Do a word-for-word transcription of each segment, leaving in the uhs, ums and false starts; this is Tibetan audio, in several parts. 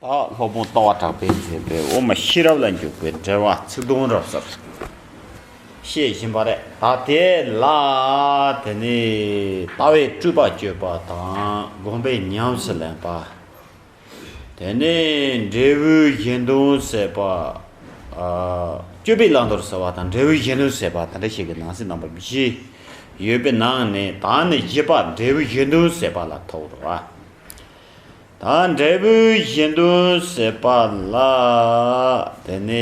ད་སློབ་དཔོན་ལྟ་བ་གྲགས་པས་མཛད་པའི་དབུ་མ་ཤེས་རབ་ལ་འཇུག་པའི་འགྲེལ་པ་ཚིག་དོན་རབ་གསལ་བཤད་བཞིན་པ་རེད། ད་དེ་ལ་དེ་ནི་ལྟ་བའི་སྤྲོས་པ་གཅོད་པ་དང་སྒོམ་པས་ཉམས་སུ་ལེན་པ། དེ་ནས་འབྲས་བུའི་གཞན་དོན་ཟད་པ། ཨ། སྤྱོད་པའི་བླང་དོར་ཟད་པ་དང་འབྲས་བུའི་གཞན་དོན་ཟད་པ། དེ་འདྲ་ཞིག་གི་ནང་གསེས་རྣམ་པ་བཞི་ཡོད་པའི་ནང་ནས། ད་ནི་བཞི་པ་འབྲས་བུའི་གཞན་དོན་ཟད་པ་ལ་ཐུག་འགྲོ་བ། ད་འབྲས་བུའི་གཞན་དོན་ཟད་པ་ལ། དེ་ནས་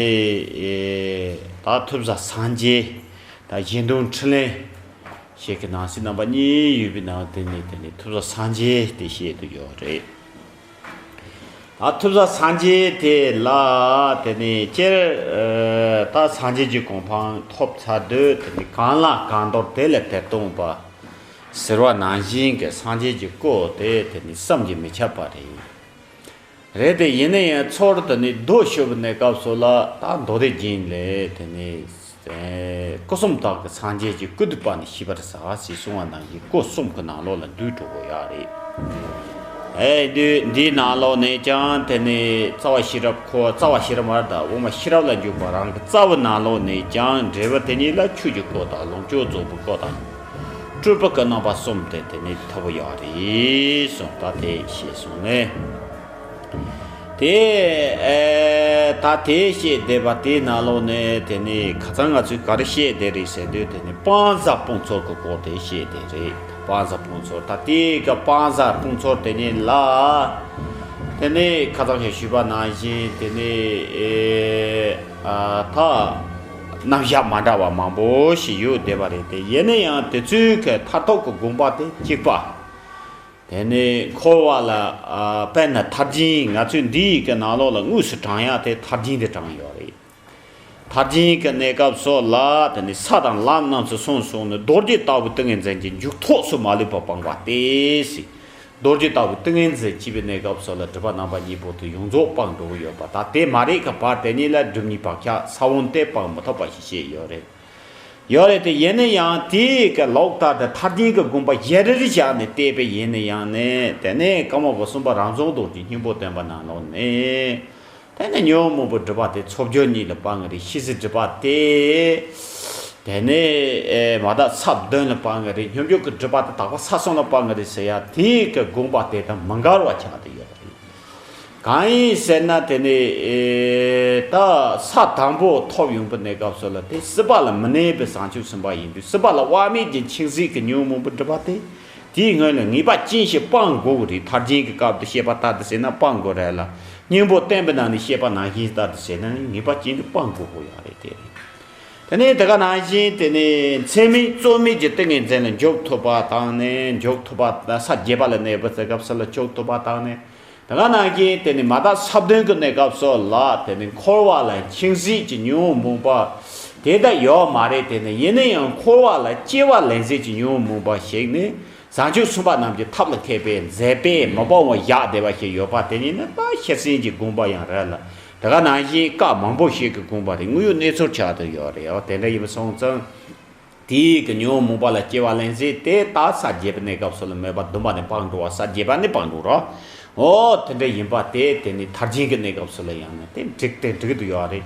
ཨེ། ད་ཐོབ་བྱ་སངས་རྒྱས། ད་གཞན་དོན་འཕྲིན་ལས་ཞིག་གི་ནང་གསེས་རྣམ་པ་གཉིས་ཡོད་པའི་ནང་དེ་ནས་དེ་ནས་ཐོབ་བྱ་སངས་རྒྱས་དེ་བཤད་དུ་ཡོད་རེད། ད་ཐོབ་བྱ་སངས་རྒྱས་དེ་ལ་དེ་ནས་སྤྱིར་ཨ། ད་སངས་རྒྱས་ཀྱི་གོ་འཕང་ཐོབ་ཚར་དུས་དེ་ནས་གང་ལ་གང་འདུལ་དེ་ལ་དེར་སྟོན་པ་ཟེར་བ་ནང་བཞིན་གྱི་སངས་རྒྱས་ཀྱི་སྐོར་དེ་དེ་ནས་བསམ་གྱིས་མི་ཁྱབ་པ་རེད། རེད་དེ། ཡིན་ན་ཡང་ཚུར་དེ་ནས་མདོ་ཞུ་བའི་གནས་སྐབས་སུ་ལ། ད་མདོ་སྡེ་རྒྱན་ལས་དེ་ནས་སྐུ་གསུམ་དག་གི་སངས་རྒྱས་ཀྱི་སྐུ་འདུས་པ་ནི་ཤེས་པར་བྱ་ཞེས་གསུངས་པ་ནང་བཞིན་སྐུ་གསུམ་གྱི་ནང་ལོགས་ལ་འདུས་འགྲོ་དགོས་ཡ་རེད། ཨེ། འདི་འདིའི་ནང་ལོགས་ནས་ཀྱང་དེ་ནས་རྩ་བ་ཤེས་རབ་ཁོ། རྩ་བ་ཤེས་རབ་མ་རེད་ད། དབུ་མ་ཤེས་རབ་ལ་འཇུག་པ་རང་གི་རྩ་བའི་ནང་ལོགས་ནས་ཀྱང་འབྲས་བུ་དེ་ཉིད་ལ་ཆོས་ཀྱི་སྐུ་དང་ལོངས་སྤྱོད་རྫོགས་པའི་སྐུ་དང་སྤྲུལ་པ་གི་རྣམ་པ་གསུམ་དེ་དེ་ནས་ཐོབ་ཡོད་རེད་གསུངས། ད་དེ་ཤེས་སོང་ནས། དེ་ཨེ། ད་དེ་བཤད་བསྡད་པ་དེའི་ནང་ལོགས་ནས་དེ་ནས་ཁ་སང་ང་ཚོས་ག་རེ་བཤད་བསྡད་རེད་ཟེར་དུས། དེ་ནས་སྤང་བྱ་སྤོང་ཚུལ་གྱི་སྐོར་དེ་བཤད་བསྡད་རེད། སྤང་བྱ་སྤོང་ཚུལ། ད་དེའི་གི་སྤང་བྱ་སྤོང་ཚུལ་དེ་ཉིད་ལ། དེ་ནས་ཁ་སང་ཞིག་ཞུས་པ་ནང་བཞིན་དེ་ནས་ཨེ། ཨ། ད་རྣམ་གཞག་མ་འདྲ་བ་མང་པོ་ཞིག་ཡོད་བསྡད་པ་རེད་དེ། ཡིན་ན་ཡང་དེ་ཚོའི་གི་མཐར་ཐུག་གི་དགོངས་པ་དེ་གཅིག་པ། དེ་ནས་འཁོར་བ་ལ། ཨ། དཔེར་ན་མཐར་འབྱིན། ང་ཚོས་འདིའི་གི་ནང་ལོགས་ལ་དངོས་སུ་དྲངས་ཡ་དེ་མཐར་འབྱིན་དེ་དྲངས་ཡོད་རེད། མཐར་འབྱིན་གྱི་གནས་སྐབས་སུ་ལ་དེ་ནི་ས་དང་ལམ་རྣམས་སུ་སོང་སོང་ནས། རྡོ་རྗེ་ལྟ་བུའི་ཏིང་ངེ་འཛིན་གྱི་འཇུག་ཐོགས་སུ་མ་ལུས་པ་སྤངས་པ་སྟེ་ཟེར། རྡོ་རྗེ་ལྟ་བུའི་ཏིང་ངེ་འཛིན་སྐྱེས་པའི་གནས་སྐབས་སུ་ལ་སྒྲིབ་པ་རྣམ་པ་གཉིས་པོ་དེ་ཡོངས་རྫོགས་སྤངས་འགྲོ་གི་ཡོད་པ། ད་དེ་མ་རེད་ཀྱི་བར་དེ་ཉིད་ལ་སྒྲིབ་གཉིས་བག་ཆགས་ས་བོན་དེ་སྤང་མི་ཐུབ་པ་ཞིག་བཤད་ཡོད་རེད། ཡོད་རེད་དེ། ཡིན་ན་ཡང་དེའི་གི་ལོག་ལྟ་དེ་མཐར་འབྱིན་གྱི་དགོངས་པ་གཞི་རིར་བཞག་ནས་བལྟས་པ་ཡིན་ན་ཡང་ནས། དེ་ནས་ཀརྨ་པ་གསུམ་པ་རང་བྱུང་རྡོ་རྗེ་སྙིང་པོ་བསྟན་པ་ནང་ལོགས་ནས། དེ་ནས་ཉོན་མོངས་པའི་སྒྲིབ་པ་དེ་ཚོགས་སྦྱོར་གཉིས་ལ་སྤང་གི་རེད། ཤེས་བྱའི་སྒྲིབ་པ་དེ། དེ་ནས་ཨེ། མ་དག་ས་བདུན་ལ་སྤང་གི་རེད། སྙོམས་འཇུག་གི་སྒྲིབ་པ་དེ་དག་པ་ས་གསུམ་ལ་སྤང་གི་རེད་ཟེར་ཡ་དེའི་གི་དགོངས་པ་དེ་དང་མི་འགལ་བ་ཆགས་བསྡད་ཡོད་རེད། གང་ཡིན་ཟེར་ན། དེ་ནས་ཨེ། ད་ས་དང་པོ་ཐོབ་ཡོང་པའི་གནས་སྐབས་སུ་ལ་དེ་སྲིད་པ་ལ་མི་གནས་པའི་བྱང་ཆུབ་སེམས་དཔའ་ཡིན་དུས། སྲིད་པ་ལ་དབང་མེད་ཀྱི་འཆིང་བྱེད་ཀྱི་ཉོན་མོངས་པའི་སྒྲིབ་པ་དེ། དེའི་སྔོན་ལ་ངེས་པ་ཅན་ཞིག་སྤང་དགོས་ཀྱི་རེད། མཐར་འབྱིན་གྱི་སྐབས་དུ་བཤད་པ་ལྟར་དུ་ཟེར་ན་སྤང་དགོས་རེད་ལ། སྙིང་པོ་བསྟན་པའི་ནང་ནས་བཤད་པ་ནང་བཞིན་ལྟར་དུ་ཟེར་ན་ངེས་པ་ཅན་དུ་སྤང་དགོས་ཀྱི་ཡོད་རེད། དེ་རེད། དེ་ནས་དེ་ག་ནང་བཞིན་དེ་ནས་མཚན་མེད་རྩོལ་མེད་ཀྱི་ཏིང་ངེ་འཛིན་ལ་འཇུག་ཐུབ་པ་དང་ནས། འཇུག་ཐུབ་པ། ས་བརྒྱད་པ་ལ་གནས་པའི་གནས་སྐབས་སུ་ལ་འཇུག་ཐུབ་པ་དང་ནས། དེ་ག་ནང་བཞིན་དེ་ནས་མ་དག་ས་བདུན་གྱི་གནས་སྐབས་སུ་ལ་དེ་ནས་འཁོར་བ་ལ་འཆིང་བྱེད་ཀྱི་ཉོན་མོངས་པ་དེ་ལྟ་ཡོད་མ་རེད། དེ་ནས་ཡིན་ན་ཡང་འཁོར་བ་ལ་སྐྱེ་བ་ལེན་བྱེད་ཀྱི་ཉོན་མོངས་པ་ཞིག་ནི། བྱང་ཆུབ་སེམས་དཔའ་རྣམས་ཀྱི་ཐབས་ལ་མཁས་པས་མཛད་པས་མི་སྤང་བར་བཞག་བསྡད་པ་ཞིག་ཡོད་པ་དེ་ཉིད་ནི་ད་ཤེར་ཕྱིན་གྱི་དགོངས་པ་ཡང་རེད་ལ། དེ་ག་ནང་བཞིན་བཀའ་མང་པོ་ཞིག་གི་དགོངས་པ་དེ་དངོས་ཡོད་གནས་ཚུལ་ཆགས་བསྡད་ཡོད་རེད། འོ་དེ་འདྲ་ཡིན་པ་སོང་ཙང་། དེའི་གི་ཉོན་མོངས་པ་ལ་སྐྱེ་བ་ལེན་བྱེད་དེ་ད་ས་བརྒྱད་པའི་གནས་སྐབས་སུ་ལ་མོས་པ་བདུན་པ་ནས་སྤངས་འགྲོ་བ། ས་བརྒྱད་པ་ནས་སྤངས་འགྲོ་རོགས། འོ་དེ་འདྲ་ཡིན་པ་དེ་དེ་ནི་མཐར་འབྱིན་གྱི་གནས་སྐབས་སུ་ལ་ཡང་ནི་དེ་འགྲིག་དེ་འགྲིག་ཏུ་ཡོད་རེད།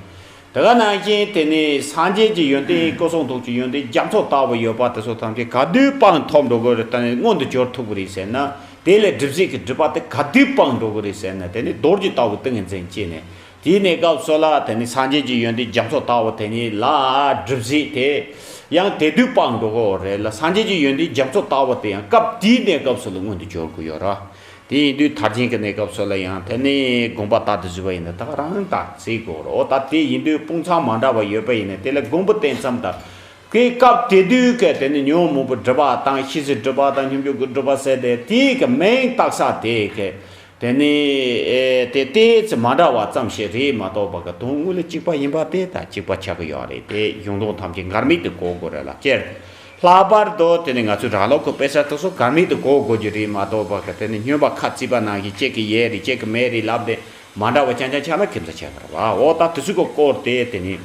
དེ་ག་ནང་བཞིན་དེ་ནི་སངས་རྒྱས་ཀྱི་ཡོན་ཏན། སྐུ་གསུང་ཐུགས་ཀྱི་ཡོན་ཏན་རྒྱ་མཚོ་ལྟ་བུ་ཡོད་པ་དེ་ཚོ་ཐམས་ཅད་ག་དུས་སྤངས་ཐོབ་འགྲོ་གི་རེད། ད་ནི་མངོན་དུ་གྱུར་ཐུབ་ཀྱི་རེད་ཟེར་ན། དེ་ལས་སྒྲིབ་བྱེད་ཀྱི་སྒྲིབ་པ་དེ་ག་དུས་སྤངས་འགྲོ་གི་རེད་ཟེར་ན། དེ་ནི་རྡོ་རྗེ་ལྟ་བུའི་ཏིང་ངེ་འཛིན་སྐྱེས་ནས། དེའི་གནས་སྐབས་སུ་ལ་དེ་ནི་སངས་རྒྱས་ཀྱི་ཡོན་ཏན་རྒྱ་མཚོ་ལྟ་བུ་དེ་ཉིད་ལ་སྒྲིབ་བྱེད་དེ་ཡང་དེ་དུས་སྤངས་འགྲོ་གི་རེད་ལ། སངས་རྒྱས་ཀྱི་ཡོན་ཏན་རྒྱ་མཚོ་ལྟ་བུ་དེ་ཡང་སྐབས་དེའི་གནས་སྐབས་སུ་ལ་མངོན་དུ་གྱུར་གི་ཡོད་ར། དེ་ཡིན་དུས་མཐར་འབྱིན་གྱི་གནས་སྐབས་སུ་ལ་ཡང་དེ་ནི་དགོངས་པ་ལྟར་དུ་བཞུགས་པ་ཡིན་ན་ད་ག་རང་དང་བརྩི་དགོས་རོ། ད་དེ་ཡིན་དུས་དཔུང་ཚང་མ་འདྲ་བ་ཡོད་པ་ཡིན་ན་དེ་ལ་དགོངས་པ་བསྟན་ཙམ་ད། དེ་སྐབས་དེ་དུས་ཀྱི་དེ་ནི་ཉོན་མོངས་པའི་སྒྲིབ་པ་དང་། ཤེས་བྱའི་སྒྲིབ་པ་དང་། སྙོམས་འཇུག་གི་སྒྲིབ་པ་ཟེར་ཏེ། དེའི་གི་མིང་བཏགས་ས་དེ་གི་དེ་ནི་ཨེ་དེ་ཏོག་ཙམ་མ་འདྲ་བ་ཙམ་ཞིག་རེད་མ་གཏོགས་པ་གི་དོན་དངོས་ལ་གཅིག་པ་ཡིན་པ་དེ་ད་གཅིག་པ་ཆགས་ཀྱི་ཡོད་རེད། དེ་གཞུང་དོན་ཐམས་ཅད་འགལ་མེད་དུ་གོ་དགོས་རེད་ལ། སྤྱིར་ལྷག་པར་དུ་དེ་ནི་ང་ཚོའི་རང་ལུགས་ཀྱི་དཔེ་ཆ་དེ་ཚོ་འགལ་མེད་དུ་གོ་དགོས་རྒྱུ་རེད་མ་གཏོགས་པ་གི་དེ་ནི་སྨྱོན་པ་ཁ་བརྩིས་པ་ནང་བཞིན་གཅིག་གི་ཡོད་རེད་གཅིག་གི་མེད་རེད་ལབ་སྟེ་མ་འདྲ་བ་རྐྱང་རྐྱང་ཆགས་ན་ཁྱིམ་ས་ཆགས་ཀྱི་རེད་བ། འོ་ད་དེ་ཚོའི་གི་སྐོར་དེ་དེ་ནི།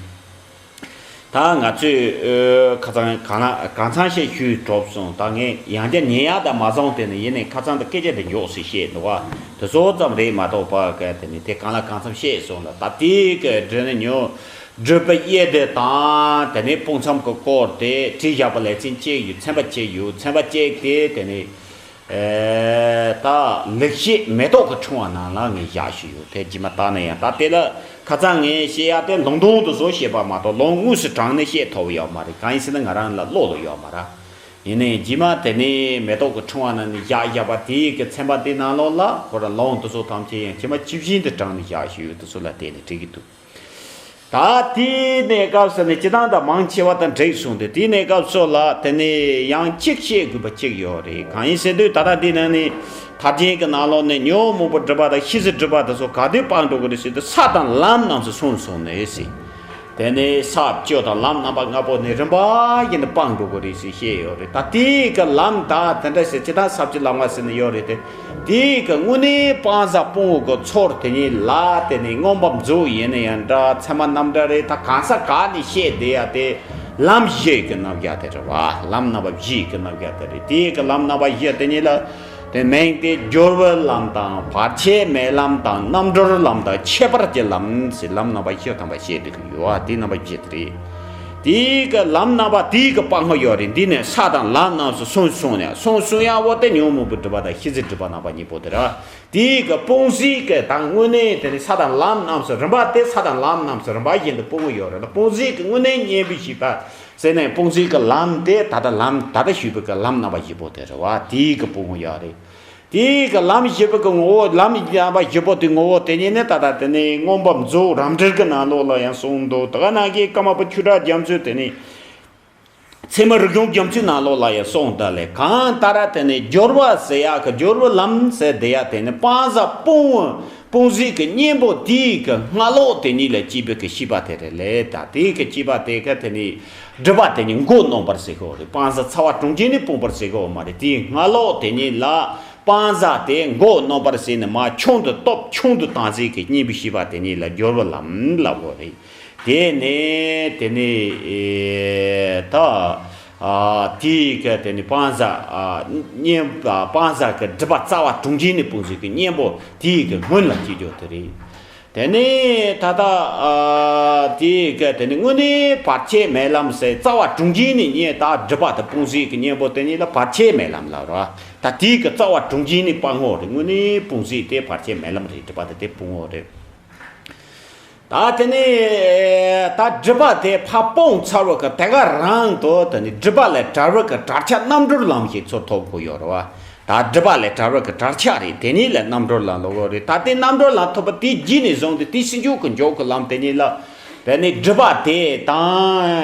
ད་ང་ཚོས་ཨ་ཁ་སང་གང་ལ་གང་འཚམ་ཞིག་ཞུས་གྲུབ་སོང་། ད་ངས་ཡང་བསྐྱར་ཉན་ཡག་དང་མ་བཟང་དེ་ནི་ཡིན་ནའི་ཁ་སང་དུ་སྐད་ཆ་དེ་མགྱོགས་སུ་བཤད་འདུག་བ། དེ་ཚོ་ཙམ་རེད་མ་གཏོགས་པ་ག་དེ་ནི་དེ་གང་ལ་གང་འཚམ་བཤད་སོང་ལ། ད་དེའི་གི་འདྲི་ནི་ཉོ་སྒྲུབ་པའི་དབྱེ་དེ་དང་དེ་ནས་དཔུང་མཚམས་ཀྱི་སྐོར་དེ་བྲིས་བཞག་པ་ལེ་ཚན་གཅིག་ཡོད། ཚན་པ་གཅིག་ཡོད། ཚན་པ་གཅིག་དེ་དེ་ནས་ཨེ་ད་ལེགས་བཤད་མེ་ཏོག་གི་ཕྲེང་བ་ནང་ལ་ངས་བཞག་ཞུས་ཡོད། དེ་རྗེས་མ་བལྟས་ན་ཡང་ད་དེ་ལ་ཁ་སང་ངས་བཤད་ཡག་དེ་ལུང་དོན་དེ་ཚོ་བཤད་པ་མ་གཏོགས་ལུང་དངོས་སུ་དྲངས་ནས་བཤད་ཐུབ་ཡོད་མ་རེད། གང་ཡིན་ཟེར་ན་ང་རང་ལ་བློ་ལ་ཡོད་མ་རེད། ཡིན་ནའི་རྗེས་མ་དེ་ནས་མེ་ཏོག་གི་ཕྲེང་བ་ནང་ནས་བཞག་བཞག་པ་དེའི་གི་ཚན་པ་དེ་ནང་ལོགས་ལ་ཁོ་རང་ལུང་དེ་ཚོ་ཐམས་ཅད་ཡང་ཇི་མ་ཇི་བཞིན་དུ་དྲངས་ནས་བཞག་ཞུས་ཡོད། དེ་ཚོ་ལ་བལྟས་ནས་འགྲིག་གི་འདུག་ད་དེའི་གནས་སྐབས་སུ་ནི་སྤྱི་བཏང་དང་མང་ཆེ་བ་དང་འགྲིག་སོང་སྟེ། དེའི་གནས་སྐབས་སུ་ལ་དེ་ནས་ཡང་གཅིག་བཤད་དགོས་པ་གཅིག་ཡོད་རེད། གང་ཡིན་ཟེར་དུས་ད་ལྟ་འདི་ནང་ནས་ཐབས་ཆེན་གྱི་ནང་ལོགས་ནས་ཉོན་མོངས་པ་སྒྲིབ་པ་དང་ཤེས་བྱའི་སྒྲིབ་པ་དེ་ཚོ་ག་དུས་སྤང་འགྲོ་གི་རེད་ཟེར་དུས་ས་དང་ལམ་རྣམས་སུ་སོང་སོང་ནས་ཟེར། དེ་ནས་ས་བཅུ་དང་ལམ་རྣམ་པ་ལྔ་པོ་ནས་རིམ་པ་བཞིན་དུ་སྤང་འགྲོ་གི་རེད་ཟེར་བཤད་ཡོད་རེད། ད་དེའི་གི་ལམ་ད་དེ་འདྲ་ཟེར་ཇི་ལྟར་ཟབ་ཅིང་ལམ་ལྔ་ཟེར་ནས་ཡོད་རེད་དེ། དེའི་གི་དངོས་གནས་སྤང་བྱ་སྤོང་བའི་གི་ཚོར་དེ་ཉིད་ལ་དེ་ནི་མངོན་པ་མཛོད་ཡིན་ན་ཡང་འདྲ། ཚད་མ་རྣམ་འགྲེལ་རེད། ད་གང་ཟག་ག་ནས་བཤད་བསྡད་ཡ་དེ་ལམ་བཞི་གི་རྣམ་གཞག་དེ་རེད་བ། ལམ་རྣམ་པ་བཞི་གི་རྣམ་གཞག་དེ་རེད། དེའི་གི་ལམ་རྣམ་པ་བཞི་དེ་ཉིད་ལ་དེ་མིང་དེ་སྦྱོར་བའི་ལམ་དང་བར་ཆད་མེད་ལམ་དང་རྣམ་གྲོལ་ལམ་དང་ཁྱད་པར་གྱི་ལམ་ཟེར་ལམ་རྣམ་པ་བཞི་ཐམ་པ་བཤད་བསྡད་གི་ཡོད་བ། དེ་རྣམ་པ་བཞི་དེ་རེད། དེའི་གི་ལམ་རྣམ་པ་དེའི་གི་སྤང་ངོ་ཡོད་རེད། འདི་ནས་ས་དང་ལམ་རྣམས་སུ་སོང་སོང་ནས་སོང་སོང་ཡ་བོ་དེ་ཉོན་མོངས་པའི་སྒྲིབ་པ་དང་ཤེས་བྱའི་སྒྲིབ་པ་རྣམ་པ་གཉིས་པོ་དེ་ར། དེའི་གི་སྤོང་བྱེད་གི་དང་དངོས་གནས་དེ་ནི་ས་དང་ལམ་རྣམས་སུ་རིམ་པ་དེ་ས་དང་ལམ་རྣམས་སུ་རིམ་པ་བཞིན་དུ་སྤོང་གི་ཡོད་རེད། སྤོང་བྱེད་གི་དངོས་གནས་གཉེན་པོའི་ཤེས་པ་ཟེར་ནས་སྤོང་བྱེད་གི་ལམ་དེ་ད་ལྟ་ལམ་ད་ལྟ་ཞུས་པའི་གི་ལམ་རྣམ་པ་བཞི་པོ་དེ་རེད་བ། དེའི་གི་སྤོང་གི་ཡོད་རེད། དེའི་གི་ལམ་བཞི་པོ་གི་ངོ་བོ་ལམ་རྣམ་པ་བཞི་པོ་དེ་ངོ་བོ་དེ་ཉིད་ནི་ད་ལྟ་དེ་ནི་མངོན་པ་མཛོད་རབ་འབྲིང་གི་ནང་ལོགས་ལ་ཡང་གསུངས་འདུག་ད་ག་ནང་གི་ཀརྨ་པ་ཆོས་གྲགས་རྒྱ་མཚོས་དེ་ནི་ཚད་མ་རིག་གཞུང་རྒྱ་མཚོའི་ནང་ལོགས་ལ་ཡང་གསུངས་ད་ལས། གང་ལྟར་དེ་ནི་སྦྱོར་བ་ཟེར་ཡག་གི་སྦྱོར་བའི་ལམ་ཟེར་དེ་ཡག་དེ་ནི་སྤང་བྱ་སྤོང་བ་སྤོང་བྱེད་གི་གཉེན་པོ་དེའི་གི་སྔ་ལོགས་དེ་ཉིད་ལ་སྐྱེས་པའི་གི་ཤེས་པ་དེ་རེད་ལས། ད་དེའི་གི་སྐྱེས་པ་དེ་གི་དེ་ནི་སྒྲིབ་པ་དེ་ཉིད་མགོ་གནོན་པར་ཟེར་གོ་རེད། སྤང་བྱ་རྩ་བ་དྲུངས་ཅན་ནས་སྤོང་བར་ཟེར་གོ་མ་རེད། དེའི་སྔ་ལོགས་དེ་ཉིད་ལ་སྤང་བྱ་དེ་མགོ་གནོན་པར་ཟེར་ནས་མ་ཆུང་དུ་སྟོབས་ཆུང་དུ་བཏང་ཟེར་གི་གཉེན་པོའི་ཤེས་པ་དེ་ཉིད་ལ་སྦྱོར་བའི་ལམ་ལབ་གོ་རེད། དེ་ནས་དེ་ནས་ཨེ་ད་ཨ་དེའི་གི་དེ་ནས་སྤང་བྱ་ཨ་གཉེན་སྤང་བྱ་གི་སྒྲིབ་པ་རྩ་བ་དྲུངས་ཅན་ནས་སྤོང་ཟེར་གི་གཉེན་པོ་དེའི་གི་སྔོན་ལ་སྐྱེ་རྒྱུ་དེ་རེད། དེ་ནས་ད་ལྟ་ཨ་དེའི་གི་དེ་ནས་དངོས་གནས་བར་ཆད་མེད་ལམ་ཟེར་རྩ་བ་དྲུངས་ཅན་ནས་གཉེན་ད་སྒྲིབ་པ་དེ་སྤོང་ཟེར་གི་གཉེན་པོ་དེ་ཉིད་ལ་བར་ཆད་མེད་ལམ་ལབ་ར། ད་དེའི་གི་རྩ་བ་དྲུངས་ཅན་ནས་སྤང་ངོ་རེད། དངོས་གནས་སྤོང་ཟེར་དེ་བར་ཆད་མེད་ལམ་རེད། སྒྲིབ་པ་དེ་དེ་སྤོང་ངོ་རེད། ད་དེ་ནས་ད་སྒྲིབ་པ་དེ་ཕར་སྤོང་ཚར་བ་གི་དེ་ག་རང་དུ་དེ་ནས་སྒྲིབ་པ་ལས་བྲལ་བ་གི་བྲལ་ཆ་རྣམ་གྲོལ་ལམ་ཞིག་ཚུར་ཐོབ་དགོས་ཡོད་རེད་བ། ད་སྒྲིབ་པ་ལས་བྲལ་བ་གི་བྲལ་ཆ་རེད། དེ་ནས་ལས་རྣམ་གྲོལ་ལམ་ལོག་གོ་རེད། ད་དེ་རྣམ་གྲོལ་ལམ་ཐོབ་པ་དེ་རྗེས་ནས་བཟུང་སྟེ་དེ་ཕྱིན་ཆད་ཀྱི་འཇོག་གི་ལམ་དེ་ཉིད་ལ་དེ་ནས་སྒྲིབ་པ་དེ་དང་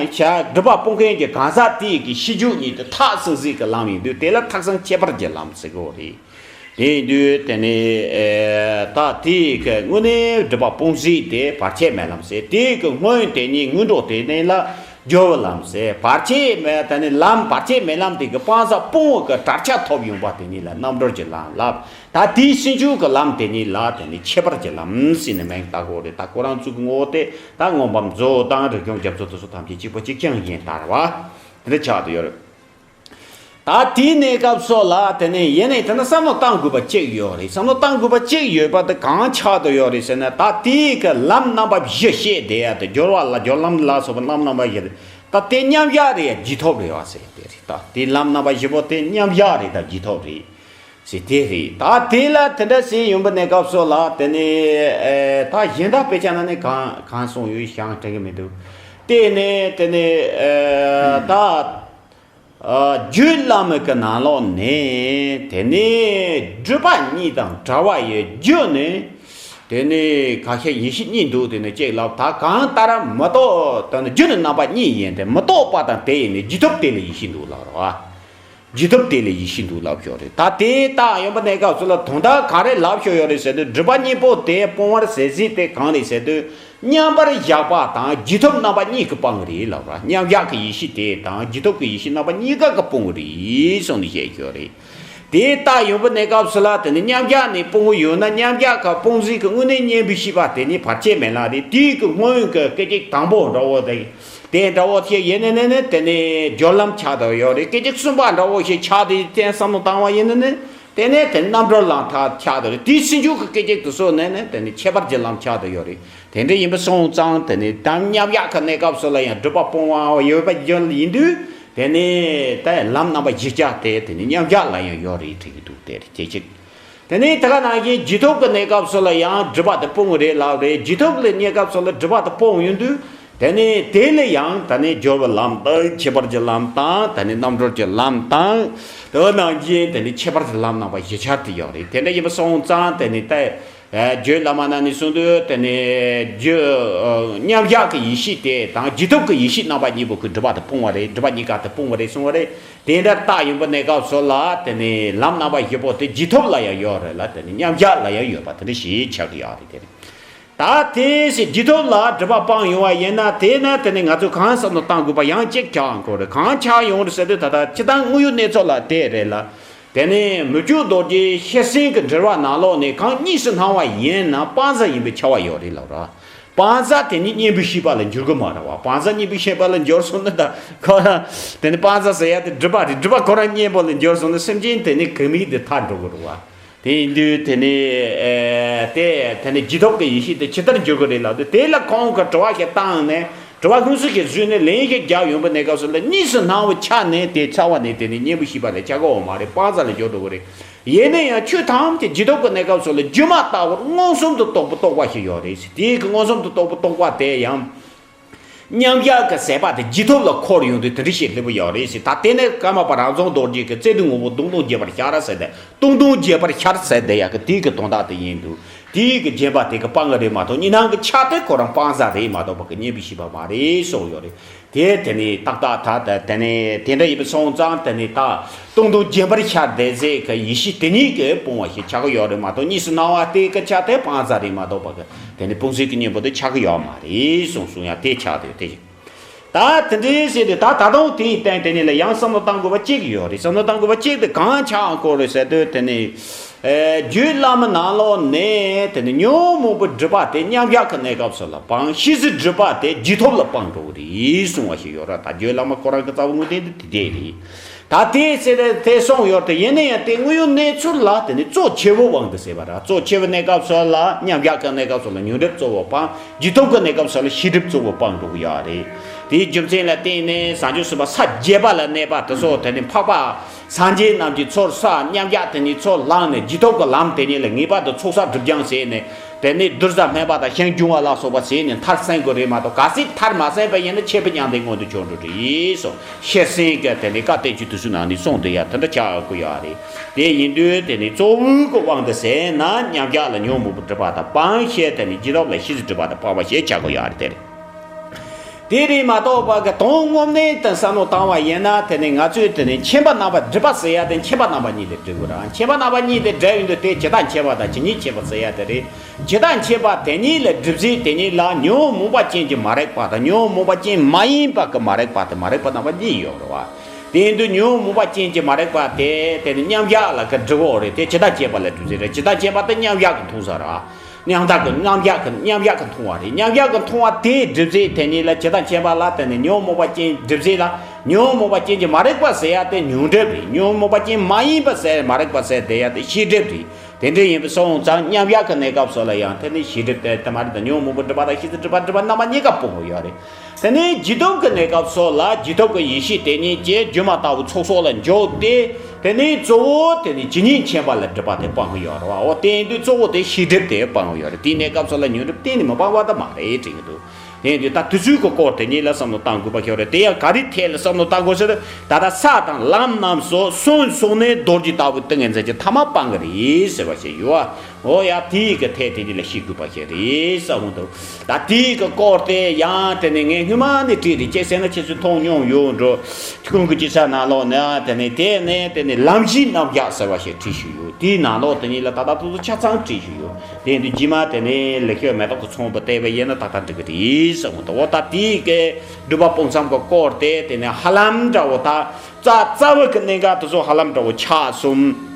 བྱ་སྒྲིབ་པ་སྤོང་མཁན་གྱི་གང་ཟག་དེ་ཡི་གི་ཤེས་འཇུག་གཉིས་དེ་ཐག་བཟུང་ཟིག་གི་ལམ་ཡིན་དུས་དེ་ལ་ཐག་བཟང་ཁྱད་པར་གྱི་ལམ་ཟེར་གོ་རེད། དེ་ཡིན་དུས་དེ་ནི་ཨེ་ད་དེའི་གི་དངོས་གནས་སྒྲིབ་པ་སྤོང་ཟིག་དེ་བར་ཆད་མེད་ལམ་ཟེར། དེའི་གི་སྔོན་དེ་ཉིད་སྔོན་འགྲོ་དེ་ནི་ལ་སྦྱོར་བའི་ལམ་ཟེར། བར་ཆད་མེད་དེ་ནི་ལམ་བར་ཆད་མེད་ལམ་དེ་གི་སྤང་བྱ་སྤོང་བ་གི་བྲལ་ཆ་ཐོབ་ཡོང་པ་དེ་ཉིད་ལ་རྣམ་གྲོལ་གྱི་ལམ་ལབ། ད་དེའི་ཕྱིན་ཆད་གི་ལམ་དེ་ཉིད་ལ་དེ་ནི་ཁྱད་པར་གྱི་ལམ་ཟེར་ནས་མིང་བཏགས་གོ་རེད། ད་ཁོ་རང་ཚོ་གི་ངོ་བོ་དེ་ད་མངོན་པ་མཛོད་དང་རིག་གཞུང་རྒྱ་མཚོ་དེ་ཚོ་ཐམས་ཅད་གཅིག་པ་གཅིག་རྐྱང་ཡིན་ལྟར་བ་དེ་འདྲ་ཆགས་བསྡད་ཡོད་རེད། ད་དེའི་གནས་སྐབས་སུ་ལ་དེ་ནས་ཡེ་ནས་དེ་ན་བསམ་བློ་བཏང་དགོས་པ་གཅིག་ཡོད་རེད། བསམ་བློ་བཏང་དགོས་པ་གཅིག་ཡོད་པ་དེ་གང་ཆགས་བསྡད་ཡོད་རེད་ཟེར་ན། ད་དེའི་གི་ལམ་རྣམ་པ་བཞི་བཤད་བསྡད་ཡ་དེ་སྦྱོར་བ་ལ་སྦྱོར་ལམ་ལ་སོགས་པ་ལམ་རྣམ་པ་བཞི་རེད། ད་དེ་མཉམ་གཞག་རེད་ཡ་རྗེས་ཐོབ་རེད་བ་ཟེར་དེ་རེད། ད་དེ་ལམ་རྣམ་པ་བཞི་པོ་དེ་མཉམ་གཞག་རེད་ད་རྗེས་ཐོབ་རེད་ཟེར་དེ་རེད། ད་དེ་ལ་དེ་འདྲ་ཟེར་ཡོང་པའི་གནས་སྐབས་སུ་ལ་དེ་ནས་ཨེ་ད་གཞན་དག་དཔེ་ཆ་ནང་ནས་གང་གང་གསུངས་ཡོད་ཞེ་དྲན་གི་མི་འདུག་དེ་ནས་དེ་ནས་ཨེ་ད། ཨ་རྒྱུད་བླ་མེད་ཀྱི་ནང་ལོགས་ནས་དེ་ནས་སྒྲིབ་པ་གཉིས་དང་བྲལ་བ་ཡི་རྒྱུ་ནི། དེ་ནས་ཁ་ཤས་ཡེ་ཤེས་གཉིས་འདུག་དེ་ནས་གཅིག་ལབ། ད་གང་ལྟར་མི་རྟོག་དེ་ནི་རྒྱུ་ནི་རྣམ་པ་གཉིས་ཡིན་ཏེ། མི་རྟོག་པ་དང་དེ་ཡིས་ནི་རྗེས་ཐོབ་དེ་ལ་ཡེ་ཤེས་འདུག་ལབ་རོ། རྗེས་ཐོབ་དེ་ལ་ཡེ་ཤེས་འདུག་ལབ་ཤོག་རེད། ད་དེ་ལྟ་ཡོང་པ་གནས་སྐབས་སུ་ལ་དོན་དག་ག་རེ་ལབ་ཤོག་ཡོད་རེད་ཟེར་དུས། སྒྲིབ་པ་གཉིས་པོ་དེ་སྤོང་བར་ཟད་ཟིག་དེ་གང་རེད་ཟེར་དུས། མཉམ་པར་བཞག་པ་དང་རྗེས་ཐོབ་རྣམ་པ་གཉིས་ཀྱིས་སྤང་གི་རེད་ལབ་ར། མཉམ་བཞག་གི་ཡེ་ཤེས་དེ་དང་རྗེས་ཐོབ་ཀྱི་ཡེ་ཤེས་རྣམ་པ་གཉིས་ཀ་གིས་སྤོང་གི་རེད་གསུངས་ནས་བཤད་ཡོད་རེད། དེ་ལྟ་ཡོང་པའི་གནས་སྐབས་སུ་ལ་དེ་ནི་མཉམ་གཞག་ནས་སྤོང་གི་ཡོད་ན། མཉམ་གཞག་གི་སྤོང་ཟིན་གྱི་དངོས་གནས་གཉེན་པོའི་ཤེས་པ་དེ་ནི་བར་ཆད་མེད་ལ་རེད། དེའི་གི་སྔོན་གྱི་སྐད་ཅིག་དང་པོ་འདྲ་བོ་དེ་དེ་འདྲ་བོ་ཞིག་ཡིན་ནི་ནི་ནི་དེ་ནི་སྦྱོར་ལམ་ཆགས་བསྡད་ཡོད་རེད། སྐད་ཅིག་གསུམ་པ་འདྲ་བོ་ཞིག་ཆགས་དེ་བསྟན་བསམ་བློ་བཏང་བ་ཡིན་ནི་ནི། དེ་ནས་དེ་རྣམ་གྲོལ་ལམ་ཐག་ཆགས་དེ་རེད། དེའི་ཚེ་མཇུག་གི་སྐད་ཅིག་དེ་ཚོ་ནས་ནི་དེ་ནི་ཁྱད་པར་གྱི་ལམ་ཆགས་དེ་ཡོད་རེད། དེ་འདྲ་ཡིན་པ་སོང་ཙང་དེ་ནི་དམ་མཉམ་གཞག་གི་གནས་སྐབས་སུ་ལ་ཡང་སྒྲིབ་པ་སྤོང་བ་ཡོད་པ་ཡིན་དུས། དེ་ནི་ད་ལམ་རྣམ་པ་བཞི་ཆ་དེ་དེ་ནི་མཉམ་གཞག་ལ་ཡང་ཡོད་རེད་དྲན་གྱི་འདུག་དེ་རེད་སྐད་ཅིག་དེ་ནི་ད་ག་ནང་བཞིན་རྗེས་ཐོབ་ཀྱི་གནས་སྐབས་སུ་ལ་ཡང་སྒྲིབ་པ་དེ་སྤོང་གི་རེད་ལབ་རེད། རྗེས་ཐོབ་ལ་གནས་སྐབས་སུ་ལ་སྒྲིབ་པ་དེ་སྤོང་ཡོང་དུས། དེ་ནས་དེ་ལ་ཡང་ད་ནི་སྦྱོར་བའི་ལམ་དང་ཁྱད་པར་གྱི་ལམ་དང་། དེ་ནས་རྣམ་གྲོལ་གྱི་ལམ་དང་། དེ་ནང་བཞིན་དེ་ནི་ཁྱད་པར་གྱི་ལམ་རྣམ་པ་བཞི་ཆར་དུ་ཡོད་རེད། དེ་འདྲ་ཡིན་པ་སོང་ཙང་དེ་ནི་ད་རྗེ་བླ་མ་རྣམས་ནས་གསུངས་དུས། དེ་ནི་རྒྱུ་མཉམ་གཞག་གི་ཡེ་ཤེས་དེ་དང་རྗེས་ཐོབ་ཀྱི་ཡེ་ཤེས་རྣམ་པ་གཉིས་པོ་གི་སྒྲིབ་པ་དེ་སྤོང་བ་རེད། སྒྲིབ་པ་གཉིས་ཀ་དེ་སྤོང་བ་རེད་གསུངས་པ་རེད། དེ་འདྲ་བཏགས་ཡོང་པའི་གནས་སྐབས་སུ་ལ་དེ་ནི་ལམ་རྣམ་པ་བཞི་པོ་དེ་རྗེས་ཐོབ་ལ་ཡང་ཡོད་རེད་ལ། དེ་ནི་མཉམ་གཞག་ལ་ཡང་ཡོད་པ་དེ་འདྲ་ཞིག་ཆགས་ཀྱི་ཡོད་རེད། དེ་རེད། ད་དེ་ཞིག་རྗེས་ཐོབ་ལ་སྒྲིབ་པ་སྤངས་ཡོང་བ་ཡིན་ན། དེ་ན་དེ་ནི་ང་ཚོས་གང་བསམ་བློ་བཏང་དགོས་པ་ཡང་གཅིག་ཆགས་ཡོང་གི་རེད། གང་ཆགས་ཡོང་རེད་ཟེར་དུས། ད་ལྟ་སྤྱིར་བཏང་དངོས་ཡོད་གནས་ཚུལ་ལ་དེ་རེད་ལ། དེ་ནི་མི་བསྐྱོད་རྡོ་རྗེ་ཤེར་ཕྱིན་གྱི་འགྲེལ་པ་ནང་ལོགས་ནས་གང་གཉིས་སུ་སྣང་བ་ཡིན་ན་སྤང་བྱ་ཡིན་པའི་ཁྱབ་པ་ཡོད་རེད་ལབ་ར། སྤང་བྱ་དེ་ཉིད་གཉེན་པོའི་ཤེས་པ་ལ་འགྱུར་གི་མ་རེད་བ། སྤང་བྱ་གཉེན་པོའི་ཤེས་པ་ལ་འགྱུར་སོང་ན། ད་ཁོ་རང་དེ་ནི་སྤང་བྱ་ཟེར་ཡ་དེ་སྒྲིབ་པ་རེད། སྒྲིབ་པ་ཁོ་རང་གཉེན་པོ་ལ་འགྱུར་སོང་ན་སེམས་ཅན་དེ་ནི་གེགས་མེད་དེ་ཐར་འགྲོ་གི་རེད་བ། དེ་ཡིན་དུས་དེ་ནི་ཨེ་དེ་དེ་ནི་རྗེས་ཐོབ་ཀྱི་ཡེ་ཤེས་དེ་ཇི་ལྟར་འགྱུར་གི་རེད་ལབ་དུས། དེ་ལ་གོང་གི་དྲི་བ་ཞིག་བཏང་ནས། དྲི་བ་སྔོན་སུ་ཞིག་བཟོས་ནས་ལན་ཞིག་རྒྱག་ཡོང་པའི་གནས་སྐབས་སུ་ལ། གཉིས་སུ་སྣང་བའི་ཆ་ནས་དེ་རྩ་བ་ནས་དེ་ནི་གཉེན་པོའི་ཤེས་པ་ལ་ཆགས་ཀྱི་ཡོད་མ་རེད། སྤང་བྱ་ལ་འགྱུར་འགྲོ་གི་རེད། ཡིན་ན་ཡང་ཆོས་ཐམས་ཅད་རྗེས་ཐོབ་ཀྱི་གནས་སྐབས་སུ་ལ་སྒྱུ་མ་ལྟ་བུར་མངོན་སུམ་དུ་རྟོགས་པའི་རྟོག་པ་ཞིག་ཡོད་རེད་ཟེར། དེའི་གི་མངོན་སུམ་དུ་རྟོགས་པའི་རྟོག་པ་དེ་ཡང་མཉམ་གཞག་གི་ཟད་པ་དེ་རྗེས་ཐོབ་ལ་འཁོར་ཡོང་དུས་དེ་འདྲ་ཞིག་སླེབས་པ་ཡོད་རེད་ཟེར། ད་དེ་ནས་ཀརྨ་པ་རང་རྫོང་རྡོ་རྗེ་གིས་བརྩེ་གདུང་ངོ་བོ་སྟོང་སྟོང་རྒྱས་པར་ཤར་ཟེར་ཏེ། སྟོང་སྟོང་རྒྱས་པར་ཤར་ཟེར་དེ་ཡག་གི་དེའི་གི་དོན་དག་དེ་ཡིན་འདུག་དེའི་གི་རྗེས་པ་དེ་གི་སྤང་གི་རེད་མ་གཏོགས། གཉིས་སྣང་གི་ཆ་དེ་ཁོ་རང་སྤང་བྱ་རེད་མ་གཏོགས་པ་གི་གཉེན་པོའི་ཤེས་པ་མ་རེད་གསུངས་ཡོད་རེད། དེ་དེ་ནི་ཏག་ཏག་ད་ད་དེ་ནི་དེ་འདྲ་ཡིན་པ་སོང་ཙང་། དེ་ནི་ད་སྟོང་སྟོང་རྒྱས་པར་ཤར་དེ་ཟེར་གི་ཡེ་ཤེས་དེ་ཉིད་ཀྱིས་སྤོང་བ་ཞིག་ཆགས་ཀྱི་ཡོད་རེད་མ་གཏོགས། གཉིས་སུ་སྣང་བ་དེ་གི་ཆ་དེ་སྤང་བྱ་རེད་མ་གཏོགས་པ་གི་དེ་ནི་སྤོང་བྱེད་ཀྱི་གཉེན་པོ་དེ་ཆགས་ཀྱི་ཡོད་མ་རེད་གསུངས་གསུངས་ཡ་དེ་ཆགས་དེ་དེ་ཞིག་ད་དེ་འདྲའི་ཟེར་ཏེ། ད་ད་དུང་དེའི་སྟེང་དེ་ཉིད་ལ་ཡང་བསམ་བློ་བཏང་དགོས་པ་གཅིག་ཡོད་རེད། བསམ་བློ་བཏང་དགོས་པ་གཅིག་དེ་གང་ཆགས་འགྲོ་གི་རེད་ཟེར་དུས། དེ་ནི་ཨེ་རྒྱུད་བླ་མའི་ནང་ལོགས་ནས་དེ་ནི་ཉོན་མོངས་པའི་སྒྲིབ་པ་དེ་མཉམ་གཞག་གི་གནས་སྐབས་སུ་ལ་སྤང་། ཤེས་བྱའི་སྒྲིབ་པ་དེ་རྗེས་ཐོབ་ལ་སྤང་འགྲོ་གི་རེད་གསུངས་པ་ཞིག་ཡོད་ར། ད་རྒྱུད་བླ་མ་ཁོ་རང་གི་རྩ་བ་དངོས་བསྟན་དེ་དེ་རེད། ད་དེ་ཟེར་ཏེ་དེ་གསུངས་ཡོད་དེ། ཡིན་ན་ཡང་དེ་དངོས་ཡོད་གནས་ཚུལ་ལ་དེ་ནི་གཙོ་ཆེ་བོ་དབང་དུ་ཟེར་བ་ར། གཙོ་ཆེ་བོའི་གནས་སྐབས་སུ་ལ་མཉམ་གཞག་གི་གནས་སྐབས་སུ་ལ་ཉོན་སྒྲིབ་གཙོ་བོ་སྤང་། རྗེས་ཐོབ་ཀྱི་གནས་སྐབས་སུ་ལ་ཤེས་སྒྲིབ་གཙོ་བོ་སྤང་འགྲོ་གི་ཡོད་རེད། དེའི་རྒྱུ་མཚན་ལ་བརྟེན་ནས་བྱང་ཆུབ་སེམས་དཔའ་ས་བརྒྱད་པ་ལ་གནས་པ་དེ་ཚོ་དེ་ནི་འཕགས་པ་སངས་རྒྱས་རྣམས་ཀྱི་ཚོགས་བསགས། མཉམ་གཞག་དེ་ཉིད་ཚོགས་བླངས་ནས་རྗེས་ཐོབ་ཀྱི་ལམ་དེ་ཉིད་ལ་ངེས་པར་དུ་ཚོགས་བསགས་སྒྲིབ་སྦྱང་བྱས་ནས། དེ་ནས་གདུལ་བྱ་སྨད་པ་དང་ཞིང་སྦྱོང་བ་ལ་སོགས་པ་བྱས་ནས་མཐར་སོན་དགོས་རེད་མ་གཏོགས། གལ་སྲིད་མཐར་མ་སོན་པ་ཡིན་ན་ཆོས་པའི་མྱང་འདས་མངོན་དུ་གྱུར་འགྲོ་གི་རེད་གསུངས། ཤེར་ཕྱིན་གྱི་དེ་ནི་བཀའ་བསྟན་བཅོས་དེ་ཚོའི་ནང་ནས་གསུངས་བསྡད་ཡ་དེ་འདྲ་ཆགས་ཀྱི་ཡོད་རེད། དེ་ཡིན་དུས་དེ་ནི་གཙོ་བོའི་གི་དབང་དུ་བྱས་ན་མཉམ་གཞག་ལ་ཉོན་མོངས་པའི་སྒྲིབ་པ་དེ་སྤང་བྱས། དེ་ནི་རྗེས་ཐོབ་ལ་ཤེས་བྱའི་སྒྲིབ་པ་དེ་སྤང་བ་ཞེས་བྱ་དགོས་ཡོད་རེད། དེ་རེད། དེ་རེད་མ་གཏོགས་པ་གི་དོན་དངོས་གནས་དེ་བསམ་བློ་བཏང་བ་ཡིན་ན། དེ་ནི་ང་ཚོས་དེ་ནི་མཁྱེན་པ་རྣམ་པ་སྒྲིབ་པ་ཟེར་ཡ་དེ་མཁྱེན་པ་རྣམ་པ་གཉིས་དེ་སྒྲིབ་དགོས་ར། མཁྱེན་པ་རྣམ་པ་གཉིས་དེ་སྒྲིབ་ཡོང་དུས་དེ་ཇི་ལྟར་མཁྱེན་པ་དང་ཇི་སྙེད་མཁྱེན་པ་ཟེར་ཡ་དེ་རེད། ཇི་ལྟར་མཁྱེན་པ་དེ་ཉིད་ལ་སྒྲིབ་བྱེད་དེ་ཉིད་ལ་ཉོན་མོངས་པ་ཅན་གྱི་མ་རིག་པ་དང་ཉོན་མོངས་པ་ཅན་མ་ཡིན་པ་གི་མ་རིག་པ་དེ་མ་རིག་པ་རྣམ་པ་གཉིས་ཡོད་རེད་བ། དེ་ཡིན་དུས་ཉོན་མོངས་པ་ཅན་གྱི་མ་རིག་པ་དེ་དེ་ནི་མཉམ་གཞག་ལ་གི་སྒྲིབ་པ་རེད། དེ་ཇི་ལྟར་མཁྱེན་པ་ལ་སྒྲིབ་བྱེད་རེད། ཇི་ལྟར་མཁྱེན་པ་དེ་མཉམ་གཞག་གི་མཐོང་ས་རེད་བ། མཉམ་གཞག་གི་མཉམ་གཞག་གི་མཉམ་གཞག་གི་མཐོང་བ་རེད། མཉམ་གཞག་གི་མཐོང་བ་དེའི་སྒྲིབ་བྱེད་དེ་ཉིད་ལ་ཇི་ལྟར་མཁྱེན་པ་ལ་དེ་ནི་ཉོན་མོངས་པ་ཅན་སྒྲིབ་བྱེད་ལ། ཉོན་མོངས་པ་ཅན་གྱི་མ་རིག་པ་ཟེར་ཡ་དེ་ཉོན་སྒྲིབ་རེད། ཉོན་མོངས་པ་ཅན་མ་ཡིན་པ་ཟེར་མ་རིག་པ་ཟེར་བསྡད་ཡ་དེ་ཤེས་སྒྲིབ་རེད། དེ་འདྲ་ཡིན་པ་སོང་ཙང་མཉམ་གཞག་གི་གནས་སྐབས་སུ་ལ་ཡང་དེ་ནི་ཤེས་སྒྲིབ་དེ་དེ་མ་རེད་དང་། ཉོན་མོངས་པའི་སྒྲིབ་པ་དང་ཤེས་བྱའི་སྒྲིབ་པ་སྒྲིབ་པ་རྣམ་པ་གཉིས་ཀ་སྤོང་གི་ཡོད་རེད། དེ་ནས་རྗེས་ཐོབ་ཀྱི་གནས་སྐབས་སོགས་ལ་རྗེས་ཐོབ་ཀྱི་ཡེ་ཤེས་དེ་ཉིད་ཀྱིས་སྒྱུ་མ་ལྟ་བུའི་ཚོགས་གསོག་ལ་འཇོག་སྟེ། དེ་ནས་གཙོ་བོ་དེ་ནི་ཇི་སྙེད་མཁྱེན་པ་ལ་སྒྲིབ་པ་དེ་སྤང་གི་ཡོད་རེད་བ། འོ་དེ་ཡིན་དུས་གཙོ་བོ་དེ་ཤེས་སྒྲིབ་དེ་སྤང་གི་ཡོད་རེད། དེའི་གནས་སྐབས་སུ་ལ་ཉོན་སྒྲིབ་གཏན་ནས་མི་སྤང་བ་དེ་མ་རེད་དྲན་གྱི་འདུག་དེ་ཡིན་དུས་ད་དེ་ཚོའི་གི་སྐོར་དེ་ཉིད་ལ་བསམ་བློ་གཏང་དགོས་པ་ཞིག་རེད། དེ་ཡང་ག་རེ་ཐད་ལ་བསམ་བློ་གཏང་དགོས་ཟེར་ན། ད་ལྟ་ས་དང་ལམ་རྣམས་སུ་སོན་སོང་ནས་རྡོ་རྗེ་ལྟ་བུའི་ཏིང་ངེ་འཛིན་གྱི་ཐ་མ་སྤང་གི་རེད་ཟེར་བ་ཞིག་ཡོད་བ། འོ་ཡ། དེའི་གི་ཐད་དེ་འདི་ལ་ཤེས་དགོས་པ་ཞིག་རེད་བསམ་གྱི་འདུག་ད་དེའི་གི་སྐོར་དེ་ཡང་དེ་ནི་ངས་སྔོན་མ་ནས་བྲིས་རེད། ཅེས་ཟེར་ན་ཁྱེད་ཚོས་མཐོང་མྱོང་ཡོད་འགྲོ། ཁོང་གི་སྤྱི་ཚོགས་ནང་ལོགས་ན་དེ་ནི་དེ་ནས་དེ་ནི་ལམ་བཞིའི་རྣམ་གཞག་ཟེར་བ་ཞིག་བྲིས་བཞག་ཡོད། དེའི་ནང་ལོགས་དེ་ཉིད་ལ་ད་ལྟ་ཐུག་ཚོ་ཆ་ཚང་བྲིས་བཞག་ཡོད། དེ་འདི་རྗེས་མ་དེ་ནི་ལེགས་བཤད་མེ་ཏོག་གི་ཚོམ་བུ་བལྟས་པ་ཡིན་ན་ཏག་ཏག་འགྲིག་གི་རེད་བསམ་གྱི་འདུག་འོ་ད་དེའི་གི་སྒྲུབ་པ་སྤོང་བསམ་གྱི་སྐོར་དེ་དེ་ནི་ཧ་ལམ་འདྲ་བོ། ད་རྩ་རྩ་བའི་གི་གནད་འགག་དེ་ཚོ་ཧ་ལམ་འདྲ་བོ་ཆགས་སོང་།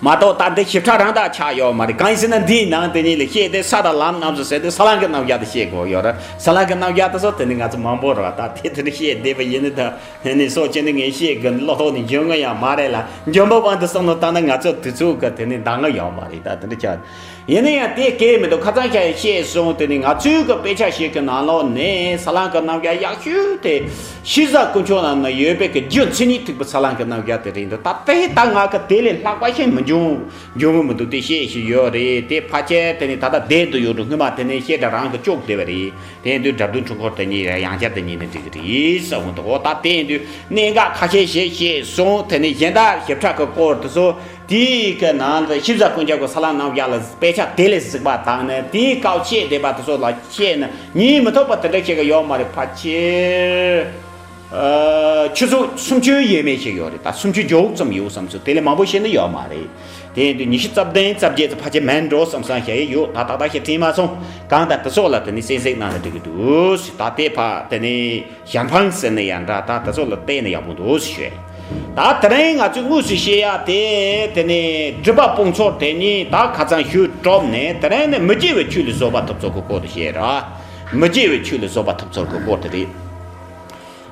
མ་གཏོགས་ད་འདི་ཞིབ་ཕྲ་རང་དག་ཆགས་ཡོད་མ་རེད། གང་ཡིན་ཟེར་ན་འདིའི་ནང་དེ་ཉིད་ལ་བཤད་དེ་ས་དང་ལམ་རྣམས་སུ་ཟེར་དེ་ས་ལམ་གྱི་རྣམ་གཞག་དེ་བཤད་དགོས་ཡོད་རེད། ས་ལམ་གྱི་རྣམ་གཞག་དེ་ཚོ་དེ་ནི་ང་ཚོ་མང་པོ་རེད་བ། ད་དེ་དེ་འདྲ་བཤད་བསྡད་པ་ཡིན་ན་ད་དེ་ནི་སོ་ཅི་ནི་ངས་བཤད་གི་བློ་ཐོག་ནས་འཇོན་གི་ཡང་མ་རེད་ལ། འཇོན་པོ་དབང་དུ་སོང་ནོ་ད་ནི་ང་ཚོ་དུས་ཚོད་གི་དེ་ནི་འདང་གི་ཡོད་མ་རེད། ད་དེ་འདྲ་ཆགས། ཡིན་ན་ཡང་དེ་སྐད་མི་འདུག་ཁ་སང་ཤ་ཡི་བཤད་སོང་། དེ་ནི་ང་ཚོའི་གི་དཔེ་ཆ་ཞིག་གི་ནང་ལོགས་ནས་ས་ལམ་གི་རྣམ་གཞག་ཡག་ཤོས་དེ་ཤེས་བྱ་དཀོན་མཆོག་ནང་ན་ཡོད་པའི་གི་རྒྱུ་མཚན་ཉིད་ཐེག་པའི་ས་ལམ་གི་རྣམ་གཞག་དེ་རེད་འདུག་ད་དེ་ད་ང་གི་དེ་ལས་ལྷག་པ་ཞིག་མི་འབྱུང་འབྱུང་གི་མི་འདུག་དེ་བཤད་ཞིག་ཡོད་རེད། དེ་ཕལ་ཆེར་དེ་ནི་ད་ལྟ་བསྡད་དུ་ཡོད་འགྲོ། སྔོན་མ་དེ་ནི་བཤད་གྲྭ་རང་གི་ལྕོགས་བསྡད་པ་རེད། དེ་ཡིན་དུས་དགྲ་བདུན་འཁྲུལ་འཁོར་དེ་ཉིད་ཡང་བསྐྱར་དེ་ཉིད་ནི་འགྲིག་གི་རེད་ཟེར་འོང་འདུག་འོ་ད་དེ་ཡིན་དུས་གནད་འགག་ཁ་ཤས་ཤིག་བཤད་སོང་། དེ་ནི་གཞན་དག་ཞིབ་ཕྲ་གི་སྐོར་དེ་ཚོ་དེའི་གི་ནང་ལ་ཤེས་བྱ་ཀུན་ཁྱབ་ཀྱི་ས་ལམ་རྣམ་གཞག་ལ་དཔེ་ཆ་དེ་ལས་གཟིགས་པ་དང་ནི་དེའི་སྐབས་བཤད་བསྡད་པ་དེ་ཚོ་ལ་བཤད་ན་ཉན་མི་ཐུབ་པ་དེ་འདྲ་ཞིག་གི་ཡོད་མ་རེད། ཕལ་ཆེར་ཨ་ཆུ་ཚོད་སུམ་ཅུ་ཡས་མས་ཤིག་ཡོད་རེད། ད་སུམ་ཅུ་མཇུག་ཙམ་ཡོད་བསམ་ཚུལ་དེ་ལས་མང་པོ་བཤད་ནི་ཡོད་མ་རེད། དེ་ཡིན་དུས་ཉི་ཤུ་རྩ་བདུན་རྩ་བརྒྱད་ཙམ་ཕལ་ཆེར་མིན་འགྲོ་བསམ་བསམ་བྱས་ཡོད། ད་ཏག་ཏག་ཞིག་དྲན་མ་སོང་། གང་ལྟར་དེ་ཚོ་ལ་དེ་ནི་གསན་གཟིགས་གནང་ན་འགྲིག་གི་འདུག་ད་དེ་ཕ་དེ་ནི་ཞན་ཕང་ཟེར་ནི་ཡང་འདྲ། ད་དེ་ཚོ་ལ་བལྟས་ན་ཡག་པོ་འདུག་ཞུས། ད་དེ་རིང་ང་ཚོས་དངོས་སུ་བཤད་ཡ་དེ་དེ་ནི་སྒྲུབ་པ་སྤོང་ཚོགས་དེ་ཉིད་ད་ཁ་སང་ཞུས་གྲུབ་ནས་དེ་རིང་ནི་མི་སྐྱེ་བའི་ཆོས་ལ་བཟོད་པ་ཐོབ་ཚོགས་ཀྱི་སྐོར་དུ་བཤད་ར། མི་སྐྱེ་བའི་ཆོས་ལ་བཟོད་པ་ཐོབ་ཚོགས་ཀྱི་སྐོར་དེ་རེད།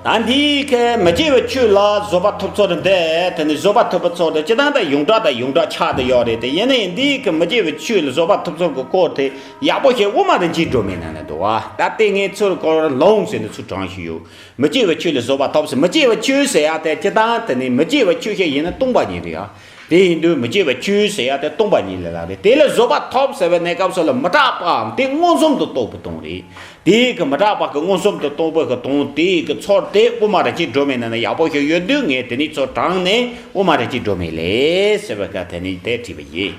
ད་འདིའི་ཁའི་མི་སྐྱེ་བའི་ཆོས་ལ་བཟོད་པ་ཐོབ་ཚོགས་འདི་དེ་ནི་བཟོད་པ་ཐོབ་པའི་ཚོགས་དེ་སྤྱིར་བཏང་དང་ཡོངས་གྲགས་དང་ཡོངས་གྲགས་ཆགས་བསྡད་ཡོད་རེད་དེ། ཡིན་ན་ཡང་འདིའི་ཁའི་མི་སྐྱེ་བའི་ཆོས་ལ་བཟོད་པ་ཐོབ་ཚོགས་ཀྱི་སྐོར་དེ་ཡག་པོ་ཞིག་དབུ་མ་རིན་ཆེན་སྒྲོན་མེའི་ནང་ན་འདུག་བ། ད་ལྟ་ངས་ཚུར་སྐོར་ལོངས་ཟེར་ནས་ཚུར་དྲངས་ཞུས་ཡོད། མི་སྐྱེ་བའི་ཆོས་ལ་བཟོད་པ་ཐོབ་ཟེར། མི་སྐྱེ་བའི་ཆོས་ཟེར་ཡ་དེ་སྤྱིར་བཏང་དེ་ནི་མི་སྐྱེ་བའི་ཆོས་ཤིག་ཡིན་ན་སྟོང་པ་ཉིད་རེད་ཡ། དེ་ཡིན་དུས་མི་སྐྱེ་བའི་ཆོས་ཟེར་ཡ་དེ་སྟོང་པ་ཉིད་ལ་ལབ་རེད། དེ་ལ་བཟོད་པ་ཐོབ་ཟེར་བའི་གནས་སྐབས་སུ་ལ་མི་རྟག་པའམ་དེ་མངོན་སུམ་དུ་རྟོགས་པའི་དོན་རེད། དེའི་གི་མི་རྟག་པ་གི་མངོན་སུམ་དུ་རྟོགས་པའི་གི་དོན་དེའི་གི་ཚོར་དེ་དབུ་མ་རིན་ཆེན་སྒྲོན་མའི་ནང་ན་ཡག་པོ་ཞིག་ཡོད་དུས་ངས་དེ་ནས་ཚུར་དྲངས་ནས་དབུ་མ་རིན་ཆེན་སྒྲོན་མེ་ལས་ཟེར་བའི་གི་དེ་ནས་དེ་བྲིས་པ་ཡིན།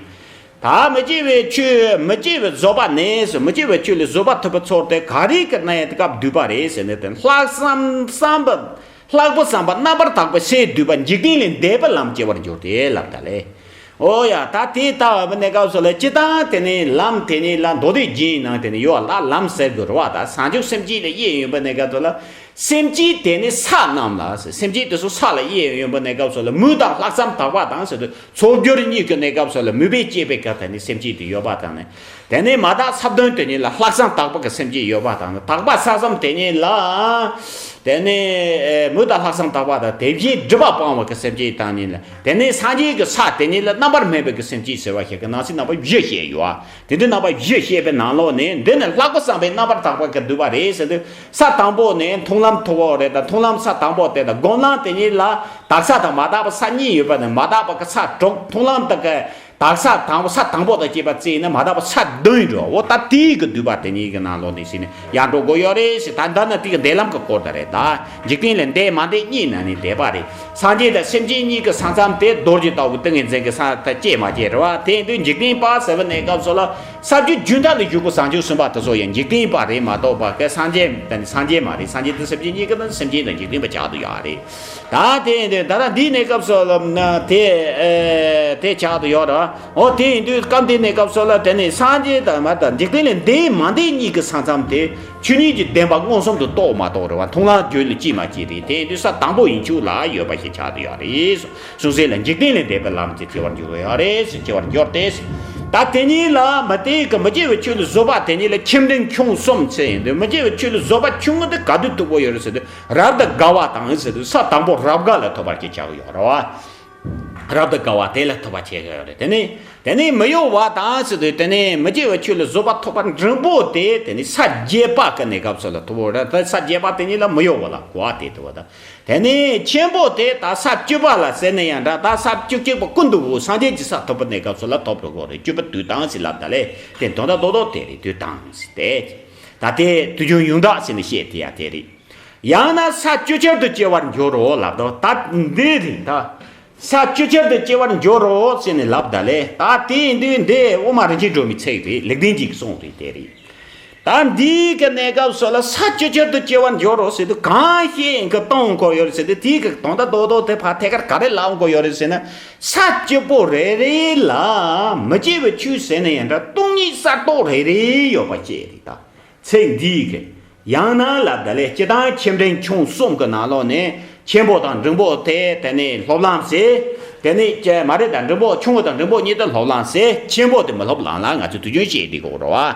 ད་མི་སྐྱེ་བའི་ཆོས་མི་སྐྱེ་བའི་བཟོད་པ་ནས་ཟེར། མི་སྐྱེ་བའི་ཆོས་ལ་བཟོད་པ་ཐོབ་པའི་ཚོགས་དེ་ག་རེ་གི་གནས་སྐབས་བསྡུས་པ་རེད་ཟེར་ནས་དེ་ལྷག་བསམ་བསམ་པ་ལྷག་པའི་བསམ་པ་རྣམ་པར་དག་པའི་སས་བསྡུས་པ་འཇིག་རྟེན་ལས་འདས་པའི་ལམ་སྐྱེ་བར་འགྱུར་ཏེ་ལབ་ད་ལེ། ཨོ་ཡ། ད་དེ་ལྟ་བའི་གནས་སྐབས་སུ་ལ་སྤྱིར་བཏང་དེ་ནི་ལམ་དེ་ཉིད་ལ་མདོ་སྡེ་རྒྱན་ནང་དེ་ནི་ཡོད་ལ་ལམ་ཟེར་དགོས་རེད་བ། ད་བྱང་ཆུབ་སེམས་བསྐྱེད་ལ་དབྱེ་ཡོད་པའི་གནས་སྐབས་སུ་ལ། སེམས་བསྐྱེད་དེ་ནི་ས་རྣམས་ལ་ཟེར། སེམས་བསྐྱེད་དེ་ཚོ་ས་ལ་དབྱེ་ཡོད་པའི་གནས་སྐབས་སུ་ལ་མོས་དང་ལྷག་བསམ་དག་པ་དང་ཟེར་དུས་ཚོགས་སྦྱོར་གཉིས་ཀྱི་གནས་སྐབས་སུ་ལ་མོས་པས་བསྐྱེད་པའི་སྐབས་དེ་ནི་སེམས་བསྐྱེད་དེ་ཡོད་པ་དང་ནི། དེ་ནས་མ་དག་ས་བདུན་དེ་ཉིད་ལ་ལྷག་བསམ་དག་པ་གི་སེམས་བསྐྱེད་ཡོད་པ་དང་ནི། དག་པ་ས་གསུམ་དེ་ཉིད་ལ་དེ་ནི་ཨེ་མོས་དང་ལྷག་བསམ་དག་པ་དང་དེ་བཞིན་སྒྲིབ་པ་སྤང་བ་གི་སེམས་བསྐྱེད་དང་ཉིད་ལ། དེ་ནས་སངས་རྒྱས་ཀྱི་ས་དེ་ཉིད་ལ་རྣམ་པར་སྨིན་པའི་གི་སེམས་བསྐྱེད་ཟེར་བ་ཞིག་གི་ནང་གསེས་རྣམ་པ་བཞི་བཤད་ཡོད། དེ་འདྲའི་རྣམ་པ་བཞི་བཤད་པའི་ནང་ལོགས་ནས་འདི་ནི་ལྷག་པ་བསམ་པའི་རྣམ་པར་དག་པ་གི་བསྡུས་པ་རེད་ཟེར་དུས། ས་དང་པོ་ནས་མཐོང་ལམ་མཐོ་བོ་རེད། ད་མཐོང་ལམ་ས་དང་པོ་དེ་དང་སྒོམ་ལམ་དེ་གཉིས་ལ་དག་ས་དང་མ་དག་པ་ས་གཉིས་ཡོད་པ་ནི། མ་དག་པ་གི་ས་དྲུག་མཐོང་ལམ་དེ་གི་དག་ས་དང་པོ་ས་དང་པོ་དང་བཅས་པ་བརྩིས་ན་མ་དག་པ་ས་བདུན་འགྲོ། འོ་ད་དེའི་གི་བསྡུས་པ་དེ་གཉིས་ཀྱི་ནང་ལོགས་ནས་ཟིན་ནས་ཡར་འགྲོ་དགོས་ཡོད་རེད་ཟེར། ད་འདི་ནི་དེ་གི་འདས་ལམ་གི་སྐོར་དེ་རེད། ད་འཇིག་རྟེན་ལས་འདས་མ་འདས་གཉིས་ནང་ནས་འདས་པ་རེད། སངས་རྒྱས་དང་སེམས་ཅན་གཉིས་ཀྱི་ས་མཚམས་དེ་རྡོ་རྗེ་ལྟ་བུ་ཏིང་ངེ་འཛིན་གྱི་ས་ད་སྐྱེས་མ་སྐྱེས་རེད་བ། དེ་ཡིན་དུས་འཇིག་རྟེན་པ་ཟེར་བའི་གནས་སྐབས་སུ་ལ་ས་བཅུ་རྒྱུན་མཐའ་ལ་བཞུགས་པའི་བྱང་ཆུབ་སེམས་དཔའ་དེ་ཚོ་ཡང་འཇིག་རྟེན་པ་རེད་མ་གཏོགས་པ་གི་སངས་རྒྱས་དང་སངས་རྒྱས་མ་རེད། སངས་རྒྱས་དེ་སེམས་ཅན་གཉིས་ཀྱི་ནང་སེམས་ཅན་དང་འཇིག་རྟེན་པ་ཆགས་བསྡད་ཡོད་རེད། ད་དེ་ཡིན་དུས་ད་ལྟ་འདིའི་གནས་སྐབས་སུ་ལ་དེ་དེ་ཆགས་བསྡད་ཡོད་རེད། འོ་དེ་ཡིན་དུས་སྐབས་འདིའི་གནས་སྐབས་སུ་ལ་དེ་ནི་སངས་རྒྱས་དང་མ་དང་འཇིག་རྟེན་ལས་འདས་མ་འདས་གཉིས་ཀྱི་ས་མཚམས་དེ། ཆོས་ཉིད་ཀྱི་བདེན་པ་མངོན་སུམ་དུ་རྟོགས་མ་རྟོགས་རེད་བ། མཐོང་ལམ་རྒྱུད་ལ་སྐྱེས་མ་སྐྱེས་རེད། དེ་ཡིན་དུས་ས་དང་པོ་ཡན་ཆད་ལ་ཡོད་པ་ཞིག་ཆགས་བསྡད་ཡོད་རེད། གསུངས་ས་ལ་འཇིག་རྟེན་ལས་འདས་པའི་ལམ་དེ་སྐྱེ་བར་འགྱུར་ཡོད་རེད་ཟེར། སྐྱེ་བར་འགྱུར་ཏེ་ཟེར། ད་དེ་ཉིད་ལ་མ་དེ་གི་མི་སྐྱེ་བའི་ཆོས་ལ་བཟོད་པ་དེ་ཉིད་ལ་ཁྱིམ་དྲན་ཆུང་གསུམ་ཚེ་ཡིན་དུས། མི་སྐྱེ་བའི་ཆོས་ལ་བཟོད་པ་ཆུང་ངུ་དེ་ག་དུས་ཐུབ་པོ་ཡོད་རེད་ཟེར་དུས། རབ་དང་དགའ་བ་དང་ཟེར་དུས་ས་དང་པོ་རབ་དགའ་ལ་ཐོབ་པར་སྐྱེ་ཆགས་ཡོད་རེད་བ། རབ་དང་དགའ་བ་དེ་ལ་ཐོབ་པ་བྱེད་ཀྱི་ཡོད་རེད། དེ་ནི་དེ་ནི་མི་གཡོ་བ་དང་ཟེར་དུས། དེ་ནི་མི་སྐྱེ་བའི་ཆོས་ལ་བཟོད་པ་ཐོབ་པ་འབྲིང་པོ་དེ་དེ་ནི་ས་བརྒྱད་པ་གི་གནས་སྐབས་སུ་ལ་ཐོབ་པོ་རེད། ད་ས་བརྒྱད་པ་དེ་ཉིད་ལ་མི་གཡོ་བ་ལ་གོ་བ་དེ་ཐོབ་པ་དང་། དེ་ནི་ཆེན་པོ་དེ་ད་ས་བཅུ་པ་ལ་ཟེར་ན་ཡང་འདྲ། ད་ས་བཅུ་གཅིག་པ་ཀུན་ཏུ་བོ་སངས་རྒྱས་ཀྱི་ས་ཐོབ་པའི་གནས་སྐབས་སུ་ལ་ཐོབ་འགྲོ་གི་རེད། བཅུ་པ་དུས་དང་ཟེར་ལབ་ད་ལེ། དེ་དོན་དག་རྡོག་རྡོག་དེ་རེད། དུས་དང་ཟེར་ཏེ། ད་དེ་དུས་རྒྱུན་ཡོངས་གྲགས་ཟེར་ནས་བཤད་དེ་ཡ་དེ་རེད། ཡང་ན་ས་བཅུ་ཆར་དུ་སྐྱེ་བར་འགྱུར་རོ་ལབ་དོ། ད་འདི་རེད་ད། ས་བཅུ་ཆར་དུ་སྐྱེ་བར་འགྱུར་རོ་ཟེར་ནས་ལབ་ད་ལེ། ད་དེ་ཡིན་དུས་འདི་དབུ་མ་རིན་ཆེན་སྒྲོན་མེའི་ཚིག་རེད། ལེགས་ལྡན་གྱི་གསུང་རེད། དེ་རེད། ད་འདིའི་གི་གནས་སྐབས་སུ་ལ་ས་བཅུ་ཆར་དུ་སྐྱེ་བར་འགྱུར་རོ་ཟེར་དུས་གང་ཤེས་ཡིན་གི་གཏོང་དགོས་ཡོད་རེད་ཟེར་དུས། དེའི་གི་དོན་དག་རྡོག་རྡོག་དེ་ཕར་ཐད་ཀར་ག་རེ་ལབ་དགོས་ཡོད་རེད་ཟེར་ན། ས་བཅུ་པོ་རེ་རེ་ལ་མི་སྐྱེ་བའི་ཆོས་ཟེར་ན་ཡང་འདྲ། སྟོང་ཉིད་གསར་རྟོགས་རེ་རེ་ཡོད་པ་ཅིག་རེད་ད། ཚིག་འདིའི་གི། ཡང་ན་ལབ་ད་ལེ། སྤྱིར་བཏང་ཁྱིམ་དྲན་ཆུང་གསུམ་གི་ནང་ལོགས་ནས་ཆེན་པོ་དང་འབྲིང་པོ་དེ་དེ་ནས་སློབ་ལམ་ཟེར། དེ་ནས་ཀྱི་མ་རེད་ད། འབྲིང་པོ་ཆུང་ངུ་དང་འབྲིང་པོ་གཉིས་དེ་སློབ་ལམ་ཟེར། ཆེན་པོ་དེ་མི་སློབ་ལམ་ལ་ང་ཚོས་དུས་རྒྱུན་བཤད་བསྡད་དགོས་རེད་བ།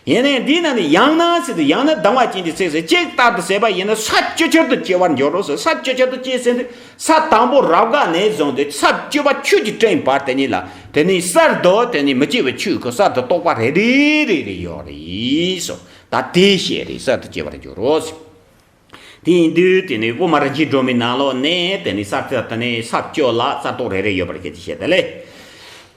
ཡིན་ནའི་འདི་ནང་ནས་ཡང་ན་ཟེར་དུས་ཡང་ན་སྡང་བ་ཅན་གྱི་ཚིག་ཟེར། གཅིག་ལྟར་དུ་ཟེར་བ་ཡིན་ན་ས་བཅུ་ཆར་དུ་སྐྱེ་བར་འགྱུར་རོ་ཟེར། ས་བཅུ་ཆར་དུ་སྐྱེ་ཟེར་དུས་ས་དང་པོ་རབ་དགའ་ནས་བཟུང་སྟེ་ས་བཅུ་པ་ཆོས་ཀྱི་སྤྲིན་བར་དེ་ཉིད་ལ་དེ་ནས་གསར་དུ་དེ་ནས་མི་སྐྱེ་བའི་ཆོས་ཀྱི་གསར་དུ་རྟོགས་པ་རེ་རེ་རེ་རེ་ཡོད་རེད་སོ། ད་དེ་བཤད་རེད། གསར་དུ་སྐྱེ་བར་འགྱུར་རོ་ཟེར། དེ་ཡིན་དུས་དེ་ནས་དབུ་མ་རིན་ཆེན་སྒྲོན་མེའི་ནང་ལོགས་ནས་དེ་ནས་ས་དེ་ནས་ས་བཅུ་ལ་གསར་རྟོགས་རེ་རེ་ཡོད་པར་སྐད་ཆ་བཤད་ད་ལེ།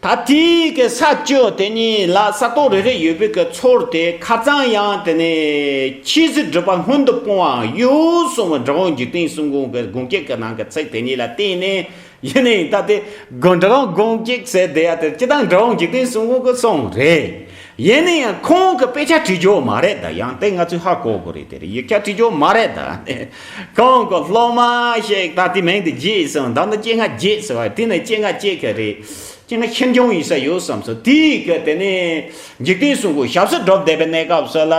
ད་དེའི་གི་ས་བཅུ་དེ་ཉིད་ལ་གསར་རྟོགས་རེ་རེ་ཡོད་པའི་གི་ཚོར་དེ་ཁ་རྩང་ཡང་དེ་ནས་ཆོས་སྲིད་སྒྲུབ་པ་སྔོན་དུ་སྤོང་བའང་ཡོད་གསུངས་པ་འགྲོ་བ་འཇིག་རྟེན་གསུམ་མགོན་གྱི་དགོངས་གཅིག་གི་ནང་གི་ཚིག་དེ་ཉིད་ལ་བརྟེན་ནས། ཡིན་ནའི་ད་དེ་དགོན་གྲོང་དགོངས་གཅིག་ཟེར་བསྡད་ཡ་དེ་སྤྱིར་བཏང་འགྲོ་བ་འཇིག་རྟེན་གསུམ་མགོན་གྱི་གསུང་རེད། ཡིན་ནའི་ཡང་ཁོང་གི་དཔེ་ཆ་བྲིས་རྒྱུ་མ་རེད་ད། ཡང་དེ་ང་ཚོས་ཧ་གོ་དགོས་རེད། དེ་རེད། ཡིག་ཆ་བྲིས་རྒྱུ་མ་རེད་ད། ཁོང་གི་སློབ་མ་ཞིག་ད་དེ་མིང་དེ་བརྗེད་སོང་། ད་ནི་སྤྱན་སྔ་བརྗེད་སོང་བ། དེ་ནི་སྤྱན་སྔ་བརྗེད་གི་རེད། སྤྱན་སྔ་ཤེས་འབྱུང་ཡིན་ས་ཡོད་བསམ་སོང་། དེའི་གི་དེ་ནས་འཇིག་རྟེན་གསུམ་མགོན་ཞབས་སུ་བསྒྲུབས་བསྡད་པའི་གནས་སྐབས་སུ་ལ།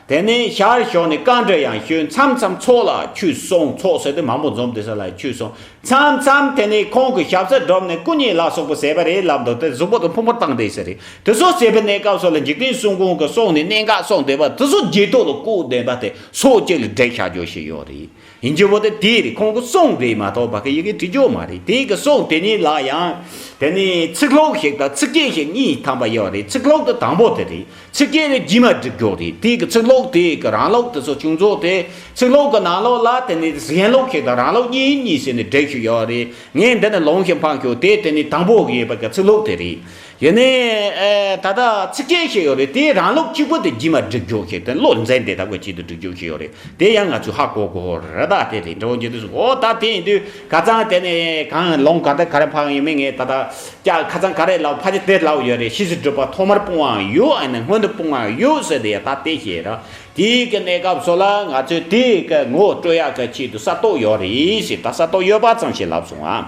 དེ་ནས་ཞལ་ཞོག་ནས་བཀའ་འདྲི་ཡང་ཞུས། མཚམས་མཚམས་ཚོགས་ལ་ཆོས་གསུང་། ཚོགས་ཟེར་དུས་མང་པོ་འཛོམས་བསྡད་ས་ལ་ཆོས་གསུང་། མཚམས་མཚམས་དེ་ནས་ཁོང་གི་ཞབས་སར་བསྒྲུབས་ནས་སྐུ་ཉིད་ལ་སོགས་པ་ཟེར་བ་རེད་ལབ་འདུག་དེ་གཟུགས་པོ་དང་ཕུང་པོ་བཏང་བསྡད་ས་རེད། དེ་ཚོ་ཟེར་བའི་གནས་སྐབས་སུ་ལ་འཇིག་རྟེན་གསུམ་མགོན་གྱི་གསུང་ནས་གནད་འགག་གསུངས་བསྡད་པ་དེ་ཚོ་རྗེས་ཐོག་ལ་བཀོད་བསྡད་པ་དེ་སོ་གཅིག་ལ་བསྒྲིགས་བཞག་རྒྱུ་ཞིག་ཡོད་རེད། ཡིན་གྱི་བོ་དེ་དེ་རེད། ཁོང་གི་གསུང་རེད་མ་གཏོགས་པ་གི་ཡི་གེ་བྲིས་རྒྱུ་མ་རེད། དེ་གི་གསུང་དེ་ཉིད་ལ་ཡང་དེ་ནས་ཚིག་ལྷུག་ཞིག་དང་ཚིགས་བཅད་ཞིག་གཉིས་ཐམ་པ་ཡོད་རེད། ཚིག་ལྷུག་དེ་དང་པོ་དེ་རེད། ཚིགས་བཅད་དེ་རྗེས་མ་བསྒྲིགས་རྒྱུ་རེད། དེ་གི་ཚིག་ལྷུག་དེ་གི་རང་ལུགས་དེ་ཚོ་ཆུང་ཚོགས་དེ། ཚིག་ལྷུག་གི་ནང་ལོགས་ལ་དེ་ནས་གཞན་ལུགས་ཤིག་དང་རང་ལུགས་གཉིས་གཉིས་ཟེར་ནས་བསྒྲིགས་ཤིག་ཡོད་རེད། ངས་འདི་ནས་ལོང་ཞིག་འཕངས་ཤོག་དེ་དེ་ནས་དང་པོ་གི་ཡོད་པ་གི་ཚིག་ལྷུག་དེ་རེད། ཡིན་ནའི་ཨེ་ད་ལྟ་ཚིགས་བཅད་ཞིག་ཡོད་རེད། དེ་རང་ལུགས་གཅིག་པུ་དེ་རྗེས་མ་བསྒྲིགས་རྒྱུ་ཞིག་དེ་བློ་འཛིན་བདེ་ཐང་གི་ཆེད་དུ་བསྒྲིགས་རྒྱུ་ཞིག་ཡོད་རེད། དེ་ཡང་ང་ཚོས་ཧ་གོ་དགོས་རེད། ད་དེ་རེད། འགྲོ་རྒྱུ་དེ་སོང་། འོ་ད་དེ་ཡིན་དུས་ཁ་སང་དེ་ནས་གང་ལོང་ག་འདྲ་ག་རེ་འཕངས་ཡིན་མིན་ངས་ད་ལྟ་ཀྱ་ཁ་སང་ག་རེ་ལབ། ཕལ་ཆེར་དེ་ལབ་ཡོད་རེད། ཕྱིས་སུ་སྒྲུབ་པ་ཐོག་མར་སྤོང་བའང་ཡོད། ཨ་ནི་སྔོན་དུ་སྤོང་བའང་ཡོད་ཟེར་དེ་ཡ་ད་དེ་བཤད་ར། དེའི་གི་གནས་སྐབས་སུ་ལ་ང་ཚོས་དེའི་གི་ངོ་སྤྲོད་ཡག་གི་ཆེད་དུ་གསར་གཏོད་ཡོད་རེད་ཟེར། ད་གསར་གཏོད་ཡོད་པ་ཙམ་ཞིག་ལབ་སོང་ཨ།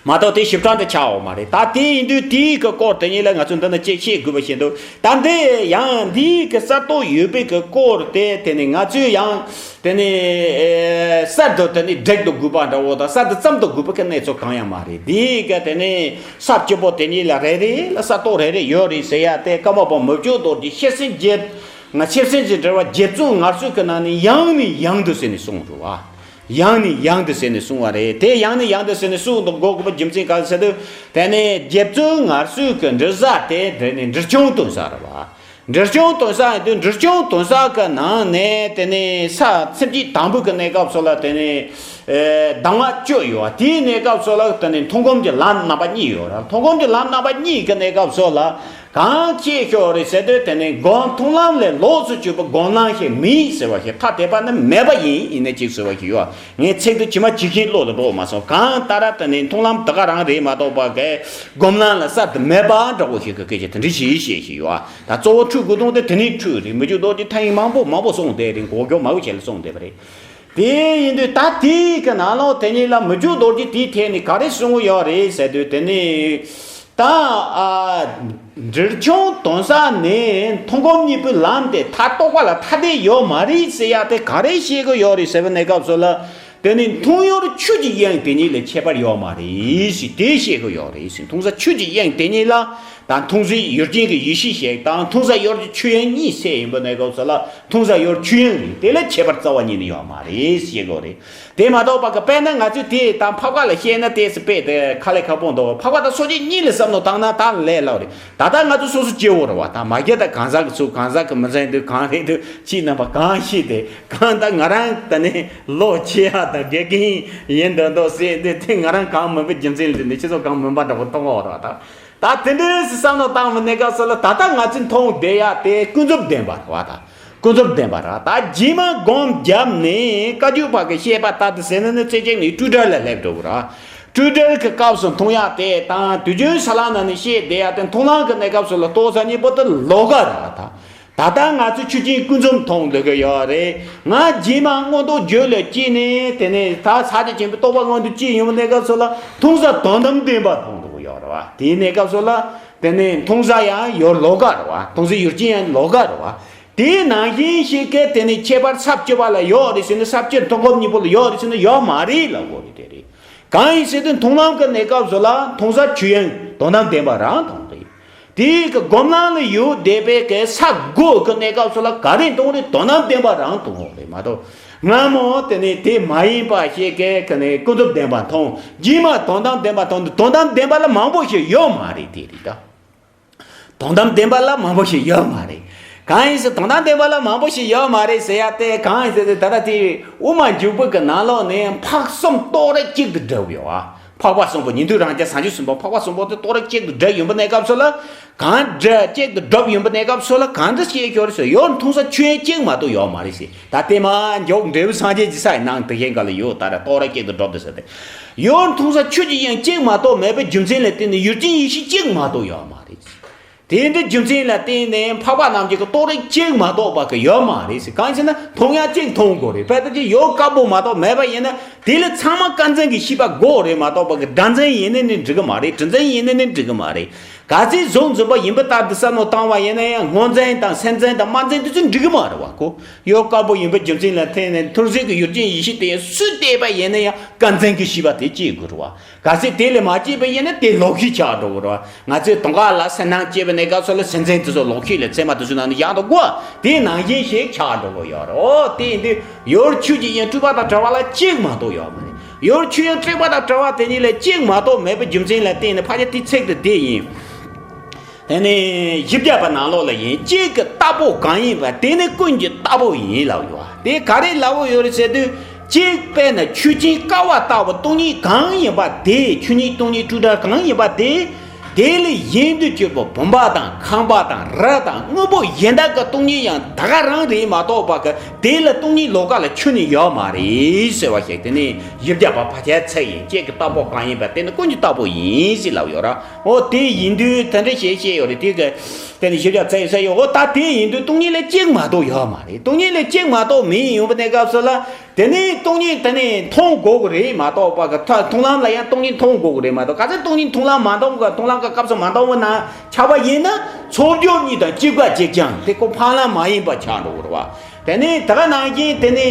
མ་གཏོགས་དེ་ཞིབ་ཕྲ་དུ་ཆགས་འོང་མ་རེད། ད་དེ་ཡིན་དུས་དེའི་གི་སྐོར་དེ་ཉིད་ལ་ང་ཚོས་འདི་ན་ཅིག་བཤད་དགོས་པ་ཞིག་འདུག་ད་འདི་ཡང་འདིའི་གི་གསར་གཏོད་ཡོད་པའི་གི་སྐོར་དེ་དེ་ནི་ང་ཚོས་ཡང་དེ་ནི་ཨེ་གསར་དུ་དེ་ནི་བསྒྲིགས་དུ་དགོས་པ་འདྲ་བོ་དང་གསར་དུ་བརྩམས་དུ་དགོས་པ་གི་གནས་ཚུལ་གང་ཡང་མ་རེད། འདིའི་གི་དེ་ནི་ས་བཅུ་པོ་དེ་ཉིད་ལ་རེ་རེ་ལ་གསར་གཏོད་རེ་རེ་ཡོད་རེད་ཟེར་ཡ་དེ་ཀརྨ་པ་མི་བསྐྱོད་རྡོ་རྗེ་ཤེར་ཕྱིན་རྗེ། ང་ཤེར་ཕྱིན་གྱི་འགྲེལ་པ་རྗེ་བཙུན་ངར་སོན་གྱི་ནང་ནས་ཡང་ནས་ཡང་དུ་ཟེར་ནས་གསུངས་འགྲོ་བ། ཡང་ནས་ཡང་དུ་ཟེར་ནས་གསུངས་པ་རེད། དེ་ཡང་ནས་ཡང་དུ་ཟེར་ནས་གསུངས་འདུག་དགོས་དགོས་པ་རྒྱུ་མཚན་གང་ཟེར་དུས། དེ་ནས་རྗེ་བཙུན་ངར་སོན་གྱི་འབྲི་ས་དེ་དེ་ནས་འབྲི་ཆུང་སྟོན་ས་རེད་བ། འབྲི་ཆུང་སྟོན་ས་ཡིན་དུས་འབྲི་ཆུང་སྟོན་ས་གི་ནང་ནས་དེ་ནས་ས་ཚིགས་བཅད་དང་པོ་གི་གནས་སྐབས་སུ་ལ་དེ་ནས་ཨེ་གདམས་ངག་བཅུ་ཡོད་བ། དེའི་གནས་སྐབས་སུ་ལ་དེ་ནས་མཐོང་སྒོམ་གྱི་ལམ་རྣམ་པ་གཉིས་ཡོད་རེད། མཐོང་སྒོམ་གྱི་ལམ་རྣམ་པ་གཉིས་ཀྱི་གནས་སྐབས་སུ་ལ། གང་སྐྱེས་ཤོག་རེད་ཟེར་དུས་དེ་ནི་སྒོམ་མཐོང་ལམ་ལས་ལོགས་སུ་གྱུར་པའི་སྒོམ་ལམ་ཞིག་མེད་ཟེར་བ་ཞིག་ཐ་དད་པ་ནི་མེད་པ་ཡིན། ཡིན་ནའི་གཅིག་ཟེར་བ་ཞིག་ཡོད། ངས་ཚིག་དེ་ཇི་མ་ཇི་བཞིན་བློ་ལ་འགྲོ་མ་སོང་། གང་ལྟར་དེ་ནི་མཐོང་ལམ་དེ་ག་རང་རེད་མ་གཏོགས་པ་གི་སྒོམ་ལམ་ལ་གསར་དུ་མེད་པ་འདྲ་བོ་ཞིག་གི་སྐད་ཆ་དེ་འདྲ་ཞིག་བཤད་བཞིན་ཡོད། ད་གཙོ་བོ་འཁྲུལ་དགོས་དོན་དེ་དེ་ནས་འཁྲུལ་རེད། མི་བསྐྱོད་རྡོ་རྗེ་ཐེངས་མང་པོ་མང་པོ་གསུངས་བསྡད་རེད། མགོ་མགྱོགས་མ་འོས་བྱས་ལ་གསུངས་བསྡད་པ་རེད། དེ་ཡིན་དུས་ད་དེའི་གི་ནང་ལོགས་དེ་ཉིད་ལ་མི་བསྐྱོད་རྡོ་རྗེ་དེའི་ཐད་ནས་ག་རེ་གསུང་གི་ཡོད་རེད་ཟེར་དུས་དེ་ནི། ད་ཨ་འབྲི་ཆུང་སྟོན་ས་ནས་མཐོང་སྒོམ་གཉིས་པོའི་ལམ་དེ་ཐ་རྟོགས་པ་ལ་ཐ་དད་ཡོད་མ་རེད་ཟེར་ཡ་དེ་ག་རེ་བཤད་གི་ཡོད་རེད་ཟེར་བའི་གནས་སྐབས་སུ་ལ། དེ་ནི་མཐོང་ཡུལ་ཆོས་ཀྱི་དབྱིངས་དེ་ཉིད་ལས་ཁྱད་པར་ཡོད་མ་རེད་ཟེར་དེ་བཤད་གི་ཡོད་རེད་ཟེར། མཐོང་ས་ཆོས་ཀྱི་དབྱིངས་དེ་ཉིད་ལ་ད་མཐོང་ས་ཡུལ་ཅན་གྱི་ཡེ་ཤེས་ཤིག་དང་མཐོང་ས་ཡུལ་གྱི་ཆོས་དབྱིངས་གཉིས་ཟེར་ཡིན་པའི་གནས་སྐབས་སུ་ལ། མཐོང་ས་ཡུལ་ཆོས་དབྱིངས་རེད། དེ་ལ་ཁྱད་པར་རྩ་བ་ཉིད་ནས་ཡོད་མ་རེད་ཟེར་གི་ཡོད་རེད། དེ་མ་གཏོགས་པ་གི་དཔེར་ན་ང་ཚོས་དེ་དང་ཕབ་ཁ་ལ་བཤད་ན་ཏོག་ཙམ་དཔེ་དེ་དཀའ་ལས་ཁག་པོ་འདུག་ཕབ་ཁ་དང་སོ་སྐྱེ་གཉིས་ལ་བསམ་བློ་བཏང་ན་ད་ལས་སླ་བོ་རེད། ད་ལྟ་ང་ཚོ་སོ་སོ་སྐྱེ་བོ་རེད་བ། ད་མ་སྐྱེས་དང་གང་ཟག་གི་ཚུལ། གང་ཟག་གི་མི་འཛིན་དུས་གང་རེད་དུས་ཕྱིའི་རྣམ་པ་གང་ཤེས་ཏེ། གང་ད་ང་རང་ད་ནི་ལོ་ཆེ་ཡ་དང་དགེ་རྒན་ཡིན་འདོད་འདོད་ཟེར་དུས་དེ་ང་རང་གང་མིན་པའི་རྒྱུ་མཚན་ལ་བརྟེན་ནས་ཁྱེད་ཚོ་གང་མིན་པ་འདྲ་པོ་མཐོང་གི་ཡོད་རེད་བ། ད་ད་དེ་འདྲས་སུ་བསམ་བློ་བཏང་བའི་གནས་སྐབས་སུ་ལ་ད་ལྟ་ང་ཚོས་མཐོང་བསྡད་ཡ་དེ་ཀུན་རྫོབ་བདེན་པ་རེད་བ། ད། ཀུན་རྫོབ་བདེན་པ་ར། ད་རྗེས་མ་སྒོམ་བརྒྱབ་ནས་བཀའ་བརྒྱུད་པ་གི་བཤད་པ་ལྟར་དུ་ཟེར་ན་ནི་རྩེ་གཅིག་ནས་སྤྲོས་བྲལ་ལ་སླེབས་འགྲོ་གི་ར། སྤྲོས་བྲལ་གྱི་སྐབས་སུ་མཐོང་ཡག་དེ་དང་དུས་རྒྱུན་ས་ལ་ན་ནས་བཤད་བསྡད་ཡག་དེ་མཐོང་ལམ་གྱི་གནས་སྐབས་སུ་ལ་རྟོགས་ས་གཉིས་པོ་དེ་ལོགས་ཀ་ར། ད་ད་ལྟ་ང་ཚོས་ཆོས་ཅན་ཀུན་རྫོབ་མཐོང་སྡོད་ཀྱི་ཡོད་རེད། ང་རྗེས་མ་མངོན་རྟོགས་རྒྱུད་ལ་སྐྱེས་ནས་དེ་ནས་ད་ས་ཆ་ཆེན་པོའི་རྟོགས་པ་མངོན་དུ་སྐྱེས་ཡོང་བའི་གནས་སྐབས་སུ་ལ་མཐོང་ས་དོན་དམ་བདེན་པ་མཐོང་སྡོད་ཀྱི་ཡོད་རེད་བ། དེའི་གནས་སྐབས་སུ་ལ་དེ་ནས་མཐོང་ས་ཡང་ཡུལ་ལོགས་ཀ་རེད་བ། མཐོང་ས་ཡུལ་ཅན་ཡང་ལོགས་ཀ་རེད་བ། དེའི་ནང་བཞིན་ཞིག་གི་དེ་ནི་ཁྱད་པར་ས་བཅུ་པ་ལ་ཡོད་རེད་ཟེར་ན། ས་བཅུ་མཐོང་སྒོམ་གཉིས་པོ་ལ་ཡོད་རེད་ཟེར་ན་ཡོད་མ་རེད་ལབ་དགོས་རེད། དེ་རེད། གང་ཡིན་ཟེར་དུས་མཐོང་ལམ་གྱི་གནས་སྐབས་སུ་ལ་མཐོང་ས་ཆོས་དབྱིངས་དོན་དམ་བདེན་པ་རང་མཐོང་གི། དེའི་གི་སྒོམ་ལམ་ལ་ཡོད་བསྡད་པའི་གི་ས་དགུ་གི་གནས་སྐབས་སུ་ལ་ག་རེ་མཐོང་རེད། དོན་དམ་བདེན་པ་རང་མཐོང་རེད་མ་གཏོགས། སྔ་མོ་དེ་ནས་དེ་མ་ཡིན་པ་ཞིག་གི་གི་ནས་ཀུན་རྫོབ་བདེན་པ་མཐོང་། རྗེས་མ་དོན་དམ་བདེན་པ་མཐོང་དུས་དོན་དམ་བདེན་པ་ལ་མང་པོ་ཞིག་ཡོད་མ་རེད། དེ་རེད་ད། དོན་དམ་བདེན་པ་ལ་མང་པོ་ཞིག་ཡོད་མ་རེད། གང་ཡིན་ཟེར་དོན་དམ་བདེན་པ་ལ་མང་པོ་ཞིག་ཡོད་མ་རེད་ཟེར་ཡ་དེ་གང་ཡིན་ཟེར་ཏེ། ད་ལྟ་དེ་དབུ་མ་འཇུག་པ་གི་ནང་ལོགས་ནས་འཕགས་གསུམ་རྟོག་རིགས་གཅིག་ཏུ་སྒྲུབ་ཡོད་ཨ། འཕགས་པ་གསུམ་པོ་ཉན་ཐོས་རང་རྒྱལ་བྱང་ཆུབ་གསུམ་པོ་འཕགས་པ་གསུམ་པོ་དེ་རྟོག་རིགས་གཅིག་ཏུ་སྒྲུབ་ཡོང་པའི་གནས་སྐབས་སུ་ལ། གང་འདྲ་གཅིག་ཏུ་སྒྲུབ་ཡོང་པའི་གནས་སྐབས་སུ་ལ་གང་འདྲ་ཞིག་ཤོར་ཟེར། ཡོད་མཐོང་ས་ཆོས་དབྱིངས་གཅིག་མ་གཏོགས་ཡོད་མ་རེད་ཟེར། ད་དེ་མ་འཇོག་འབྲས་བུ་སངས་རྒྱས་ཀྱི་ས་ཡི་ནང་དུ་ཡིན་ག་ལ་ཡོད། ད་ར་རྟོག་རིགས་གཅིག་ཏུ་སྒྲུབ་དུ་ཟེར་ཏེ། ཡོད་མཐོང་ས་ཆོས་ཀྱི་དབྱིངས་གཅིག་མ་གཏོགས་མེད་པའི་རྒྱུ་མཚན་ལ་བརྟེན་ནས་ཡུལ་ཅན་ཡེ་ཤེས་གཅིག་མ་གཏོགས་ཡོད་མ་རེད། དེ་འདྲའི་རྒྱུ་མཚན་ལ་བརྟེན་ནས་འཕགས་པ་རྣམས་ཀྱི་རྟོག་རིགས་གཅིག་མ་གཏོགས་པ་གི་ཡོད་མ་རེད་ཟེར། གང་ཡིན་ཟེར་ན་མཐོང་ཡ་གཅིག་མཐོང་དགོས་རེད། དཔེ་ལྟ་ཅི་ཡོད་དཀར་པོ་མ་གཏོགས་མེད་པ་ཡིན་ན་དེ་ལ་ཚང་མ་ཀུན་མཚན་གྱི་ཤེས་པ་དགོས་རེད་མ་གཏོགས་པ་གི་སྒྲ་མཚན་ཡིན་ནི་ནི་འགྲིག་གི་མ་རེད། དྲི་མཚན་ཡིན་ནི་ནི་འགྲིག་གི་མ་རེད། ག་ཚོད་གཟུགས་འཛིན་པ་ཡིན་པ་ལྟར་དུ་བསམ་བློ་བཏང་བ་ཡིན་ན་ཡང་སྔོ་མཚན་དང་སེམས་མཚན་དང་སྨྲ་མཚན་དེ་ཚོ་འགྲིག་གི་མ་རེད་བ་ཁོ། ཡོད་དཀར་པོ་ཡིན་པའི་རྒྱུ་མཚན་ལ་བརྟེན་ནས་མཐོང་ས་གི་ཡུལ་ཅན་ཡེ་ཤེས་དེ་སུས་བལྟས་པ་ཡིན་ན་ཡང་ཀུན་མཚན་གྱི་ཤེས་པ་དེ་སྐྱེ་དགོས་རེད་བ། གལ་སྲིད་དེ་ལས་མ་སྐྱེས་པ་ཡིན་ན་དེ་ལོག་ཤེས་ཆགས་འགྲོ་གི་རེད་བ། ང་ཚོས་དོན་དག་ལ་སེམས་སྣང་སྐྱེས་པའི་གནས་སྐབས་སུ་ལ་སེམས་ཅན་དེ་ཚོ་ལོག་ཤེས་ལ་ཚད་མ་དེ་ཚོ་ནང་ནས་ཡང་དུ་གོ། དེ་ནང་བཞིན་ཞིག་ཆགས་འགྲོ་གི་ཡོད་རེད། འོ་དེ་ཡིན་དུས་ཡུལ་ཆོས་ཀྱི་དབྱིངས་སྤྲོས་པ་དང་བྲལ་བ་ལ་གཅིག་མ་གཏོགས་ཡོད་མ་རེད། ཡུལ་ཆོས་དབྱིངས་སྤྲོས་པ་དང་བྲལ་བ་དེ་གཉིས་ལ་གཅིག་མ་གཏོགས་མེད་པའི་རྒྱུ་མཚན་ལ་བརྟེན་ནས་ཕལ་ཆེར་དེའི་ཚིག་དེ་དེ་ཡིན། དེ་ནས་བཞི་བརྒྱ་པ་ནང་ལོགས་ལ་ཡིན། གཅིག་གི་རྟག་པ་གང་ཡིན་པ་དེ་ནི་ཀུན་གྱི་རྟག་པ་ཡིན་ལབ་ཡོད། དེ་ག་རེ་ལབ་ཡོད་རེད་ཟེར་དུས། གཅིག་དཔེར་ན་ཆོས་ཅན་ཀ་བ་ལྟ་བུ་སྟོང་ཉིད་གང་ཡིན་པ་དེ། ཆོས་ཉིད་སྟོང་ཉིད་སྤྲོས་བྲལ་གང་ཡིན་པ་དེ། དེ་ལས་གཞན་དུ་གྱུར་པ་བུམ་པ་དང་ཁམས་པ་དང་རི་དང་དངོས་པོ་གཞན་དག་གི་སྟོང་ཉིད་ཡང་ད་ག་རང་རེད་མ་གཏོགས་པ་གི་དེ་ལ་སྟོང་ཉིད་ལོགས་ཀ་ལ་ཁྱོན་ནས་ཡོད་མ་རེད་ཟེར་བ་ཞིག་དེ་ནི་བཞི་བརྒྱ་པ་ཕལ་ཆེར་ཚིག་ཡིན། གཅིག་གི་རྟག་པ་གང་ཡིན་པ་དེ་ནི་ཀུན་གྱི་རྟག་པ་ཡིན་ཟེར་ལབ་ཡོད་ར། འོ་དེ་ཡིན་དུས་དེ་འདྲ་ཞིག་བཤད་ཡོད་རེད། དེ་གི་དེ་ནི་བཞི་བརྒྱ་ཚིག་ཡོད་ས་ཡོད། འོ་ད་དེ་ཡིན་དུས་སྟོང་ཉིད་ལས་གཅིག་མ་གཏོགས་ཡོད་མ་རེད། སྟོང་ཉིད་ལས་གཅིག་མ་གཏོགས་མེད་ཡོང་པའི་གནས་སྐབས་སུ་ལ། དེ་ནས་སྟོང་ཉིད་དེ་ནས་མཐོང་དགོས་ཀྱི་རེད་མ་གཏོགས་པ་གི་མཐོང་ལམ་ལ་ཡང་སྟོང་ཉིད་མཐོང་དགོས་ཀྱི་རེད་མ་གཏོགས། ག་ཚོད་སྟོང་ཉིད་མཐོང་ལམ་མ་མཐོང་གི་མཐོང་ལམ་གི་སྐབས་སུ་མ་མཐོང་བ་ན་ཆགས་པ་ཡིན་ན་ཚོགས་སྦྱོར་གཉིས་དང་གཅིག་པ་གཅིག་རྐྱང་དེ་ཁོ་འཕགས་ལམ་མ་ཡིན་པ་ཆགས་འགྲོ་གི་རེད་བ། དེ་ནས་ད་ག་ནང་བཞིན་དེ་ནས་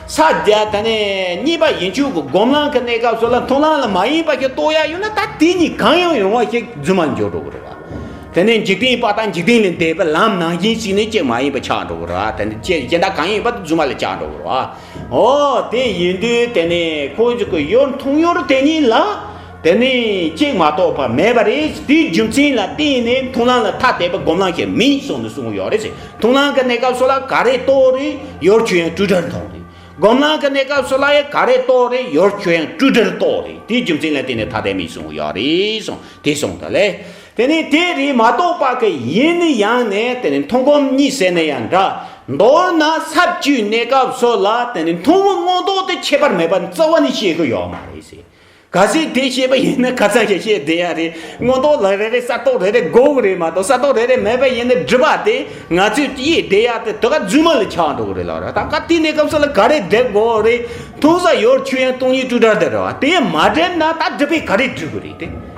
ས་རྒྱ་དེ་ནས་གཉིས་པ་ཡིན་ཆོག་གི་སྒོམ་ལམ་གི་གནས་སྐབས་སུ་ལ་མཐོང་ལམ་ལ་མ་ཡིན་པ་ཞིག་རྟོགས་ཡ་ཡོད་ན་ད་དེ་གཉིས་གང་ཡང་ཡོང་བ་ཞིག་རྫུན་མ་འགྱུར་འགྲོ་གི་རེད་བ། དེ་ནས་འཇིག་རྟེན་པ་དང་འཇིག་རྟེན་ལས་འདས་པའི་ལམ་ནང་བཞིན་ཞིག་ནས་གཅིག་མ་ཡིན་པ་ཆགས་འགྲོ་གི་རེད་བ། དེ་ནས་གཅིག་གཞན་དག་གང་ཡིན་པ་དེ་རྫུན་མ་ལ་ཆགས་འགྲོ་གི་རེད་བ། འོ་དེ་ཡིན་དུས་དེ་ནས་ཁོ་ཚོ་གི་ཡུལ་མཐོང་ཡུལ་དེ་གཉིས་ལ་དེ་ནས་གཅིག་མ་གཏོགས་པ་མེད་པ་རེད། དེའི་རྒྱུ་མཚན་ལ་བརྟེན་ནས་མཐོང་ལམ་ལ་ཐ་དད་པའི་སྒོམ་ལམ་ཞིག་མིན་གསུངས་ནས་གསུངས་ཡོད་རེད་ཟེར། མཐོང་ལམ་གྱི་གནས་སྐབས་སུ་ལ་ག་རེ་རྟོགས་རེད། ཡུལ་ཆོས་དབྱིངས་སྤྲོས་བྲལ་མཐོང་རེད། སྒོམ་ལམ་གྱི་གནས་སྐབས་སུ་ལ་ཡང་ག་རེ་རྟོགས་རེད། ཡུལ་ཆོས་དབྱིངས་སྤྲོས་བྲལ་རྟོགས་རེད། དེའི་རྒྱུ་མཚན་ལ་བརྟེན་ནས་ཐ་དད་མིན་གསུངས་ཡོད་རེད་གསུངས་དེ་གསུངས་ད་ལེ། དེ་ནས་དེ་རེད་མ་གཏོགས་པ་གི་ཡིན་ནི་ཡང་ནས་དེ་ནས་མཐོང་སྒོམ་གཉིས་ཟེར་ནས་ཡང་འདྲ། མདོར་ན་ས་བཅུའི་གནས་སྐབས་སུ་ལ་དེ་ནས་མཐོང་བ་མངོན་རྟོགས་དེ་ཁྱད་པར་མེད་པ་རྩ་བ་ནས་ཤེས་ཀྱི་ཡོད་མ་རེད་ཟེར། གལ་སྲིད་དེ་ཤེས་པ་ཡིན་ན་ཁ་སང་ཞིག་བཤད་བསྡད་ཡ་རེད། མངོན་རྟོགས་ལ་རེ་རེ་གསར་རྟོགས་རེ་རེ་དགོས་ཀྱི་རེད་མ་གཏོགས་གསར་རྟོགས་རེ་རེ་མེད་པ་ཡིན་ན་སྒྲིབ་པ་དེ་ང་ཚོས་དབྱེ་བསྡད་ཡ་དེ་དེ་ག་རྫུན་མ་ལ་ཆགས་འགྲོ་གི་རེད་ལབ་ར། ད་ག་དེ་གནས་སྐབས་སུ་ལ་ག་རེ་འགྲིག་དགོས་རེད། མཐོང་ས་ཡུལ་ཆོས་དབྱིངས་སྟོང་ཉིད་སྤྲོས་བྲལ་དེ་རེད་བ། དེ་མ་འགྲིག་ན་ད་སྒྲིབ་པས་ག་རེ་སྒྲིབ་གི་རེད་དེ།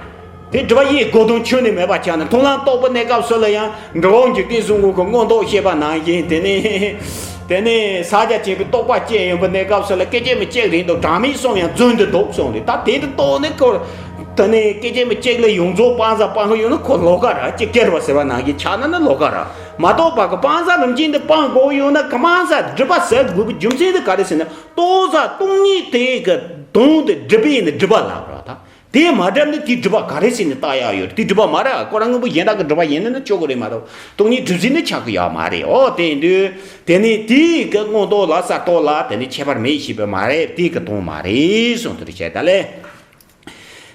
དེ་སྒྲིབ་པ་དབྱེ་དགོས་དོན་ཁྱོན་ནས་མེད་པ་ཆགས་ནས་མཐོང་ལམ་རྟོགས་པའི་གནས་སྐབས་སུ་ལ་ཡང་འགྲོ་བ་འཇིག་རྟེན་གསུམ་མགོན་གྱི་མངོན་རྟོགས་བཤད་པ་ནང་བཞིན་དེ་ནས་དེ་ནས་ཕྱག་རྒྱ་ཆེན་པོའི་རྟོགས་པ་སྐྱེས་ཡོང་པའི་གནས་སྐབས་སུ་ལ་སྐད་ཅིག་མ་གཅིག་རིང་དུ་གྲངས་མེད་གསུམ་ཡང་རྫུན་དུ་འདུག་གསུངས་ཏེ། ད་དེ་འདྲ་རྟོགས་ནས་ཁོ་དེ་ནས་སྐད་ཅིག་མ་གཅིག་ལ་ཡོངས་རྫོགས་སྤང་བྱ་སྤང་གི་ཡོད་ན་ཁོ་ལོགས་ཀ་ར་ཅིག་སྐྱེ་བ་ཟེར་བ་ནང་བཞིན་ཆགས་ན་ན་ལོགས་ཀ་ར་མ་གཏོགས་པ་གི་སྤང་བྱ་རིམ་བཞིན་དུ་སྤང་དགོས་ཡོད་ན་གི་སྤང་བྱ་སྒྲིབ་པ་ཟེར་དགོས་པའི་རྒྱུ་མཚན་དེ་ག་རེ་ཟེར་ན་རྟོགས་བྱ་སྟོང་ཉིད་དེ་གི་དོན་དེ་སྒྲིབ་པ་ཡིན་ན་སྒྲིབ་པ་ལབ་ར་ད། དེ་མ་འགྲིག་ན་དེའི་སྒྲིབ་པ་ག་རེ་ཟེར་ནས་བཏགས་ཡག་ཡོད། དེའི་སྒྲིབ་པ་མ་རེད། ཁོ་རང་དངོས་པོ་གཞན་དག་གི་སྒྲིབ་པ་ཡིན་ན་ནི་ཆོག་གི་རེད་མ་གཏོགས་སྟོང་ཉིད་སྒྲིབ་བྱེད་ནི་ཆགས་ཀྱི་ཡོད་མ་རེད། འོ་དེ་ཡིན་དུས་དེ་ནི་དེའི་གི་མངོན་རྟོགས་ལ་གསར་རྟོགས་ལ་དེ་ནི་ཁྱད་པར་མེད་ཞེས་པ་མ་རེད། དེའི་གི་དོན་མ་རེད་གསུངས་དེ་རེད་བྱས་ད་ལེ།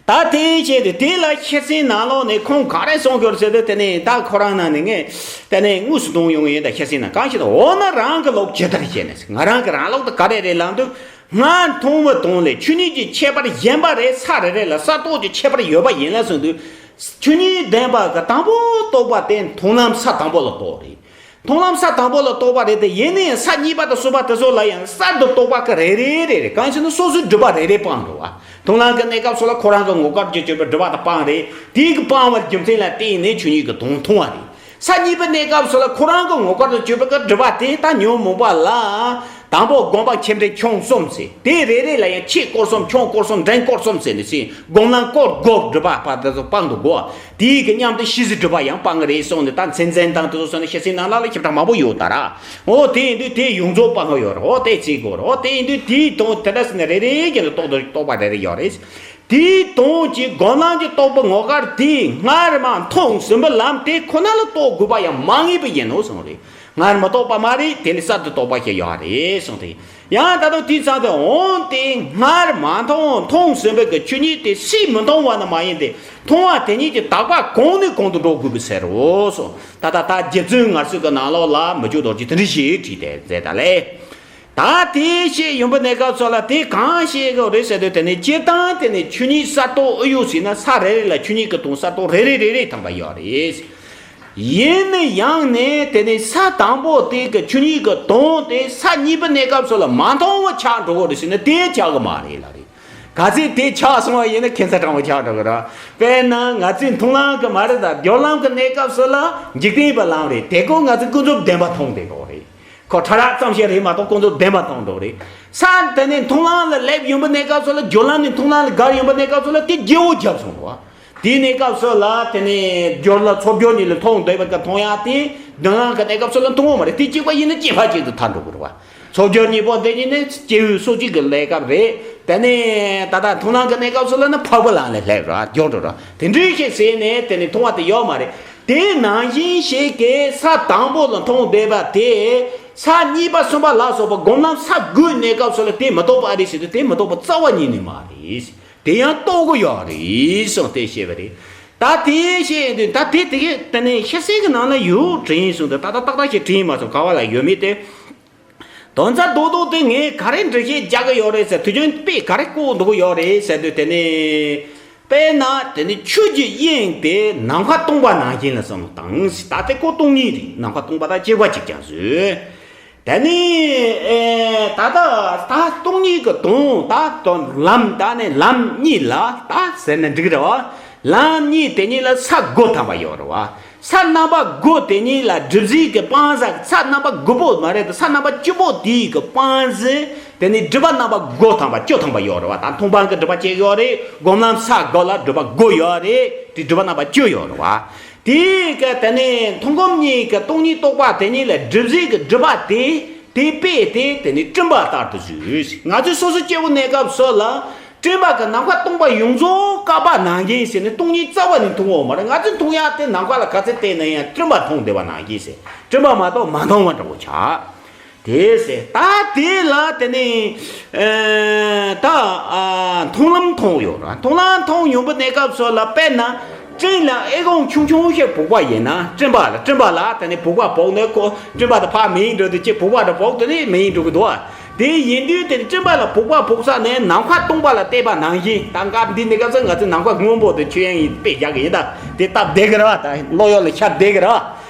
ད་དེ་བྱས་ཏེ་དེ་ལ་ཤེར་ཕྱིན་ནང་ལོགས་ནས་ཁོང་ག་རེ་གསུངས་ཡོད་ཟེར་དུས་དེ་ནི་ད་ཁོ་རང་ནང་ནས་ངས་དེ་ནི་དངོས་སུ་འདོན་ཡོང་གི་ཡིན། ད་ཤེར་ཕྱིན་ནང་གང་ཞིག་ད་འོ་ན་རང་གི་ལུགས་ཇི་ལྟར་བྱས་ནས་ང་རང་གི་རང་ལུགས་དེ་ག་རེ་རེད་ལབ་དུས། སྔར་མཐོང་བའི་དོན་ལས་ཆོས་ཉིད་ཀྱི་ཁྱད་པར་གཞན་པ་རེ་ས་རེ་རེ་ལ་ས་རྟོགས་ཀྱི་ཁྱད་པར་ཡོད་པ་ཡིན་ལ་གསུངས་དུས། ཆོས་ཉིད་བདེན་པ་གི་དང་པོ་རྟོགས་པ་དེ་མཐོང་ལམ་ས་དང་པོ་ལ་རྟོགས་རེད། མཐོང་ལམ་ས་དང་པོ་ལ་རྟོགས་པ་རེད་དེ་ཡིན་ནའི་ས་གཉིས་པ་དང་གསུམ་པ་དེ་ཚོ་ལ་ཡང་གསར་དུ་རྟོགས་པ་གི་རེ་རེ་རེ་རེ་གང་ཞིག་ནི་སོ་སོའི་སྒྲིབ་པ་རེ་རེ་སྤངས་འགྲོ་བ། མཐོང་ལམ་གི་གནས་སྐབས་སུ་ལ་ཁོ་རང་གི་ངོ་སྐལ་གྱི་སྤྱོད་པའི་སྒྲིབ་པ་དང་སྤངས་རེད། དེའི་གི་སྤངས་པའི་རྒྱུ་མཚན་ལ་བརྟེན་ནས་ཆོས་ཉིད་ཀྱི་དོན་མཐོང་བ་རེད། ས་གཉིས་པའི་གནས་སྐབས་སུ་ལ་ཁོ་རང་གི་ངོ་སྐལ་དུ་གྱུར་པའི་སྒྲིབ་པ་དེ་ད་ཉོན་མོངས་པ་ལ་ དང་པོ་སྒོམ་པ་ཆེ་འབྲིང་ཆུང་གསུམ་ཟེར། དེ་རེ་རེ་ལ་ཡང་ཆེ་སྐོར་གསུམ་ཆུང་སྐོར་གསུམ་འབྲིང་སྐོར་གསུམ་ཟེར་ནས་ཟེར། སྒོམ་ལམ་སྐོར་དགུ་སྒྲུབ་པ་པ་དེ་ཚོ་སྤང་དུ་དགོས། དེའི་གི་མཉམ་དུ་ཤེས་བྱའི་སྒྲུབ་པ་ཡང་སྤང་གི་རེད་གསུངས་ནས། ད་མཚན་འཛིན་དང་དེ་ཚོ་སོང་ནས་ཤེས་བྱའི་ནང་ལ་ལ་ཞིབ་ཕྲ་མང་པོ་ཡོད་ད་ར། འོ་དེ་ཡིན་དུས་དེ་ཡོངས་རྫོགས་སྤང་གི་ཡོད་རེད། འོ་དེ་བྱེད་དགོས་རེད། འོ་དེ་ཡིན་དུས་དེའི་དོན་དེ་འདྲ་ཟེར་ནས་རེ་རེ་བཞིན་དུ་རྟོགས་དུ་རྟོགས་པ་རེ་རེ་ཡོད་རེད། དེའི་དོན་གྱི་སྒོམ་ལམ་གྱི་རྟོགས་པ་ངོ་དཀར་དེ་སྔར་མ་མཐོང་ཟིན་པའི་ལམ་དེ་ཁོ་ན་ལ་རྟོགས་དགོས་པ་ཡང་མ་ངེས་པ་ཡིན་ནོ་གསུངས་རེད། སྔར་མ་རྟོགས་པ་མ་རེད། དེ་ལས་གསར་དུ་རྟོགས་པ་ཞིག་ཡོད་རེད་གསུངས་ཏེ། ཡང་ད་དུང་དེའི་ཚང་དུ་འོང་སྟེ་སྔར་མ་མཐོང་མཐོང་ཟིན་པའི་གི་ཆོས་ཉིད་དེ་སུས་མི་མཐོང་བ་ནི་མ་ཡིན་ཏེ། མཐོང་བ་དེ་ཉིད་ཀྱི་དག་པ་གོང་ནས་གོང་དུ་འགྲོ་དགོས་པའི་ཕྱིར་རོ་གསུངས། ད་ལྟ་ད་རྗེ་བཙུན་མངའ་གསོལ་གྱི་ནང་ལོགས་ལ་མི་བསྐྱོད་རྡོ་རྗེ་དེ་འདྲ་ཞིག་བྲིས་ཏེ་མཛད་ད་ལེ། ད་དེ་བཤད་ཡོང་པའི་གནས་སྐབས་སུ་ལ་དེ་གང་བཤད་དགོས་རེད་ཟེར་དུས། དེ་ནི་སྤྱིར་བཏང་དེ་ནི་ཆོས་ཉིད་གསར་རྟོགས་ཨེ་ཡོད་ཟེར་ན། ས་རེ་རེ་ལ་ཆོས་ཉིད་ཀྱི་དོན་གསར་རྟོགས་རེ་རེ་རེ་རེ་ཐམ་པ་ཡོད་རེད། ཡིན་ན་ཡང་ནས་དེ་ནི་ས་དང་པོ་དེ་གི་ཆོས་ཉིད་ཀྱི་དོན་དེ་ས་གཉིས་པའི་གནས་སྐབས་སུ་ལ་མ་མཐོང་བ་ཆགས་འགྲོ་གི་རེད་ཟེར་ན། དེ་ཆགས་གི་མ་རེད་ལ་རེད། གལ་སྲིད་དེ་ཆགས་སོང་བ་ཡིན་ན་ཁྱད་མཚར་དྲང་བོ་ཆགས་འགྲོ་གི་རེད། དཔེར་ན་ང་ཚོའི་མཐོང་ལམ་གྱི་མ་རེད་ད། སྦྱོར་ལམ་གྱི་གནས་སྐབས་སུ་ལ་འཇིག་རྟེན་པའི་ལམ་རེད། དེ་ཀོ་ང་ཚོས་ཀུན་རྫོབ་བདེན་པ་མཐོང་བསྡད་ཡོད་རེད། ཁོ་ཕྲ་རགས་ཙམ་ཞིག་རེད་མ་གཏོགས་ཀུན་རྫོབ་བདེན་པ་མཐོང་འགྲོ་རེད། ས་དེ་ནས་མཐོང་ལམ་ལ་སླེབས་ཡོང་པའི་གནས་སྐབས་སུ་ལ། སྦྱོར་ལམ་ནས་མཐོང་ལམ་ལ་བརྒལ་ཡོང་པའི་གནས་སྐབས་སུ་ལ་དེ་བརྗེ་བོ་བརྒྱབ་སོང་བ། དེའི་གནས་སྐབས་སུ་ལ་དེ་ནས་སྦྱོར་ལ་ཚོགས་སྦྱོར་གཉིས་ལ་མཐོང་འདོད་པའི་གི་མཐོང་ཡག་དེ་མདུན་ལམ་གྱི་གནས་སྐབས་སུ་ལ་མཐོང་བ་མ་རེད། དེ་གཅིག་པ་ཡིན་ན་གཅིག་ཕར་གཅིག་ཏུ་ཐར་འགྲོ་དགོས་རེད་བ། ཚོགས་སྦྱོར་གཉིས་པོ་འདི་གཉིས་ནི་སྐྱེས་བུ་སོ་གཅིག་གི་གནས་སྐབས་རེད། དེ་ནས་ད་ལྟ་མཐོང་ལམ་གྱི་གནས་སྐབས་སུ་ལ་ནི་འཕགས་པའི་ལམ་ལ་སླེབས་ར་འགྱོ་འགྲོ་ར། དེ་འདྲའི་ཞིག་ཟེར་ནས་དེ་ནས་མཐོང་བ་དེ་ཡོད་མ་རེད། དེ་ནང་བཞིན་ཞིག་གི་ས་དང་པོ་ལ་མཐོང་བསྡད་པ་དེ། ས་གཉིས་པ་གསུམ་པ་ལ་སོགས་པ་སྒོམ་ལམ་ས་དགུའི་གནས་སྐབས་སུ་ལ་དེ་མི་རྟོགས་པ་ཨ་རེད་ཟེར་དུས། དེ་མི་རྟོགས་པ་རྩ་བ་ཉིད་ནས་མ་རེད། དེ་ཡང་རྟོགས་དགོས་ཡོད་རེད་གསུངས་ཏེ་བཤད་པ་རེད། ད་དེ་བཤད་དུས་ད་དེ་དེ་གས་དེ་ནས་ཤེས་གསལ་གྱི་ནང་ན་ཡོད་དྲན་གསུངས་ཏེ། ད་ད་ཏག་ཏག་ཞིག་དྲན་མ་སོང་། ག་བ་ལ་ཡོད་མེད་དེ། དོན་རྩ་རྡོག་རྡོག་དེ་ངས་ག་རེ་འགྲེལ་བཤད་རྒྱག་གི་ཡོད་རེད་ཟེར། དུས་རྒྱུན་དཔེ་ག་རེ་བཀོད་འདུག་གི་ཡོད་རེད་ཟེར་དུས། དེ་ནས་དཔེར་ན་དེ་ནི་ཆོས་ཀྱི་དབྱིངས་དེ་ནམ་མཁའ་སྟོང་པ་ནང་བཞིན་ལ་བསམ་བློ་བཏང་། ད་དེ་ཀོ་སྟོང་ཉིད་རེད། ནམ་མཁའ་སྟོང་པ་དང་གཅིག་པ་གཅིག་རྐྱང་བཟོས། དེ་ནས་ཨེ་ད་ལྟ་ད་སྟོང་ཉིད་ཀྱི་དོན་ད་དོན་ལམ། ད་ནི་ལམ་གཉིས་ལ་ད་ཟེར་ན་འགྲིག་རེད་བ། ལམ་གཉིས་དེ་གཉིས་ལ་ས་དགུ་ཐམ་པ་ཡོད་རེད་བ། ས་རྣམ་པ་དགུ་དེ་གཉིས་ལ་སྒྲིབ་བྱེད་ཀྱི་སྤང་བྱ། ས་རྣམ་པ་དགུ་པོ་མ་རེད་དེ། ས་རྣམ་པ་བཅུ་པོ་དེའི་གི་སྤང་བྱ་དེ་ནི་སྒྲིབ་པ་རྣམ་པ་དགུ་ཐམ་པ་བཅུ་ཐམ་པ་ཡོད་རེད་བ། ད་མཐོང་སྤང་གི་སྒྲིབ་པ་གཅིག་ཡོད་རེད། སྒོམ་ལམ་ས་དགུ་ལ་སྒྲིབ་པ་དགུ་ཡོད་རེད། དེ་སྒྲིབ་པ་རྣམ་པ་བཅུ་ཡོད་རེད་བ། དེའི་གི་དེ་ནི་མཐོང་སྒོམ་གཉིས་ཀྱི་སྟོང་ཉིད་རྟོགས་པ་དེ་གཉིས་ལ་སྒྲིབ་བྱེད་ཀྱི་སྒྲིབ་པ་དེ། དེ་དཔེ་དེ་དེ་ནི་སྤྲིན་པ་ལྟར་དུ་བཞུགས། ང་ཚོས་སོ་སོ་སྐྱེ་བོ་གནས་སྐབས་སུ་ལ་སྤྲིན་པ་གི་ནམ་མཁའ་སྟོང་པ་ཡོངས་རྫོགས་བཀག་པ་ནང་བཞིན་ཟེར་ནས་སྟོང་ཉིད་རྩ་བ་ནས་མཐོང་བ་མ་རེད། ང་ཚོས་མཐོང་ཡག་དེ་ནམ་མཁའ་ལ་ག་ཚད་བལྟས་ན་ཡང་སྤྲིན་པ་མཐོང་བསྡད་པ་ནང་བཞིན་ཟེར། སྤྲིན་པ་མ་གཏོགས་མ་མཐོང་བ་འདྲ་བོ་ཆགས། དེ་ཟེར། ད་དེ་ལ་དེ་ནི་ཨ་ད་ཨ་མཐོང་ལམ་མཐོང་ཡོད་ར། མཐོང་ལམ་མཐོང་ཡོང་པའི་གནས་སྐབས་སུ་ལ་དཔེར་ན་སྤྲིན་ལ་ཨེ་ཀོང་ཆུང་ཆུང་ཞིག་ཕོག་པ་ཡིན་ན། སྤྲིན་པ་ལ་སྤྲིན་པ་ལ་དེ་ནི་ཕོག་པ་ཕོག་ནས་ཁོ་སྤྲིན་པ་དེ་ཕར་མེད་འགྲོ་དུས་ཅིག་ཕོག་པ་དེ་ཕོག་དེ་ནི་མེད་འགྲོ་གི་འདུག་ཨ། དེ་ཡིན་དུས་དེ་ནི་སྤྲིན་པ་ལ་ཕོག་པ་ཕོག་ས་ནས་ནམ་མཁའ་སྟོང་པ་ལ་བལྟས་པ་ནང་བཞིན། ད་སྐབས་འདི་གནས་སྐབས་སུ་ང་ཚོས་ནམ་མཁའ་སྔོན་པོ་དེ་ཆོས་དབྱིངས་ཡིན་དཔེ་རྒྱག་གི་ཡིན། ད་དེ་སྟབས་བདེ་གི་ར་བ། ད་བློ་ཡོད་ལ་ཤར་བདེ་གི་ར་བ།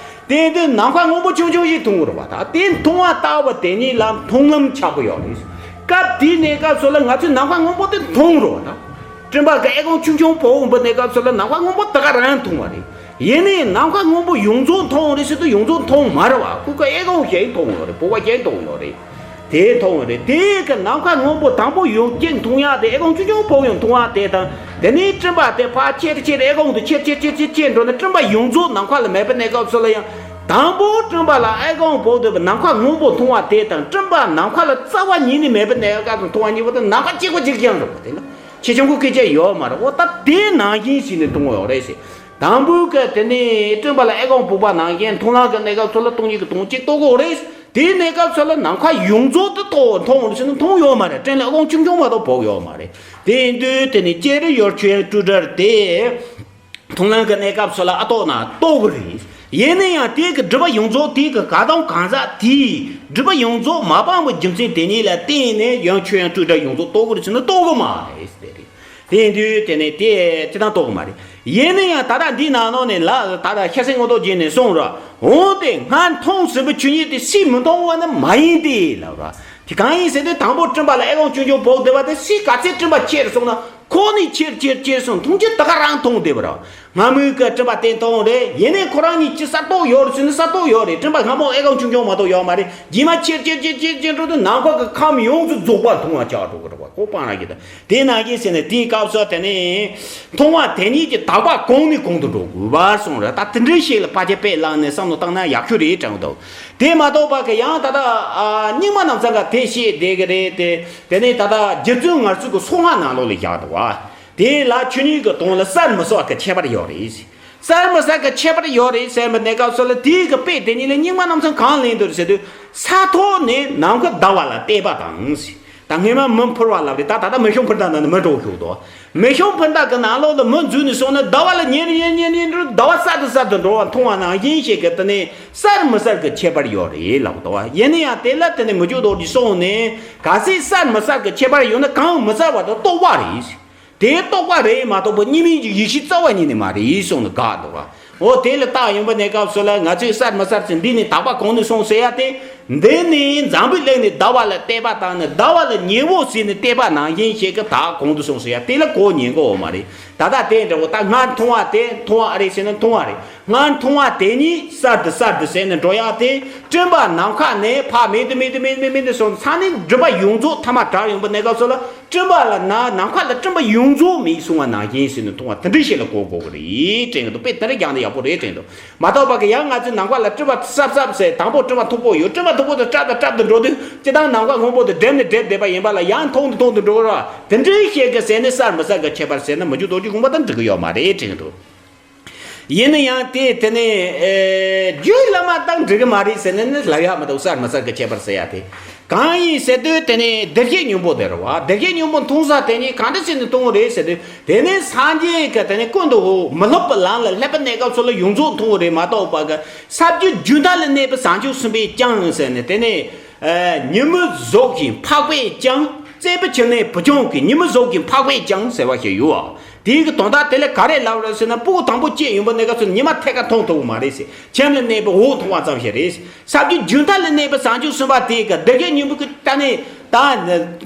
དེ་དུས་ནམ་མཁའ་སྔོན་པོ་ཆུང་ཆུང་ཞིག་མཐོང་གི་རེད་བ། ད་དེ་མཐོང་བ་ལྟ་བུ་དེ་ཉིད་ལ་མཐོང་ལམ་ཆགས་ཀྱི་ཡོད་རེད། སྐབས་དེའི་གནས་སྐབས་སུ་ལ་ང་ཚོས་ནམ་མཁའ་སྔོན་པོ་དེ་མཐོང་རེད་བ། ད་སྤྲིན་པ་གི་ཨེ་ཀོང་ཆུང་ཆུང་ཕོག་འོང་པའི་གནས་སྐབས་སུ་ལ་ནམ་མཁའ་སྔོན་པོ་ད་ག་རང་མཐོང་བ་རེད། ཡིན་ནའི་ནམ་མཁའ་སྔོན་པོ་ཡོངས་རྫོགས་མཐོང་རེད་ཟེར་དུས་ཡོངས་རྫོགས་མཐོང་མ་རེད་བ། ཁོ་ག་ཨེ་ཀོང་གཞན་མཐོང་ཡོད་རེད། ཕོག་པ་གཞན་མཐོང་ཡོད་རེད། དེ་མཐོང་བ་རེད། དེ་གི་ནམ་མཁའ་སྔོན་པོ་དང་པོ་ཡོང་གཅིག་མཐོང་ཡག་དེ། ཨེ་ཀོང་ཆུང་ཆུང་ཕོག་ཡང་མཐོང་བ་དེ་དང་། དེ་ནས་སྤྲིན་པ་དེ་ཕར་ཆེར་ཆེར་ཨེ་ཀོང་དུ་ཆེར་ཆེར་ཆེར་ཆེར་ཆེར་འགྲོ་ནས་སྤྲིན་པ་ཡོངས་རྫོགས་ནམ་མཁའ་ལ་མེད་པའི་གནས་སྐབས་སུ་ལ་ཡང་། དང་པོ་སྤྲིན་པ་ལ་ཨེ་ཀོང་ཕོག་འདུག་པའི་ནམ་མཁའ་སྔོན་པོ་མཐོང་བ་དེ་དང་། སྤྲིན་པ་ནམ་མཁའ་ལ་རྩ་བ་ཉིད་ནས་མེད་པའི་གནས་སྐབས་སུ་མཐོང་བ་གཉིས་པོ་དེ་ནམ་མཁའ་གཅིག་པ་གཅིག་རྐྱང་རེད་པ། དེ་ལ་ཆེ་ཆུང་གི་སྐད་ཆ་ཡོད་མ་རེད། འོ་ད་དེ་ནང་བཞིན་བྱས་ནས་མཐོང་བ་ཡོད་རེད་ཟེར། དང་པོའི་གི་དེ་ནས་སྤྲིན་པ་ལ་ཨེ་ཀོང་ཕོག་པ་ནང་བཞིན་མཐོང་ལམ་གྱི་གནས་སྐབས་སུ་ལ་སྟོང་ཉིད་ཀྱི་དོན་གཅིག་རྟོགས་དགོས་རེད། དེའི་གནས་སྐབས་སུ་ལ་ནམ་མཁའ་ཡོངས་རྫོགས་དེ་རྟོགས་མཐོང་ཟེར་ན་མཐོང་ཡོད་མ་རེད། སྤྲིན་ལ་ཨེ་ཀོང་ཆུང་ཆུང་མ་གཏོགས་ཕོག་ཡོད་མ་རེད། དེ་ཡིན་དུས་དེ་ནས་ལྕགས་རི་ཡོལ་ཆོས་དབྱིངས་སྤྲོས་བྲལ་དེ་མཐོང་ལམ་གྱི་གནས་སྐབས་སུ་ལ་ཨ་རྟོགས་ན་རྟོགས་གི་རེད། ཡིན་ན་ཡང་དེ་གི་སྒྲིབ་པ་ཡོངས་རྫོགས། དེ་གི་ག་དང་གང་ཟག་དེའི་སྒྲིབ་པ་ཡོངས་རྫོགས་མ་སྤངས་པའི་རྒྱུ་མཚན་དེ་ཉིད་ལ་བརྟེན་ནས་ཡང་ཆོས་དབྱིངས་སྤྲོས་བྲལ་ཡོངས་རྫོགས་རྟོགས་གི་རེད་ཟེར་ན་རྟོགས་གི་མ་རེད་ཟེར་རེད། དེ་ཡིན་དུས་དེ་ནས་དེ་ཅི་ལྟར་རྟོགས་གི་མ་རེད། ཡིན་ན་ཡང་ད་ལྟ་འདིའི་ནང་ལོགས་ནས་ལ་ད་ལྟ་ཤེར་ཕྱིན་མངོན་རྟོགས་རྒྱན་ནས་གསུངས་ར། འོན་ཏེ་སྔར་མཐོང་ཟིན་པའི་ཆོས་ཉིད་དེ་སུས་མི་མཐོང་བ་ནི་མ་ཡིན་ཏེ་ལབ་ར། དེ་གང་ཡིན་ཟེར་དུས་དང་པོ་སྤྲིན་པ་ལ་ཨེ་ཀོང་ཆུང་ཆུང་ཕོག་བསྡད་པ་དེ་སུས་ག་ཚད་སྤྲིན་པ་ཆེ་རུ་སོང་ན། ཁོ་ནི་ཁྱེར་ཁྱེར་ཁྱེར་སོང་མཐོང་རྒྱུ་ད་ག་རང་མཐོང་བསྡད་པ་ར། སྔ་མོའི་གི་སྤྲིན་པ་དེ་མཐོང་རེད། ཡིན་ནའི་ཁོ་རང་གཉིས་ཀྱི་ས་རྟོག་ཡོད་རེད་ཟེར་ན་ས་རྟོག་ཡོད་རེད། སྤྲིན་པ་སྔ་མོ་ཨེ་གང་ཆུང་ཆུང་མ་གཏོགས་ཡོད་མ་རེད། རྗེས་མ་ཁྱེར་ཁྱེར་ཁྱེར་ཁྱེར་ཁྱེར་འགྲོ་དུས་ནམ་མཁའ་གི་ཁམས་ཡོངས་སུ་རྫོགས་པ་མཐོང་བ་ཆགས་འགྲོ་གི་རེད་བ། ཁོ་སྤང་ར་གི་ད་དེ་ནང་བཞིན་ཟེར་ནས་དེའི་སྐབས་སུ་དེ་ནས་མཐོང་བ་དེ་ཉིད་ཀྱི་དག་པ་གོང་ནས་གོང་དུ་འགྲོ་དགོས་པར་གསུངས་རེད། ད་དེ་འདྲའི་ཞིག་ལ་ཕལ་ཆེར་དཔེ་བླངས་ནས་བསམ་བློ་བཏང་ན་ཡག་ཤོས་རེད་དྲན་འདུག་དེ་མ་གཏོགས་པ་གི་ཡང་ད་ལྟ་ཨ་རྙིང་མ་རྣམས་ཚང་ག་དེ་བཤད་བསྡད་གི་རེད་དེ། དེ་ནས་ད་ལྟ་རྗེ་བཙུན་ངར་ཚུལ་གྱི་གསང་སྔགས་ནང་ལོགས་ལ་བཞག་འདུག་བ། དེ་ལ་ཆོས་ཉིད་ཀྱི་དོན་ལ་གསར་མི་གསར་གྱི་ཁྱད་པར་ཡོད་རེད། གསར་མི་གསར་གྱི་ཁྱད་པར་ཡོད་རེད་ཟེར་བའི་གནས་སྐབས་སུ་ལ་དེའི་གི་དཔེ་དེ་ཉིད་ལ་རྙིང་མ་རྣམས་ཚང་གང་ལེན་འདུག་ཟེར་དུས་ས་ཐོག་ནས་ནམ་མཁའ་ཟླ་བ་ལ་བལྟས་པ་དང་། ད་སྔོན་མ་མི་འཕུར་བ་ལབ་རེད། ད་ད་ལྟ་མེ་ཤོང་འཕུར་མདའ་ནང་ནས་མི་འགྲོ་ཤོག་དོ། མེ་ཤོང་འཕུར་མདའ་གི་ནང་ལོགས་ལ་མི་འཛུལ་ནས་སོང་ན་ཟླ་བ་ལ་ཉེ་རུ་ཉེ་རུ་ཉེ་རུ་ཉེ་རུ་ཟླ་བ་གསར་དུ་གསར་དུ་འགྲོ་བ་མཐོང་བ་ནང་བཞིན་ཞིག་གི་དེ་ནས་གསར་མི་གསར་གྱི་ཁྱད་པར་ཡོད་རེད་ལབ་དོ། ཡིན་ན་ཡང་དེ་ལ་དེ་ནས་མི་འཇུག་རྡོ་རྗེ་གསུངས་ནས་གལ་སྲིད་གསར་མི་གསར་གྱི་ཁྱད་པར་ཡོད་ན་གང་མི་གསར་བ་དང་རྟོག་པ་རེད། དེ་རྟོག་པ་རེད་མ་གཏོགས་པ་གཉིས་མིན་གྱི་ཡེ་ཤེས་རྩ་བ་ཉིད་ནས་མ་རེད་གསུངས་ནས་དགག་འདུག་བ། འོ་དེ་ལ་བརྟག་ཡོང་བའི་གནས་སྐབས་སུ་ལ་ང་ཚོས་གསར་མི་གསར་ཚེ་འདི་ནི་དག་པ་གོང་ནས་སོང་ཟེར་ཡ་དེ། འདི་ནི་འཛམ་བུའི་གླིང་ནས་ཟླ་བ་ལ་བལྟས་པ་དང་ནི་ཟླ་བ་ལ་ཉེ་བོ་ཟེར་ནས་བལྟས་པ་ནང་བཞིན་ཞིག་གི་དག་གོང་དུ་སོང་ཟེར་ཡ་དེ་ལ་གོ་ཉན་གོ་འོ་མ་རེད། ད་ལྟ་དེ་འདྲ་བོ་ད་སྔར་མཐོང་བ་དེ་མཐོང་བ་ཨ་རེད་ཟེར་ན་མཐོང་བ་རེད། སྔར་མཐོང་བ་དེ་ཉིད་གསར་དུ་གསར་དུ་ཟེར་ནས་འགྲོ་ཡ་དེ་སྤྲིན་པ་ནམ་མཁའ་ནས་ཕར་མེད་དུ་མེད་དུ་མེད་དུ་མེད་དུ་སོང་ཚང་ནས་སྒྲིབ་པ་ཡོངས་རྫོགས་ཐ་མ་དྲག་ཡོང་བའི་གནས་སྐབས་སུ་ལ། སྤྲིན་པ་ལ་ན་ནམ་མཁའ་ལ་སྤྲིན་པ་ཡོངས་རྫོགས་མེད་གསུང་བ་ནང་བཞིན་ཟེར་ནས་མཐོང་བ་དེ་འདྲ་ཞིག་ལ་གོ་དགོས་ཀྱི་རེད་དྲན་གྱི་འདུག་དཔེ་དེ་འདྲ་རྒྱག་ན་ཡག་པོ་རེད་དྲན་འདུག་མ་གཏོགས་པ་གི་ཡང་ང་ཚོས་ནམ་མཁའ་ལ་སྤྲིན་པ་སྲབ་སྲབ་ཟེར་དང་པོ་སྤྲིན་པ་མཐུག་པོ་ཡོད། སྤྲིན་པ་མཐུག་པོ་དེ་སྲབ་དང་སྲབ་ཏུ་འགྲོ་དུས་སྤྱིར་བཏང་ནམ་མཁའ་སྔོན་པོ་དེ་འགྲིབ་ནས་འགྲིབ་བསྡད་པ་ཡིན་པ་ལ་ཡང་མཐོང་དུ་མཐོང་དུ་འགྲོ་གི་རེད། དེ་འདྲའི་ཤེས་ཀྱི་ཟེར་ནས་གསར་མི་གསར་གྱི་ཁྱད་པར་ཟེར་ན་མི་འཇུག་རྡོ་རྗེ་དགོངས་པ་དང་འགྲིག་གི་ཡོད་མ་རེད་དྲན་གྱི་འདུག་ཡིན་ན་ཡང་དེ་དེ་ནས་ཨེ་རྒྱུད་བླ་མ་དང་འགྲིག་གི་མ་རེད་ཟེར་ནས་ནི་ལབ་ཡག་མི་འདུག་གསར་མི་གསར་གྱི་ཁྱད་པར་ཟེར་ཡ་དེ། གང་ཡིན་ཟེར་དུས་དེ་ནས་བདེ་གཤེགས་སྙིང་པོ་དེ་རེད་བ། བདེ་གཤེགས་སྙིང་པོ་མཐོང་ས་དེ་ཉིད་གང་འདྲ་ཟེར་ནས་མཐོང་གི་རེད་ཟེར་དུས་དེ་ནས་སངས་རྒྱས་ཀྱི་དེ་ནས་ཀུན་ཏུ་མི་སློབ་པའི་ལམ་ལ་སླེབས་པའི་གནས་སྐབས་སུ་ལ་ཡོངས་རྫོགས་མཐོང་གི་རེད་མ་གཏོགས་པ་གི་ས་བཅུ་རྒྱུད་མཐའ་ལ་གནས་པའི་བྱང་ཆུབ་སེམས་དཔས་ཀྱང་ཟེར་ནས་དེ་ནས་ཨེ་ཉི་མ་ཟོག་གི་འཕགས་པས་ཀྱང་། བཙན་པོ་ཁྱིམ་ནས་བུ་ཆུང་གི་ཉི་མ་ཟོག་གི་འཕགས་པས་ཀྱང་ཟེར་བ་ཞིག་ཡོད། དེའི་གི་དོན་དག་དེ་ལས་ག་རེ་ལབ་རེད་ཟེར་ན། སྤུ་གུ་དང་པོ་སྐྱེས་ཡོང་པ་ནས་ག་ཚོད་ཉི་མ་ཐད་ཀར་མཐོང་ཐུབ་ཀྱི་མ་རེད་ཟེར། ཁྱིམ་ལ་གནས་པའི་འོད་མཐོང་བ་ཙམ་ཞིག་རེད། ས་བཅུ་རྒྱུད་མཐའ་ལ་གནས་པའི་བྱང་ཆུབ་སེམས་དཔའ་དེ་གི་བདེ་གཤེགས་སྙིང་པོ་གི་ད་ནི་ད་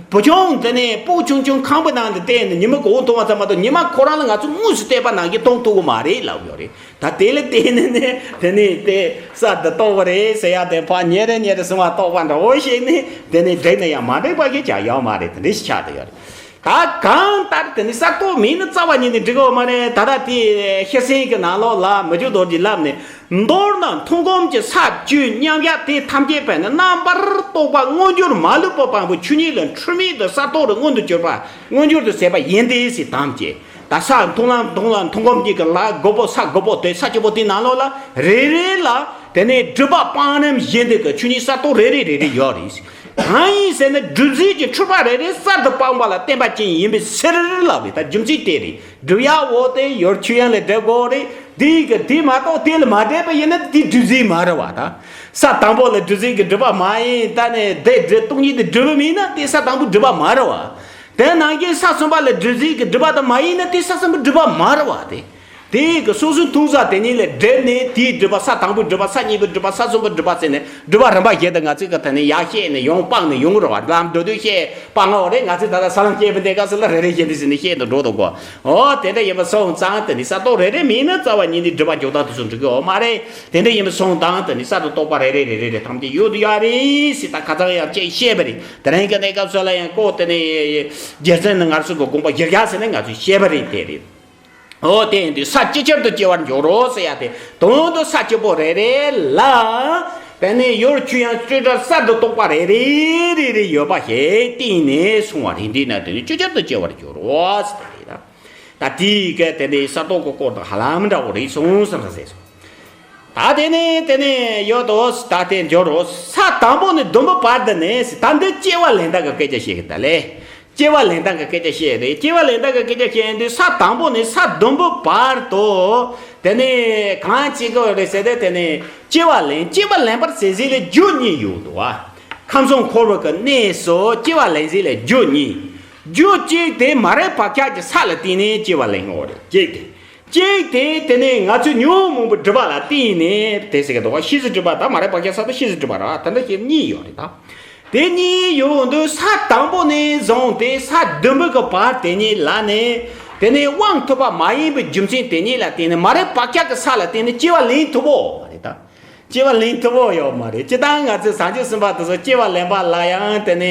བུ་ཆུང་དེ་ནས་སྤུ་གུ་ཆུང་ཆུང་ཁང་པའི་ནང་དུ་བལྟས་ནས་ཉི་མ་གི་འོད་མཐོང་བ་ཙམ་མ་གཏོགས་ཉི་མ་ཁོ་རང་ལ་ང་ཚོ་དངོས་སུ་བལྟས་པ་ནང་བཞིན་མཐོང་ཐུབ་ཀྱི་མ་རེད་ལབ་ཡོད་རེད། ད་དེ་ལ་བལྟས་ནས་ནི་དེ་ནས་དེ་གསར་དུ་རྟོགས་པ་རེད་ཟེར་ཡ་དེ་ཕར་ཉེ་རེ་ཉེ་རེ་སོང་བ་རྟོགས་པ་འདྲ་བོ་ཞིག་ནི་དེ་ནས་འགྲིག་ན་ཡང་མ་འགྲིག་པ་ཞིག་ཀྱང་ཡོད་མ་རེད། དེ་འདྲ་ཞིག་ཆགས་བསྡད་ཡོད་རེད། ད་གང་ལྟར་དེ་ནི་གསར་རྟོགས་མིན་ནི་རྩ་བ་ཉིད་ནས་འགྲིག་གི་ཡོད་མ་རེད། ད་ལྟ་དེ་ཤེར་ཕྱིན་གྱི་ནང་ལོགས་ལ་མི་འཇུག་རྡོ་རྗེས་ལབ་ནས། མདོར་ན་མཐོང་སྒོམ་གྱི་ས་བཅུའི་མཉམ་གཞག་དེ་ཐམས་ཅད་པས་ནི་རྣམ་པར་རྟོག་པ་མངོན་གྱུར་མ་ལུས་པ་དབང་པོའི་ཆོས་ཉིད་ལ་འཁྲུལ་མེད་དུ་གསར་རྟོགས་རུ་མངོན་དུ་གྱུར་པ་མངོན་གྱུར་དུ་ཟད་པ་ཡིན་ཏེ་ཟེར་དམ་བཅས། ད་ས་མཐོང་ལམ་མཐོང་ལམ་མཐོང་སྒོམ་གྱི་གི་ལ་དགུ་པོ་ས་དགུ་པོ་དེ་ས་བཅུ་པོ་དེ་ནང་ལོགས་ལ་རེ་རེ་ལ་དེ་ནས་སྒྲིབ་པ་སྤང་རིམ་བཞིན་དུ་གི་ཆོས་ཉིད་གསར་རྟོགས་རེ་རེ་རེ་རེ་ཡོད་རེད། གང་ཡིན་ཟེར་ན་སྒྲིབ་བྱེད་ཀྱི་འཁྲུལ་པ་རེ་རེ་གསར་དུ་སྤངས་པ་ལ་བརྟེན་པ་ཅན་ཡིན་པའི་ཕྱིར་ལབ་རེད། ད་རྒྱུ་མཚན་དེ་རེད། སྒྲིབ་ཡ་འོ་དེ་ཡོད་ཆོས་དབྱིངས་ལ་སྒྲིབ་དགོས་རེད། དེ་གི་དེ་མ་གཏོགས་དེ་ལ་མ་སྒྲིབ་པ་ཡིན་ན་དེ་སྒྲིབ་བྱེད་མ་རེད་བ། ད་ས་དང་པོ་ལ་སྒྲིབ་བྱེད་ཀྱི་སྒྲིབ་པ་མ་ཡིན། ད་ནི་དེ་སྒྲིབ་སྟོང་ཉིད་དེ་སྒྲིབ་པ་མིན་ན་དེ་ས་དང་པོ་སྒྲིབ་པ་མ་རེད་བ། དེ་ནང་བཞིན་ས་གསུམ་པ་ལ་སྒྲིབ་བྱེད་ཀྱི་སྒྲིབ་པ་དེ་མ་ཡིན་ན་དེ་ས་གསུམ་པོ་སྒྲིབ་པ་མ་རེད་བ། དེ་དེ་གི་སོ་སོའི་མཐོང་ས་དེ་ཉིད་ལ་སྒྲིབ་ནས་དེའི་སྒྲིབ་པ་ས་དང་པོའི་སྒྲིབ་པ་ས་གཉིས་པའི་སྒྲིབ་པ་ས་གསུམ་པའི་སྒྲིབ་པ་ཟེར་ནས་སྒྲིབ་པ་རིམ་པ་བཞི་དེ་ང་ཚོས་གི་ད་ནི་ཡར་བཤད་ནས་ཡོང་སྤངས་ནས་ཡོང་རེད་བ། ལམ་འགྲོ་དུས་བཤད་སྤང་ངོ་རེད། ང་ཚོས་ད་ལྟ་ས་ལམ་བཤད་པའི་གནས་སྐབས་སུ་ལ་རེ་རེ་བཞིན་དུ་ཟེར་ནས་བཤད་དུ་འགྲོ་འདུག་གོ། འོ་དེ་འདྲ་ཡིན་པ་སོང་ཙང་དེ་ནི་ས་རྟོགས་རེ་རེ་མིན་ན་རྩ་བ་ཉིད་ནས་སྒྲིབ་པ་འཇོག་སྟངས་དེ་ཚོ་འགྲིག་གི་ཡོད་མ་རེད། དེ་འདྲ་ཡིན་པ་སོང་ཙང་དེ་ནི་གསར་དུ་རྟོགས་པ་རེ་རེ་རེ་རེ་རེ་ཐམས་ཅད་ཡོད་དུ་ཡོད་རེད་ཟེར་ད་ཁ་སང་ཡང་ཅིག་བཤད་པ་རེད། དེ་རིང་གི་གནས་སྐབས་སུ་ལ་ཡང་ཀོ་དེ་ནི་རྒྱལ་མཚན་ནི་ངར་སོང་གི་དགོངས་པ་གཞིར་བཞག་ཟེར་ནས་ང་ཚོས་བཤད་པ་རེད། དེ་རེད། འོ་དེ་ཡིན་དུས་ས་ཅི་ཕྱིར་དུ་སྐྱེ་བར་འགྱུར་རོ་ཟེར་ཡ་དེ་དོན་དུ་ས་བཅུ་པོ་རེ་རེ་ལ་དེ་ནི་ཡུལ་ཆོས་དབྱིངས་སྤྲོས་བྲལ་གསར་དུ་རྟོགས་པ་རེ་རེ་རེ་རེ་ཡོད་པ་ཞིག་བསྟན་ནས་གསུངས་པ་རེད། འདི་ན་དེ་ནི་ཅི་ཕྱིར་དུ་སྐྱེ་བར་འགྱུར་རོ་ཟེར་ཏེ་རེད། ད་དེའི་སྐད་དེ་འདྲའི་ས་རྟོག་གི་སྐོར་དང་ཧ་ལམ་འདྲ་བོ་རེད་གསུངས་ཟེར་ཟེར་སོང་། ད་དེ་ནས་དེ་ནས་ཡོད་དོ། ད་དེ་འབྱོར་རོ། ས་དང་པོ་ནས་བདུན་པོ་བར་དུ་ནས་ད་འདི་སྐྱེ་བ་ལེན་སྟངས་ཀྱི་སྐད་ཆ་བཤད་གི་ད་ལེ། སྐྱེ་བ་ལེན་སྟངས་ཀྱི་སྐད་ཆ་བཤད་རེད། སྐྱེ་བ་ལེན་སྟངས་ཀྱི་སྐད་ཆ་བཤད་དུས་ས་དང་པོ་ནས་ས་བདུན་པོ་བར་དུ་དེ་ནས་གང་བྱེད་དགོས་རེད་ཟེར་ཏེ་དེ་ནས་སྐྱེ་བ་ལེན། སྐྱེ་བ་ལེན་པར་བྱེད་ཟེར་ལས་རྒྱུ་གཉིས་ཡོད་དོ། ཁམས་གསུམ་འཁོར་བ་གི་གནས་སུ་སྐྱེ་བ་ལེན་ཟེར་ལས་རྒྱུ་གཉིས། རྒྱུ་གཅིག་དེ་མ་རིག་བག་ཆགས་ཀྱི་ས་ལ་བརྟེན་ནས་སྐྱེ་བ་ལེན་ངོ་རེད། གཅིག་དེ། གཅིག་དེ་དེ་ནས་ང་ཚོའི་ཉོན་མོངས་པའི་སྒྲིབ་པ་ལ་བརྟེན་ནས་དེ་ཟེར་གི་འདུག་བ། ཤེས་བྱའི་སྒྲིབ་པ་དང་མ་རིག་བག་ཆགས་ས་དང་ཤེས་བྱའི་སྒྲིབ་པ་ར་ད་འདྲ་ཞིག་གཉིས་ཡོད་རེད་ད། དེ་གཉིས་ཡོང་དུས་ས་དང་པོ་ནས་བཟུང་སྟེ་ས་བདུན་པའི་གི་བར་དེ་གཉིས་ལ་ནི། དེ་ནས་དབང་ཐོབ་པ་མ་ཡིན་པའི་རྒྱུ་མཚན་དེ་གཉིས་ལ་བརྟེན་ནས་མ་རིག་བག་ཆགས་ཀྱི་ས་ལ་བརྟེན་ནས་སྐྱེ་བ་ལེན་ཐུབ་བོ་མ་རེད་ད། སྐྱེ་བ་ལེན་ཐུབ་བོ་ཡོད་མ་རེད། སྤྱིར་བཏང་ང་ཚོས་བྱང་ཆུབ་སེམས་དཔའ་དེ་ཚོ་སྐྱེ་བ་ལེན་པ་ལ་ཡང་དེ་ནས་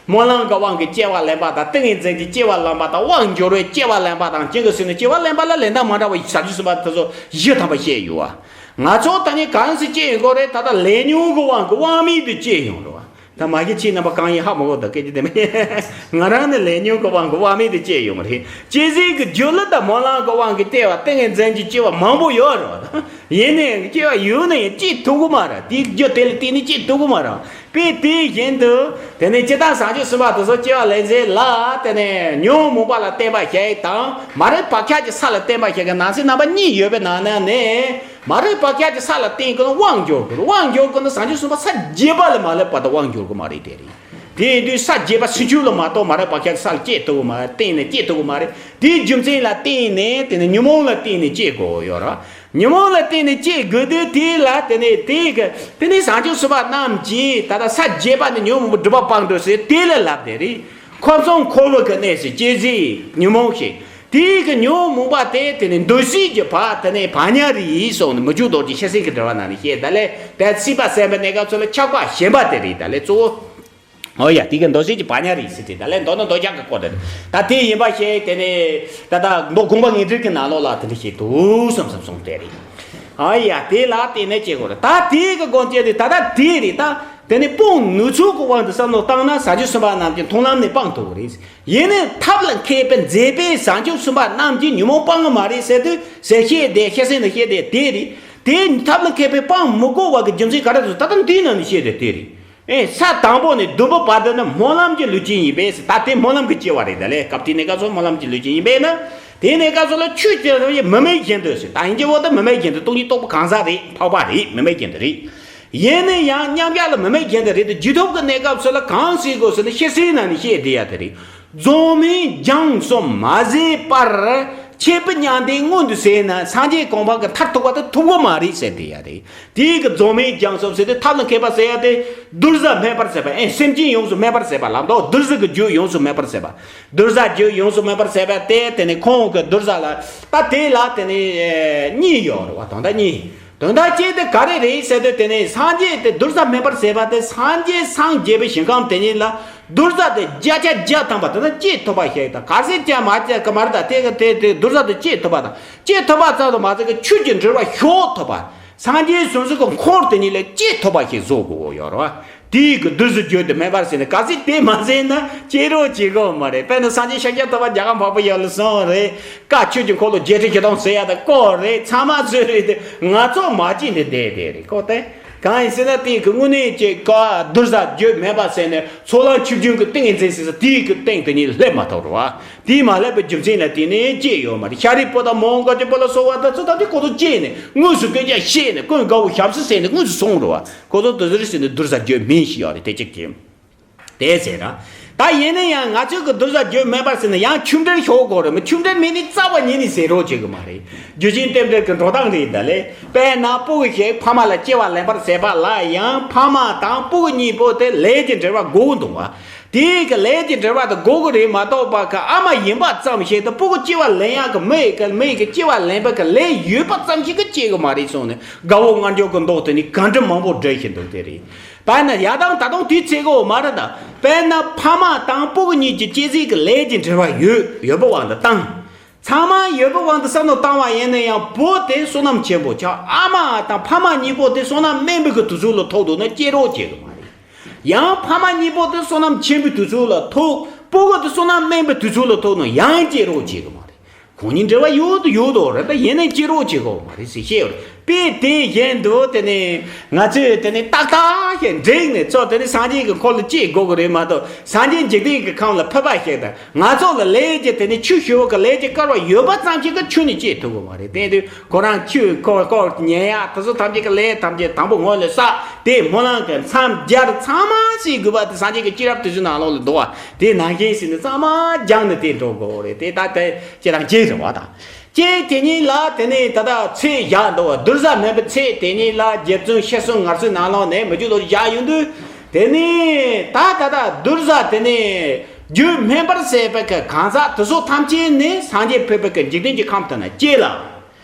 སྨོན་ལམ་གྱི་དབང་གིས་སྐྱེ་བ་ལེན་པ་དང་ཏིང་ངེ་འཛིན་གྱིས་སྐྱེ་བ་ལེན་པ་དང་དབང་འབྱོར་བའི་སྐྱེ་བ་ལེན་པ་དང་གཅིག་གི་སྲིད་ནས་སྐྱེ་བ་ལེན་པ་ལ་ལེན་སྟངས་མ་འདྲ་བ་བྱང་ཆུབ་སེམས་དཔའ་དེ་ཚོ་བཞི་ཐམ་པ་བཤད་ཡོད་བ། ང་ཚོ་ད་ནི་གང་ཞིག་སྐྱེ་ཡོང་གི་རེད། ད་ལྟ་ལས་ཉོན་གྱི་དབང་གིས་དབང་མེད་དུ་སྐྱེ་ཡོང་རེད་བ། ད་མ་གི་ཁྱེད་རྣམ་པ་གང་ཡིན་ཧ་མ་གོ་ད་སྐད་ཆ་དེ་མིན། ང་རང་ནི་ལས་ཉོན་གྱི་དབང་གིས་དབང་མེད་དུ་སྐྱེ་ཡོང་གི་རེད། སྐྱེ་ཟིན་གྱི་རྒྱུ་ལ་ད་སྨོན་ལམ་གྱི་དབང་གིས་སྐྱེ་བ་ཏིང་ངེ་འཛིན་གྱིས་སྐྱེ་བ་མང་པོ་ཡོད་རེད་བ། ཡིན་ནའི་སྐྱེ་བ་ཡོད་ན་ཡང་སྐྱེ་ཐུབ་ཀྱི་མ་རེད། དེའི་རྒྱུ་དེ་ལ་བརྟེན་ནས་སྐྱེ་ཐུབ་ཀྱི་མ་རེད། དཔེ་དེ་བཞིན་དུ་དེ་ནས་སྤྱིར་བཏང་བྱང་ཆུབ་སེམས་དཔའ་དེ་ཚོ་སྐྱེ་བ་ལེན་ཚེ་ལ་དེ་ནས་ཉོན་མོངས་པ་ལ་བརྟེན་པ་ཞིག་དང་མ་རིག་བག་ཆགས་ཀྱི་ས་ལ་བརྟེན་པ་ཞིག་གི་ནང་གསེས་རྣམ་པ་གཉིས་ཡོད་པའི་ནང་ན་ནས། མ་རིག་བག་ཆགས་ཀྱི་ས་ལ་བརྟེན་དགོས་ན་དབང་འབྱོར་དགོས། དབང་འབྱོར་དགོས་ན་བྱང་ཆུབ་སེམས་དཔའ་ས་བརྒྱད་པ་ལས་མ་སླེབས་བར་དུ་དབང་འབྱོར་དགོས་མ་རེད། དེ་རེད། དེ་ཡིན་དུས་ས་བརྒྱད་པ་ཚུན་ཆད་ལ་མ་གཏོགས་མ་རིག་བག་ཆགས་ཀྱི་ས་ལ་སྐྱེ་ཐུབ་ཀྱི་མ་རེད། བརྟེན་ནས་སྐྱེ་ཐུབ་ཀྱི་མ་རེད། དེའི་རྒྱུ་མཚན་ལ་བརྟེན་ནས་དེ་ནི་ཉོན་མོངས་ལ་བརྟེན་ནས་སྐྱེ་དགོས་ཡོད་རེད། ཉོན་མོངས་ལ་བརྟེན་ནས་སྐྱེ་དགོས་དུས་དེ་ལ་དེ་ནི་དེ་གི་དེ་ནི་བྱང་ཆུབ་སེམས་དཔའ་རྣམས་ཀྱིས་ད་ལྟ་ས་བརྒྱད་པ་ནི་ཉོན་མོངས་པའི་སྒྲིབ་པ་སྤངས་འགྲོ་ཟེར་དེ་ལ་ལབ་དེ་རེད། འཁོར་གསུམ་འཁོར་བའི་གི་གནས་སུ་སྐྱེ་ཟིན་ཉོན་མོངས་ཤིག་དེའི་གི་ཉོན་མོངས་པ་དེ་དེ་ནི་འདུ་ཤེས་ཀྱི་བག་དེ་ནི་བག་ཉལ་རེད་གསུངས་ནས་མི་འཇུག་རྡོ་རྗེ་ཤེར་ཕྱིན་གྱི་འགྲེལ་པ་ནང་ནས་བཤད། ད་ལས་དེ་སྲིད་པ་ཟད་པའི་གནས་སྐབས་སུ་ལ་ཆགས་པ་ཞེན་པ་དེ་རེད། ད་ལས་གཙོ་བོ། ཨོ་ཡ། དེ་གི་འདུ་ཤེས་ཀྱི་བག་ཉལ་རེད་ཟེར་ཏེ་ད་ལས་མདོར་ན་འདོད་ཆགས་ཀྱི་སྐོར་དེ་རེད། ད་དེ་ཡིན་པ་ཞིག་དེ་ནི་ད་ལྟ་མདོ་དགོངས་པ་ངེས་འགྲེལ་གྱི་ནང་ལོགས་ལ་དེ་འདྲ་ཞིག་འདུག་བསམ་བསམ་སོང་དེ་རེད། ཨ་ཡ། དེ་ལ་བརྟེན་ནས་སྐྱེ་དགོས་རེད། ད་དེ་གི་སྒོ་ནས་དེ་ད་ལྟ་དེ་རེད། ད་དེ་ནི་སྤོང་ནུས་ཚུལ་གྱི་དབང་དུ་བསམ་བློ་བཏང་ན་བྱང་ཆུབ་སེམས་དཔའ་རྣམས་ཀྱི་མཐོང་ལམ་ནས་སྤང་ཐུབ་ཀྱི་རེད། ཡིན་ནའི་ཐབས་ལ་མཁས་པའི་མཛད་པས་བྱང་ཆུབ་སེམས་དཔའ་རྣམས་ཀྱིས་ཉོན་མོངས་སྤང་གི་མ་རེད་ཟེར་དུས་ཟེར་བཤད་དེ་ཤེར་ཕྱིན་ནས་བཤད་དེ་དེ་རེད། དེ་ཐབས་ལ་མཁས་པས་སྤང་མི་དགོས་པ་གི་རྒྱུ་མཚན་ག་རེ་འདུག་ད་ལྟ་འདིའི་ནང་ནས་བཤད་དེ་དེ་རེད། ཨེ། ས་དང་པོ་ནས་བདུན་པ་བར་དུ་ནི་སྨོན་ལམ་གྱི་ལུས་ཅན་ཡིན་པས་ཟེར། ད་དེ་སྨོན་ལམ་གྱི་སྐྱེ་བ་རེད། ད་ལས་སྐབས་དེ་ནས་སྐབས་སུ་སྨོན་ལམ་གྱི་ལུས་ཅན་ཡིན་པས་ན། དེ་ནས་སྐབས་སུ་ལ་ཆོས་ཀྱི་རང་བཞིན་མུ་མེད་བཞིན་དུ་ཟེར། ད་ཡིན་གྱི་འོག་ཏུ་མུ་མེད་བཞིན་དུ་སྟོང་ཉིད་རྟོགས་པ་གང་ཟག་རེད། འཕགས་པ་རེད། མུ་མེད་བཞིན་དུ་རེད། ཡིན་ན་ཡང་མཉམ་གཞག་ལ་མུ་མེད་བཞིན་དུ་རེད་དེ། རྒྱུད་ཐོབ་ཀྱི་གནས་སྐབས་སུ་ལ་གང་ཟེར་དགོས་ཟེར་ན་ཤེར་ཕྱིན་ནང་ནས་བཤད་བསྡད་ཡ་དེ་རེད། རྫོགས་སྨིན་སྦྱངས་གསུམ་མ་ཟད་པར། ཆོས་པའི་མྱང་འདས་མངོན་དུ་བྱས་ན་སངས་རྒྱས་གོ་འཕང་གི་མཐར་ཐུག་པ་དེ་ཐུབ་ཀྱི་མ་རེད་ཟེར་བསྡད་ཡ་རེད། དེའི་གི་རྫོགས་སྨིན་སྦྱངས་གསུམ་ཟེར་དེ་ཐབས་ལ་མཁས་པ་ཟེར་ཡ་དེ། གདུལ་བྱ་སྨིན་པར་བྱེད་པ། ཨེ། སེམས་ཅན་ཡོངས་སུ་སྨིན་པར་བྱེད་པ་ལ་མདོ་གདུལ་བྱ་གི་རྒྱུད་ཡོངས་སུ་སྨིན་པར་བྱེད་པ། གདུལ་བྱ་རྒྱུད་ཡོངས་སུ་སྨིན་པར་བྱེད་པ་དེ་དེ་ནི་ཁོང་གི་གདུལ་བྱ་ལ་ད་དེ་ལ་དེ་ནི་གཉིས་ཡོད་རེད་བ། དོན་དག་གཉིས། དོན་དག་གཅིག་དེ་ག་རེ་རེད་ཟེར་དུས་དེ་ནི་སངས་རྒྱས་དེ་གདུལ་བྱ་སྨིན་པར་བྱེད་པ་དེ་སངས་རྒྱས་སངས་རྒྱས་པའི་ཞིང་ཁམས་དེ་ཉིད་ལ་གདུལ་བྱ་དེ་བརྒྱ་ཆ་བརྒྱ་ཐམ་པ་དེ་ན་སྐྱེ་ཐུབ་པ་ཞིག་དང་། གལ་སྲིད་ཀྱང་མ་སྐྱེ་གི་མ་རེད། ད་དེ་གི་དེ་དེ་གདུལ་བྱ་དེ་སྐྱེ་ཐུབ་པ་དང་། སྐྱེ་ཐུབ་པ་ཙམ་དུ་མ་ཟད་ཀྱི་ཆོས་ཀྱི་འབྲེལ་བ་ཞུགས་ཐུབ་པ། སངས་རྒྱས་བྱང་སེམས་ཀྱི་འཁོར་དེ་ཉིད་ལ་སྐྱེ་ཐུབ་པ་ཞིག་བཟོ་དགོས་ཡོད་རེད་བ། དེའི་གི་གདུལ་བྱ་རྒྱུད་དེ་སྨིན་པར་བྱས་ནས། གལ་སྲིད་དེ་མ་ཟིན་ན་སྐྱེ་རོགས་བྱེད་དགོས་མ་རེད། དཔེར་ན་སངས་རྒྱས་ཤཱཀྱ་ཐུབ་པ་རྒྱལ་དཀའ་འཕགས་པའི་ཡུལ་ལ་སོང་རེད། བཀའ་ཆོས་ཀྱི་འཁོར་ལོ་བརྒྱད་ཁྲི་བཞི་སྟོང་ཟེར་ཡ་དེ་བསྐོར་རེད། ཚང་མ་བཟོས་རེད་དེ། ང་ཚོ་མ་སྐྱེས་ནས་བསྡད་བསྡད་རེད་ཀོ་དེ། གང་ཡིན་ཟེར་ན་དེའི་གི་དངོས་གནས་ཀྱི་ཀ་གདུལ་བྱ་རྒྱུད་སྨིན་པར་བྱས་ནས་ཚོགས་ལམ་ཆོས་བརྒྱུད་ཀྱི་ཏིང་ངེ་འཛིན་ཟེར་ས་དེའི་གི་སྟེང་དེ་ཉིད་སླེབས་མ་ཐུབ་རེད་བ། དེས་མ་སླེབས་པའི་རྒྱུ་མཚན་ལ་བརྟེན་ནས་སྐྱེས་ཡོད་མ་རེད། ཤཱ་རིའི་བུ་དང་མོའུ་འགལ་གྱི་བུ་ལ་སོགས་པ་དང་ཚོ་ཐམས་ཅད་ཁོ་ཚོ་སྐྱེས་ནས་དངོས་སུ་སྐད་ཆ་བཤད་ནས་ཀུན་དགའ་བོ་ཞབས་སུ་བཞེས་ནས་དངོས་སུ་སོང་རེད་བ། ཁོ་ཚོ་དེ་ཚོར་བྱས་ནས་གདུལ་བྱ་རྒྱུད་སྨིན་ཞིག་ཡོད་རེད། དེ་གཅིག་གིས་དེ་ཟེར་ར། ད་ཡིན་ན་ཡང་ང་ཚོའི་གི་གདུལ་བྱ་རྒྱུད་སྨིན་པར་ཟེར་ན་ཡང་ཆུ་འདྲེན་ཞུགས་དགོས་རེད་མོད། ཆུ་འདྲེན་མེད་ནས་རྩ་བ་ཉིད་ནས་ཟེར་རོགས་བྱེད་གི་མ་རེད། རྒྱུ་རྐྱེན་རྟེན་འབྲེལ་གྱི་འགྲོ་སྟངས་རེད། ད་ལས་དཔེར་ན་སྤུ་གུ་ཞིག་ཕ་མ་ལ་སྐྱེ་བ་ལེན་པར་བྱེད་པ་ལ་ཡང་ཕ་མ་དང་སྤུ་གུ་གཉིས་པོ་དེ་ལས་ཀྱི་འབྲེལ་བ་དགོས་འདུག་བ། དེའི་གི་ལས་ཀྱི་འབྲེལ་བ་དེ་དགོས་ཀྱི་རེད་མ་གཏོགས་པ་གི་ཨ་མ་ཡིན་པ་ཙམ་ཞིག་དང་སྤུ་གུ་སྐྱེ་བ་ལེན་ཡག་གི་མི་ཡི་གི་མི་ཡི་གི་སྐྱེ་བ་ལེན་པ་གི་ལས་ཡོད་པ་ཙམ་ཞིག་གིས་སྐྱེ་གི་མ་རེད་གསུངས་ནས་དགའ་བོ་ང་འཇོག་གི་མདོག་དེ་ནི་ག་འདྲ་མང་པོ་འགྲེལ་བཞིན་འདུག་དེ་རེད། ད་ནི་ཡ་དང་ད་དུང་དེའི་ཚེ་གོ་མ་རེད་ད། དཔེར་ན་ཕ་མ་དང་སྤུ་གུ་གཉིས་ཀྱི་སྐྱེ་ཚེ་གི་ལས་ཀྱི་འབྲེལ་བ་ཡོད་ཡོད་པའི་དབང་དུ་བཏང་། ཚང་མ་ཡོད་པའི་དབང་དུ་བསམ་བློ་བཏང་བ་ཡིན་ན་ཡང་བུ་དེ་བསོད་ནམས་ཆེན་པོ་ཆགས། ཨ་མ་དང་ཕ་མ་གཉིས་པོ་དེ་བསོད་ནམས་དམན་པའི་གི་དུས་ཚོད་ལ་ཐུག་འདུག་ན་སྐྱེ་རོགས་བྱེད་གི་མ་རེད། ཡང་ཕ་མ་གཉིས་པོ་དེ་བསོད་ནམས་ཆེན་པོའི་དུས་ཚོད་ལ་ཐུག་སྤུ་གུ་དེ་བསོད་ནམས་དམན་པའི་དུས་ཚོད་ལ་ཐུག་ན་ཡང་སྐྱེ་རོགས་བྱེད་གི་མ་རེད། ཁོང་གཉིས་འབྲེལ་བ་ཡོད་དུ་ཡོད་དོ་རེད། ད་ཡིན་ནའི་སྐྱེ་རོགས་བྱེད་དགོས་མ་རེད་ཟེར་བཤད་ཡོད་རེད། དཔེ་དེ་བཞིན་དུ་དེ་ནས་ང་ཚོས་དེ་ནས་ཏག་ཏག་ཞིག་འགྲིག་ནས་ཚོ་དེ་ནས་སངས་རྒྱས་ཀྱི་འཁོར་ལ་སྐྱེ་དགོས་ཀྱི་རེད་མ་གཏོགས་སངས་རྒྱས་འཇིག་རྟེན་གྱི་ཁམས་ལ་ཕེབས་པ་ཞིག་དང་ང་ཚོ་ལ་ལས་ཀྱི་དེ་ནས་ཆོས་ཞུ་བ་གི་ལས་ཀྱི་སྐལ་བ་ཡོད་པ་ཙམ་ཞིག་གིས་ཁྱོན་ནས་སྐྱེ་ཐུབ་ཀྱི་མ་རེད། དེ་དུས་ཁོ་རང་ཆོས་ཁོ་སྐོར་ཉན་ཡག་དེ་ཚོ་ཐམས་ཅད་ཀྱི་ལས་ཐམས་ཅད་དང་པོ་སྔོན་ལ་བསགས་དེ་སྨོན་ལམ་གྱི་མཚམས་སྦྱར་ཚང་མ་བྱེད་དགོས་པ་དེ་སངས་རྒྱས་ཀྱི་སྐྱེས་རབས་དུས་ཚོད་ནང་ལོགས་ལ་འདུག་བ། དེ་ནང་བཞིན་བྱས་ནས་གཙང་མ་སྦྱངས་ནས་དེ་འགྲོ་དགོས་རེད། དེ་ལྟ་སྟེ་ཁྱེད་རང་གཅིག་རེད་བ་དང་། གཅིག་དེ་ཉིད་ལ་དེ་ནས་ད་ལྟ་ཚེས་བཞག་འདུག་བ། གདུལ་བྱ་སྨིན་པའི་ཚེས་དེ་ཉིད་ལ་རྗེ་བཙུན་ཤྲཱི་སེང་ངར་སེང་ནང་ལོགས་ནས་མི་རྒྱུད་ལོ་བཞག་ཡོང་དུས། དེ་ནས་ད་ད་ད་གདུལ་བྱ་དེ་ནས་རྒྱུད་སྨིན་པར་བྱེད་པའི་གི་གང་ཟག་དེ་ཚོ་ཐམས་ཅད་ནི་སངས་རྒྱས་ཕེབས་པའི་གི་འཇིག་རྟེན་གྱི་ཁམས་དེ་ན་སྐྱེ་ལ།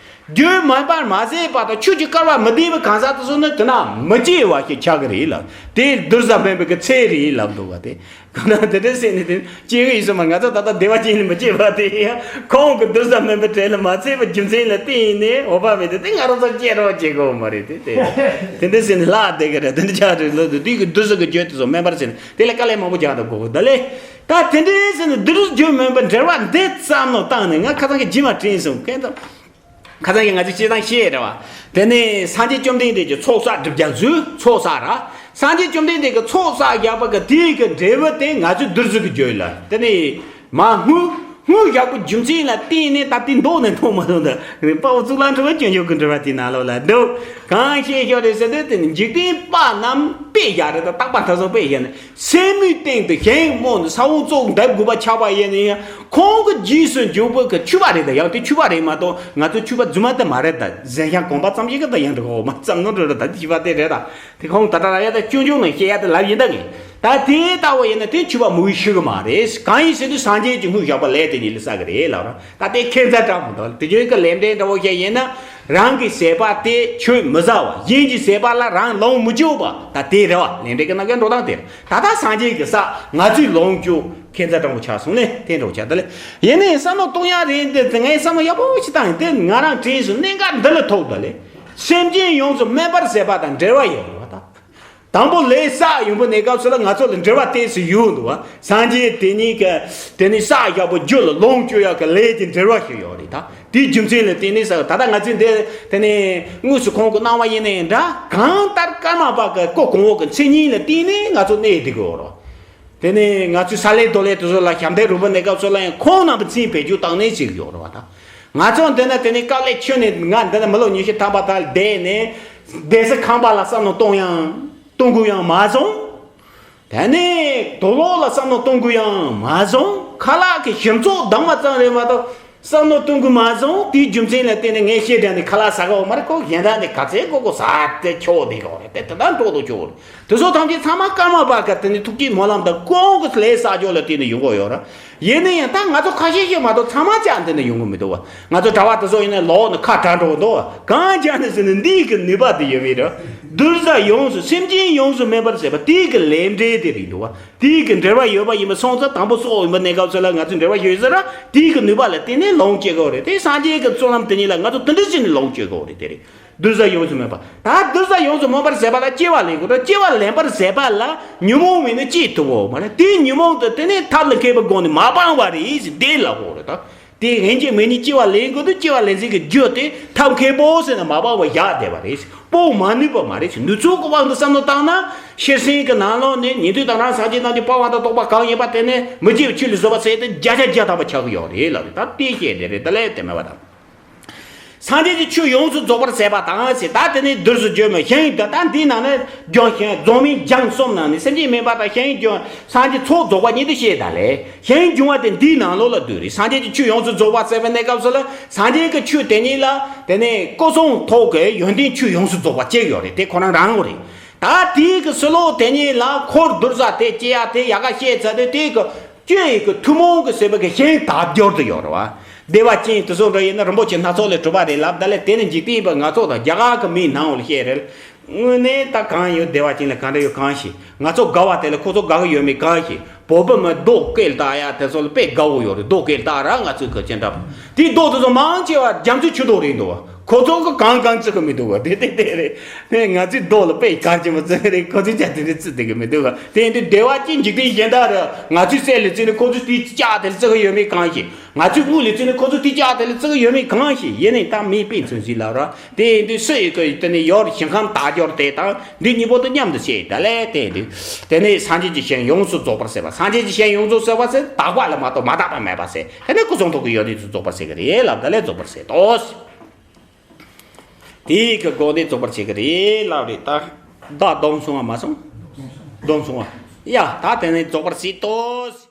རྒྱུད་སྨིན་པར་མ་བྱས་པ་དང་ཆོས་ཀྱི་སྐལ་བ་མི་ལྡན་པའི་གང་ཟག་དེ་ཚོ་ནི་དེ་ན་མི་སྐྱེ་བ་ཞིག་ཆགས་ཀྱི་རེད་ལ། དེ་གདུལ་བྱ་སྨིན་པའི་གི་ཚད་རེད་ལབ་འདུག་བ་དེ། གང་ལྟར་དེ་འདྲ་ཟེར་ནས་དེ་སྐྱེ་གི་ཡིན་སོང་མ། ང་ཚོ་ད་ལྟ་བདེ་བ་ཅན་ནི་མི་སྐྱེ་བ་དེ་ཡང་ཁོང་གི་གདུལ་བྱ་སྨིན་པའི་གྲལ་ལ་མ་ཚུད་པའི་རྒྱུ་མཚན་ལ་བརྟེན་ནས་འོ་བ་མེད་དེ་དེ་ང་རང་ཚོ་སྐྱེ་རོགས་བྱེད་དགོས་མ་རེད་དེ། དེ་དེ་འདྲ་ཟེར་ནས་ལྷག་བསྡད་གི་རེད། དེ་འདྲ་ཆགས་རེད་ལོ། དེ་དུས་ཀྱི་གདུལ་བྱ་གི་རྒྱུད་དེ་ཚོ་སྨིན་པར་ཟེར་ནས་དེ་ལ་དཀའ་ལས་མང་པོ་རྒྱག་འདུག་གོ། ད་ལས་ད་དེ་འདྲ་ཟེར་ནས་གདུལ་བྱ་རྒྱུད་སྨིན་པའི་འགྲེལ་བ་འདི་བསམ་བློ་བཏང་ནས་ང་ཁ་སང་གི་རྗེས་མ་དྲན་སོང་། གན་དང་། ཁ་སང་གི་ང་ཚོས་སྤྱིར་བཏང་བཤད་རེད་བ། དེ་ནས་སངས་རྒྱས་བཅོམ་ལྡན་འདས་ཀྱི་ཚོགས་བསགས་སྒྲུབ་རྒྱག་ཚུལ་ཚོགས་བསགས་ར། སངས་རྒྱས་བཅོམ་ལྡན་འདས་ཀྱི་ཚོགས་བསགས་རྒྱག་པ་གི་དེའི་གི་འབྲས་བུ་དེ་ང་ཚོའི་གདུལ་བྱ་གི་རྒྱུད་ལ་དེ་ནས་མ་དངོས་དངོས་བཞག་པའི་རྒྱུ་མཚན་ལ་བརྟེན་ནས་ད་ལྟའི་མདོ་ནས་མཐོང་མ་མཐོང་ད་རིམ་པ་འོ་གཙུག་ལག་འགྲོ་བ་སྐྱོན་བརྗོད་ཀྱི་འགྲེལ་བ་དེའི་ནང་ལོགས་ལ་འདུག་གང་བཤད་ཤོག་རེད་ཟེར་དུས་དེ་ནི་འཇིག་རྟེན་པ་རྣམས་དཔེ་བཞག་རེད་ད། རྟག་པ་མཐའ་སོང་དཔེ་བཞག་ནས། སེན་མོའི་སྟེང་དུ་གཞན་ཡིད་མོ་ནི་ས་བོན་ཙོག་འདེབས་དགོས་པ་ཆགས་པ་ཡིན་ན་ཡང་ཁོང་གི་རྗེས་སུ་འཇུག་པའི་གི་ཆོས་པ་རེད་ད། ཡང་དེ་ཆོས་པ་རེད་མ་གཏོགས་ང་ཚོ་ཆོས་པ་རྫུན་མ་དེ་མ་རེད་ད། གཞན་ཞིག་གོམ་པ་ཙམ་ཞིག་གི་ད་ཡང་འགྲོ་གོ་མ་ཙམ་ནོར་འགྲོ་རེད་ད། དེ་ཆོས་པ་དེ་རེད་ད། དེ་ཁོང་ད་ལྟ་ར་ཡ་ད་སྐྱོན་བརྗོད་ནང་བཤད་ཡ་དེ་ལབ་ཡིན་ད་ངས། ད་དེ་ལྟ་བུ་ཡིན་ན་དེ་ཆོས་པ་མུ་གེ་ཤི་གི་མ་རེད། གང་ཡིན་ཟེར་དུས་སངས་རྒྱས་ཀྱི་དངོས་བཞག་པ་ལས་དེ་ཉིད་ལ་བསགས་གི་རེད་ལབ་ར། ད་དེ་ཁྱད་མཚར་དྲག་མོ་འདུག་དེ་བརྗོད་ཀྱི་ལས་འབྲས་འདྲ་བོ་བཤད་ཡིན་ན། རང་གི་བྱས་པ་དེ་ཆོས་མི་ཟ་བ། གཞན་གྱི་བྱས་པ་ལ་རང་ལོང་མི་སྤྱོད་པ། ད་དེ་རེད་བ། ལས་འབྲས་ཀྱི་རྣམ་གཞག་འགྲོ་སྟངས་དེ་རེད། ད་ལྟ་སངས་རྒྱས་ཀྱི་ས་ང་ཚོས་ལོངས་སྤྱོད་ཁྱད་མཚར་དྲང་པོ་ཆགས་སོང་ནས་དེ་འདྲ་བོ་ཆགས་ད་ལེ། ཡིན་ནའི་བསམ་བློ་གཏོང་ཡ་རེད་འདི་དེ་ངས་བསམ་བློ་ཡག་པོ་ཞིག་བཏང་ཡིན་དེ་ང་རང་དྲན་སོང་གནད་འགག་འདི་ལ་ཐུག་ད་ལེ། སེམས་ཅན་ཡོངས་སུ་སྨིན་པར་བྱེད་པ་དང་འབྲེལ་བ་ཡོད་རེད་བ་ད། དང་པོ་ལས་བསགས་ཡོང་པོ་གནས་སྐབས་སུ་ལ་ང་ཚོ་ལ་འབྲེལ་བ་ཏོག་ཙམ་ཡོད་འདུག་བ། སངས་རྒྱས་དེ་ཉིད་ཀྱི་དེ་ནི་བསགས་ཡག་པོ་རྒྱུ་ལ་ལོངས་སྤྱོད་ཡག་གི་ལས་ཀྱི་འབྲེལ་བ་ཞིག་ཡོད་རེད་ད། དེའི་རྒྱུ་མཚན་ལ་བརྟེན་ནས་ཟེར་ད་ལྟ་ང་ཚོས་འདི་དེ་ནས་དངོས་སུ་ཁོང་གི་སྣང་བ་ཡིན་ནའི་འདྲ་གང་ལྟར་ཀརྨ་པ་གི་སྐུ་གོང་འོག་གི་མཚན་ཉིད་ལ་བརྟེན་ནས་ང་ཚོ་གནས་བསྡད་དགོས་རོགས། དེ་ནས་ང་ཚོའི་ས་ལེ་རྡོ་ལེ་དེ་ཚོ་ལ་ཞབས་འདེགས་རོགས་པ་གནས་སྐབས་སུ་ལ་ཡང་ཁོང་རྣམ་པའི་མཚན་བེད་སྤྱོད་བཏང་ནས་ཅིག་ཡོད་རེད་བ་ད། ང་ཚོ་འདི་ན་དེ་ནས་དཀའ་ལས་ཁྱོན་ནས་ང་འདི་ན་མི་ལོ་ཉི་ཤུ་ཐམ་པ་དག་བསྡད་ནས་སྡེ་སྲིད་ཁང་པ་ལ་བསམ་བློ་གཏོང་ཡང་གཏོང་དགོས་ཡང་མ་བཟུང་། དེ་ནས་དུག་ལོག་ལ་བསམ་བློ་གཏོང་དགོས་ཡང་མ་བཟུང་། ཁ་ལག་གི་ཞིམ་ཚོགས་དང་བ་ཙམ་རེད་མ་གཏོགས་བསམ་བློ་གཏོང་དགོས་མ་བཟུང་། དེའི་རྒྱུ་མཚན་ལ་བརྟེན་ནས་ངས་བཤད་དྲན་ནས་ཁ་ལག་ཟ་ག་འོ་མ་རེད་ཁོ་གཞན་དག་ནས་ག་ཚད་ཀོ་ཀོ་ཟ་དེ་ཆོག་དེ་ག་རེད་དེ་དེ་ལྟར་འགྲོ་དུ་ཆོག་རེད། དེ་ཚོ་ཐམས་ཅད་ཚང་མ་ཀརྨ་པ་ག་དེ་ནི་ཐུགས་ཀྱི་སྨོན་ལམ་དང་ཀོང་གི་ལས་བསགས་ཕྱོགས་ལ་བརྟེན་ནས་ཡོང་གི་ཡོད་རེད། ཡིན་ན་ཡང་ད་ང་ཚོ་ཁ་ཤས་ཤིག་མ་གཏོགས་ཚང་མ་ཅག་འདི་ནས་ཡོང་གི་མི་འདུག་བ། ང་ཚོ་གྲྭ་བ་དེ་ཚོ་ཡིན་ན་ལོག་ནས་ཁ་གྲག་འགྲོ་གི་འདུག་བ། གང་ཅག་ནས་ཟེར་ན་འདིའི་གི་ནུས་པ་དེ་ཡོད་མེད་རེད། གདུལ་བྱ་ཡོངས་སུ་སེམས་ཅན་ཡོངས་སུ་སྨིན་པར་བྱེད་པ་དེའི་གི་ལས་འབྲས་དེ་རེད་འདུག་བ། དེའི་གི་འབྲེལ་བ་ཡོད་པ་ཡིན་པ་སོང་ཙང་དང་པོ་སྲོག་ཡིན་པ་གནས་སྐབས་སུ་ལ་ང་ཚོས་འབྲེལ་བ་ཡོད་ཟེར་ར། དེའི་གི་ནུས་པ་ལ་བརྟེན་ནས་ལོངས་སྤྱོད་དགོས་རེད་དེ། སངས་རྒྱས་ཀྱི་གཙོ་རྣམ་དེ་ཉིད་ལ་ང་ཚོ་དེ་འདྲ་བྱས་ནས་ལོངས་སྤྱོད་དགོས་རེད་དེ་རེད། གདུལ་བྱ་ཡོངས་སུ་སྨིན་པ། ད་གདུལ་བྱ་ཡོངས་སུ་སྨིན་པར་བྱེད་པ་ལ་སྐྱེ་བ་ལེན་དགོས་རེད། སྐྱེ་བ་ལེན་པར་བྱེད་པ་ལ་ཉོན་མོངས་མེད་ན་སྐྱེ་ཐུབ་བོ་མ་རེད། དེ་ཉོན་མོངས་དེ་དེ་ནས་ཐབས་ལ་མཁས་པའི་སྒོ་ནས་མ་སྤངས་པ་རེད་ཟེར་དེ་ལབ་དགོས་རེད་ད། དེ་ཡིན་གཅིག་མིན་གཉིས་སྐྱེ་བ་ལེན་དགོས་དུས་སྐྱེ་བ་ལེན་ཚུལ་གྱི་རྒྱུ་དེ་ཐབས་མཁས་པོ་ཟེར་ནས་མ་སྤངས་པ་བཞག་བསྡད་པ་རེད། སྤོང་མ་ནུས་པ་མ་རེད། ནུས་ཚོད་ཀྱི་དབང་དུ་བསམ་བློ་བཏང་ན་ཤེར་ཕྱིན་གྱི་ནང་ལོགས་ནས་ཉན་ཐོས་དང་རང་སངས་རྒྱས་རྣམས་ཀྱི་སྤང་བ་དང་རྟོགས་པ་གང་ཡིན་པ་དེ་ནས་མི་སྐྱེ་བའི་ཆོས་ལ་བཟོད་པ་ཟེར་ཏེ་བརྒྱ་ཆ་བརྒྱ་ཐམ་པ་ཆགས་ཀྱི་ཡོད་རེད་ལབ་རེད། ད་དེ་བཤད་བསྡད་རེད། དེ་ལས་དེ་མེད་པ་དང་། སངས་རྒྱས་ཀྱི་ཆོས་ཡོངས་སུ་རྫོགས་པར་བྱེད་པ་དང་ཞེས་ད་དེ་ནས་བསྡུས་སུ་བརྗོད་མོད་ཞིང་དུ་ད་འདིའི་ནང་ནས་ལྗོངས་ཞིང་རྫོགས་སྨིན་སྦྱངས་གསུམ་ནང་ནས་སེམས་ཅན་སྨིན་པ་དང་ཞིང་སྦྱོང་སངས་རྒྱས་ཚོགས་རྫོགས་པ་གཉིས་དེ་བཤད་ད་ལས་ཞིང་སྦྱོང་བ་དེ་འདིའི་ནང་ལོགས་ལ་འདུས་རེད། སངས་རྒྱས་ཀྱི་ཆོས་ཡོངས་སུ་རྫོགས་པར་བྱེད་པའི་གནས་སྐབས་སུ་ལ་སངས་རྒྱས་ཀྱི་ཆོས་དེ་ཉིད་ལ་དེ་ནས་སྐུ་གསུང་ཐོག་གི་ཡོན་ཏན་ཆོས་ཡོངས་སུ་རྫོགས་པ་གཅིག་ཡོད་རེད། དེ་ཁོ་རང་རང་ངོ་རེད། ད་དེའི་གི་ཕྱི་ལོགས་དེ་ཉིད་ལ་འཁོར་གདུལ་བྱ་དེ་སྐྱེ་ཡ་དེ་ཡག་ག་བཤད་ཚར་དུས་དེའི་གི་སྐྱེ་ཡི་གི་ཐུན་མོང་གི་ཟེར་བའི་གི་ཞིང་དག་སྦྱོར་དུ་ཡོད་རེད་བ། བདེ་བ་ཅན་དེ་ཚོ་འདྲ་ཡིན་ན་རིན་པོ་ཆེ་སྣ་ཚོགས་ལས་གྲུབ་པ་རེད་ལབ། ད་ལས་དེ་ནི་འཇིག་རྟེན་པ་ང་ཚོ་དང་རྒྱ་གར་གི་མིའི་ནང་འོ་ལ་བཤད་རེད། དངོས་གནས་ད་གང་ཡོད་བདེ་བ་ཅན་ལ་གང་འདྲ་ཡོད་གང་ཤེས། ང་ཚོ་དགའ་བ་དེ་ལ་ཁོ་ཚོ་དགའ་གི་ཡོད་མེད་གང་ཤེས། བོད་པ་མི་རྡོ་སྐེ་ལ་བཏགས་ཡ་དེ་ཚོ་ལ་དཔེ་དགའ་བོ་ཡོད་རེད། རྡོ་སྐེ་ལ་བཏགས་ར་ང་ཚོའི་གི་ཅན་འདྲ་པོ་དེའི་རྡོ་དེ་ཚོ་མང་ཆེ་བ་རྒྱ་མཚོའི་ཆུ་རྡོ་རེད་འདུག་བ། ཁོ་ཚོ་གི་གང་གང་བརྩི་གི་མི་འདུག་བ། དེ་དེ་དེ་རེད། ནས་ང་ཚོའི་རྡོ་ལ་དཔེ་གལ་ཆེན་པོ་བརྩི་གི་རེད། ཁོ་ཚོའི་ཅག་དེ་འདྲ་བརྩི་བསྡད་གི་མི་འདུག་བ། དེ་ཡིན་དུས་བདེ་བ་ཅན་འཇིག་རྟེན་གཞན་དག་རེད། ང་ཚོའི་སྲས་ལ་བརྩིས་ནས་ཁོ་ཚོས་དེའི་ཅག་དེ་ལ་བརྩི་གི་ཡོད་མེད་གང་ཤེས། ང་ཚོའི་དངུལ་ལ་བརྩིས་ནས་ཁོ་ཚོས་དེའི་ཅག་དེ་ལ་བརྩི་གི་ཡོད་མེད་གང་ཤེས། ཡིན་ནའི་ད་མིའི་དཔེ་མཚོན་ཞིག་ལབ་ར། དེ་ཡིན་དུས་སུ་ཡི་གི་དེ་ནས་ཡོད་ཞིང་ཁམས་དག་སྦྱོར་དེ་དང་འདི་གཉིས་པོ་དེ་མཉམ་དུ་བྱེད་ད་ལས། དེ་ཡིན་དུས་དེ་ནས་སངས་རྒྱས་ཀྱི་ཞིང་ཡོངས་སུ་རྫོགས་པར་བྱེད་པ། སངས་རྒྱས་ཀྱི་ཞིང་ཡོངས་སུ་རྫོགས་པར་བྱེད་དག་པ་ལ་མ་གཏོགས་མ་དག་པ་མེད་པ་ཟེར། དེ་ནས་སྐུ་གསུང་ཐུགས་ཀྱི་ཡོན་ཏན་དུ་རྫོགས་པར་བྱེད་ཀྱི་རེད་ལབ་ད་ལས་རྫོགས་པར་བྱེད་དོ། དེའི་གི་སྒོ་ནས་རྫོགས་པར་བྱེད་ཀྱི་རེད་ལབ་རེད་ད། བདག་སྡོམ་སོང་བ་མ་སོང་། སྡོམ་སོང་བ། ཡ་ད་དེ་ནས་རྫོགས་པར་བྱེད་དོ།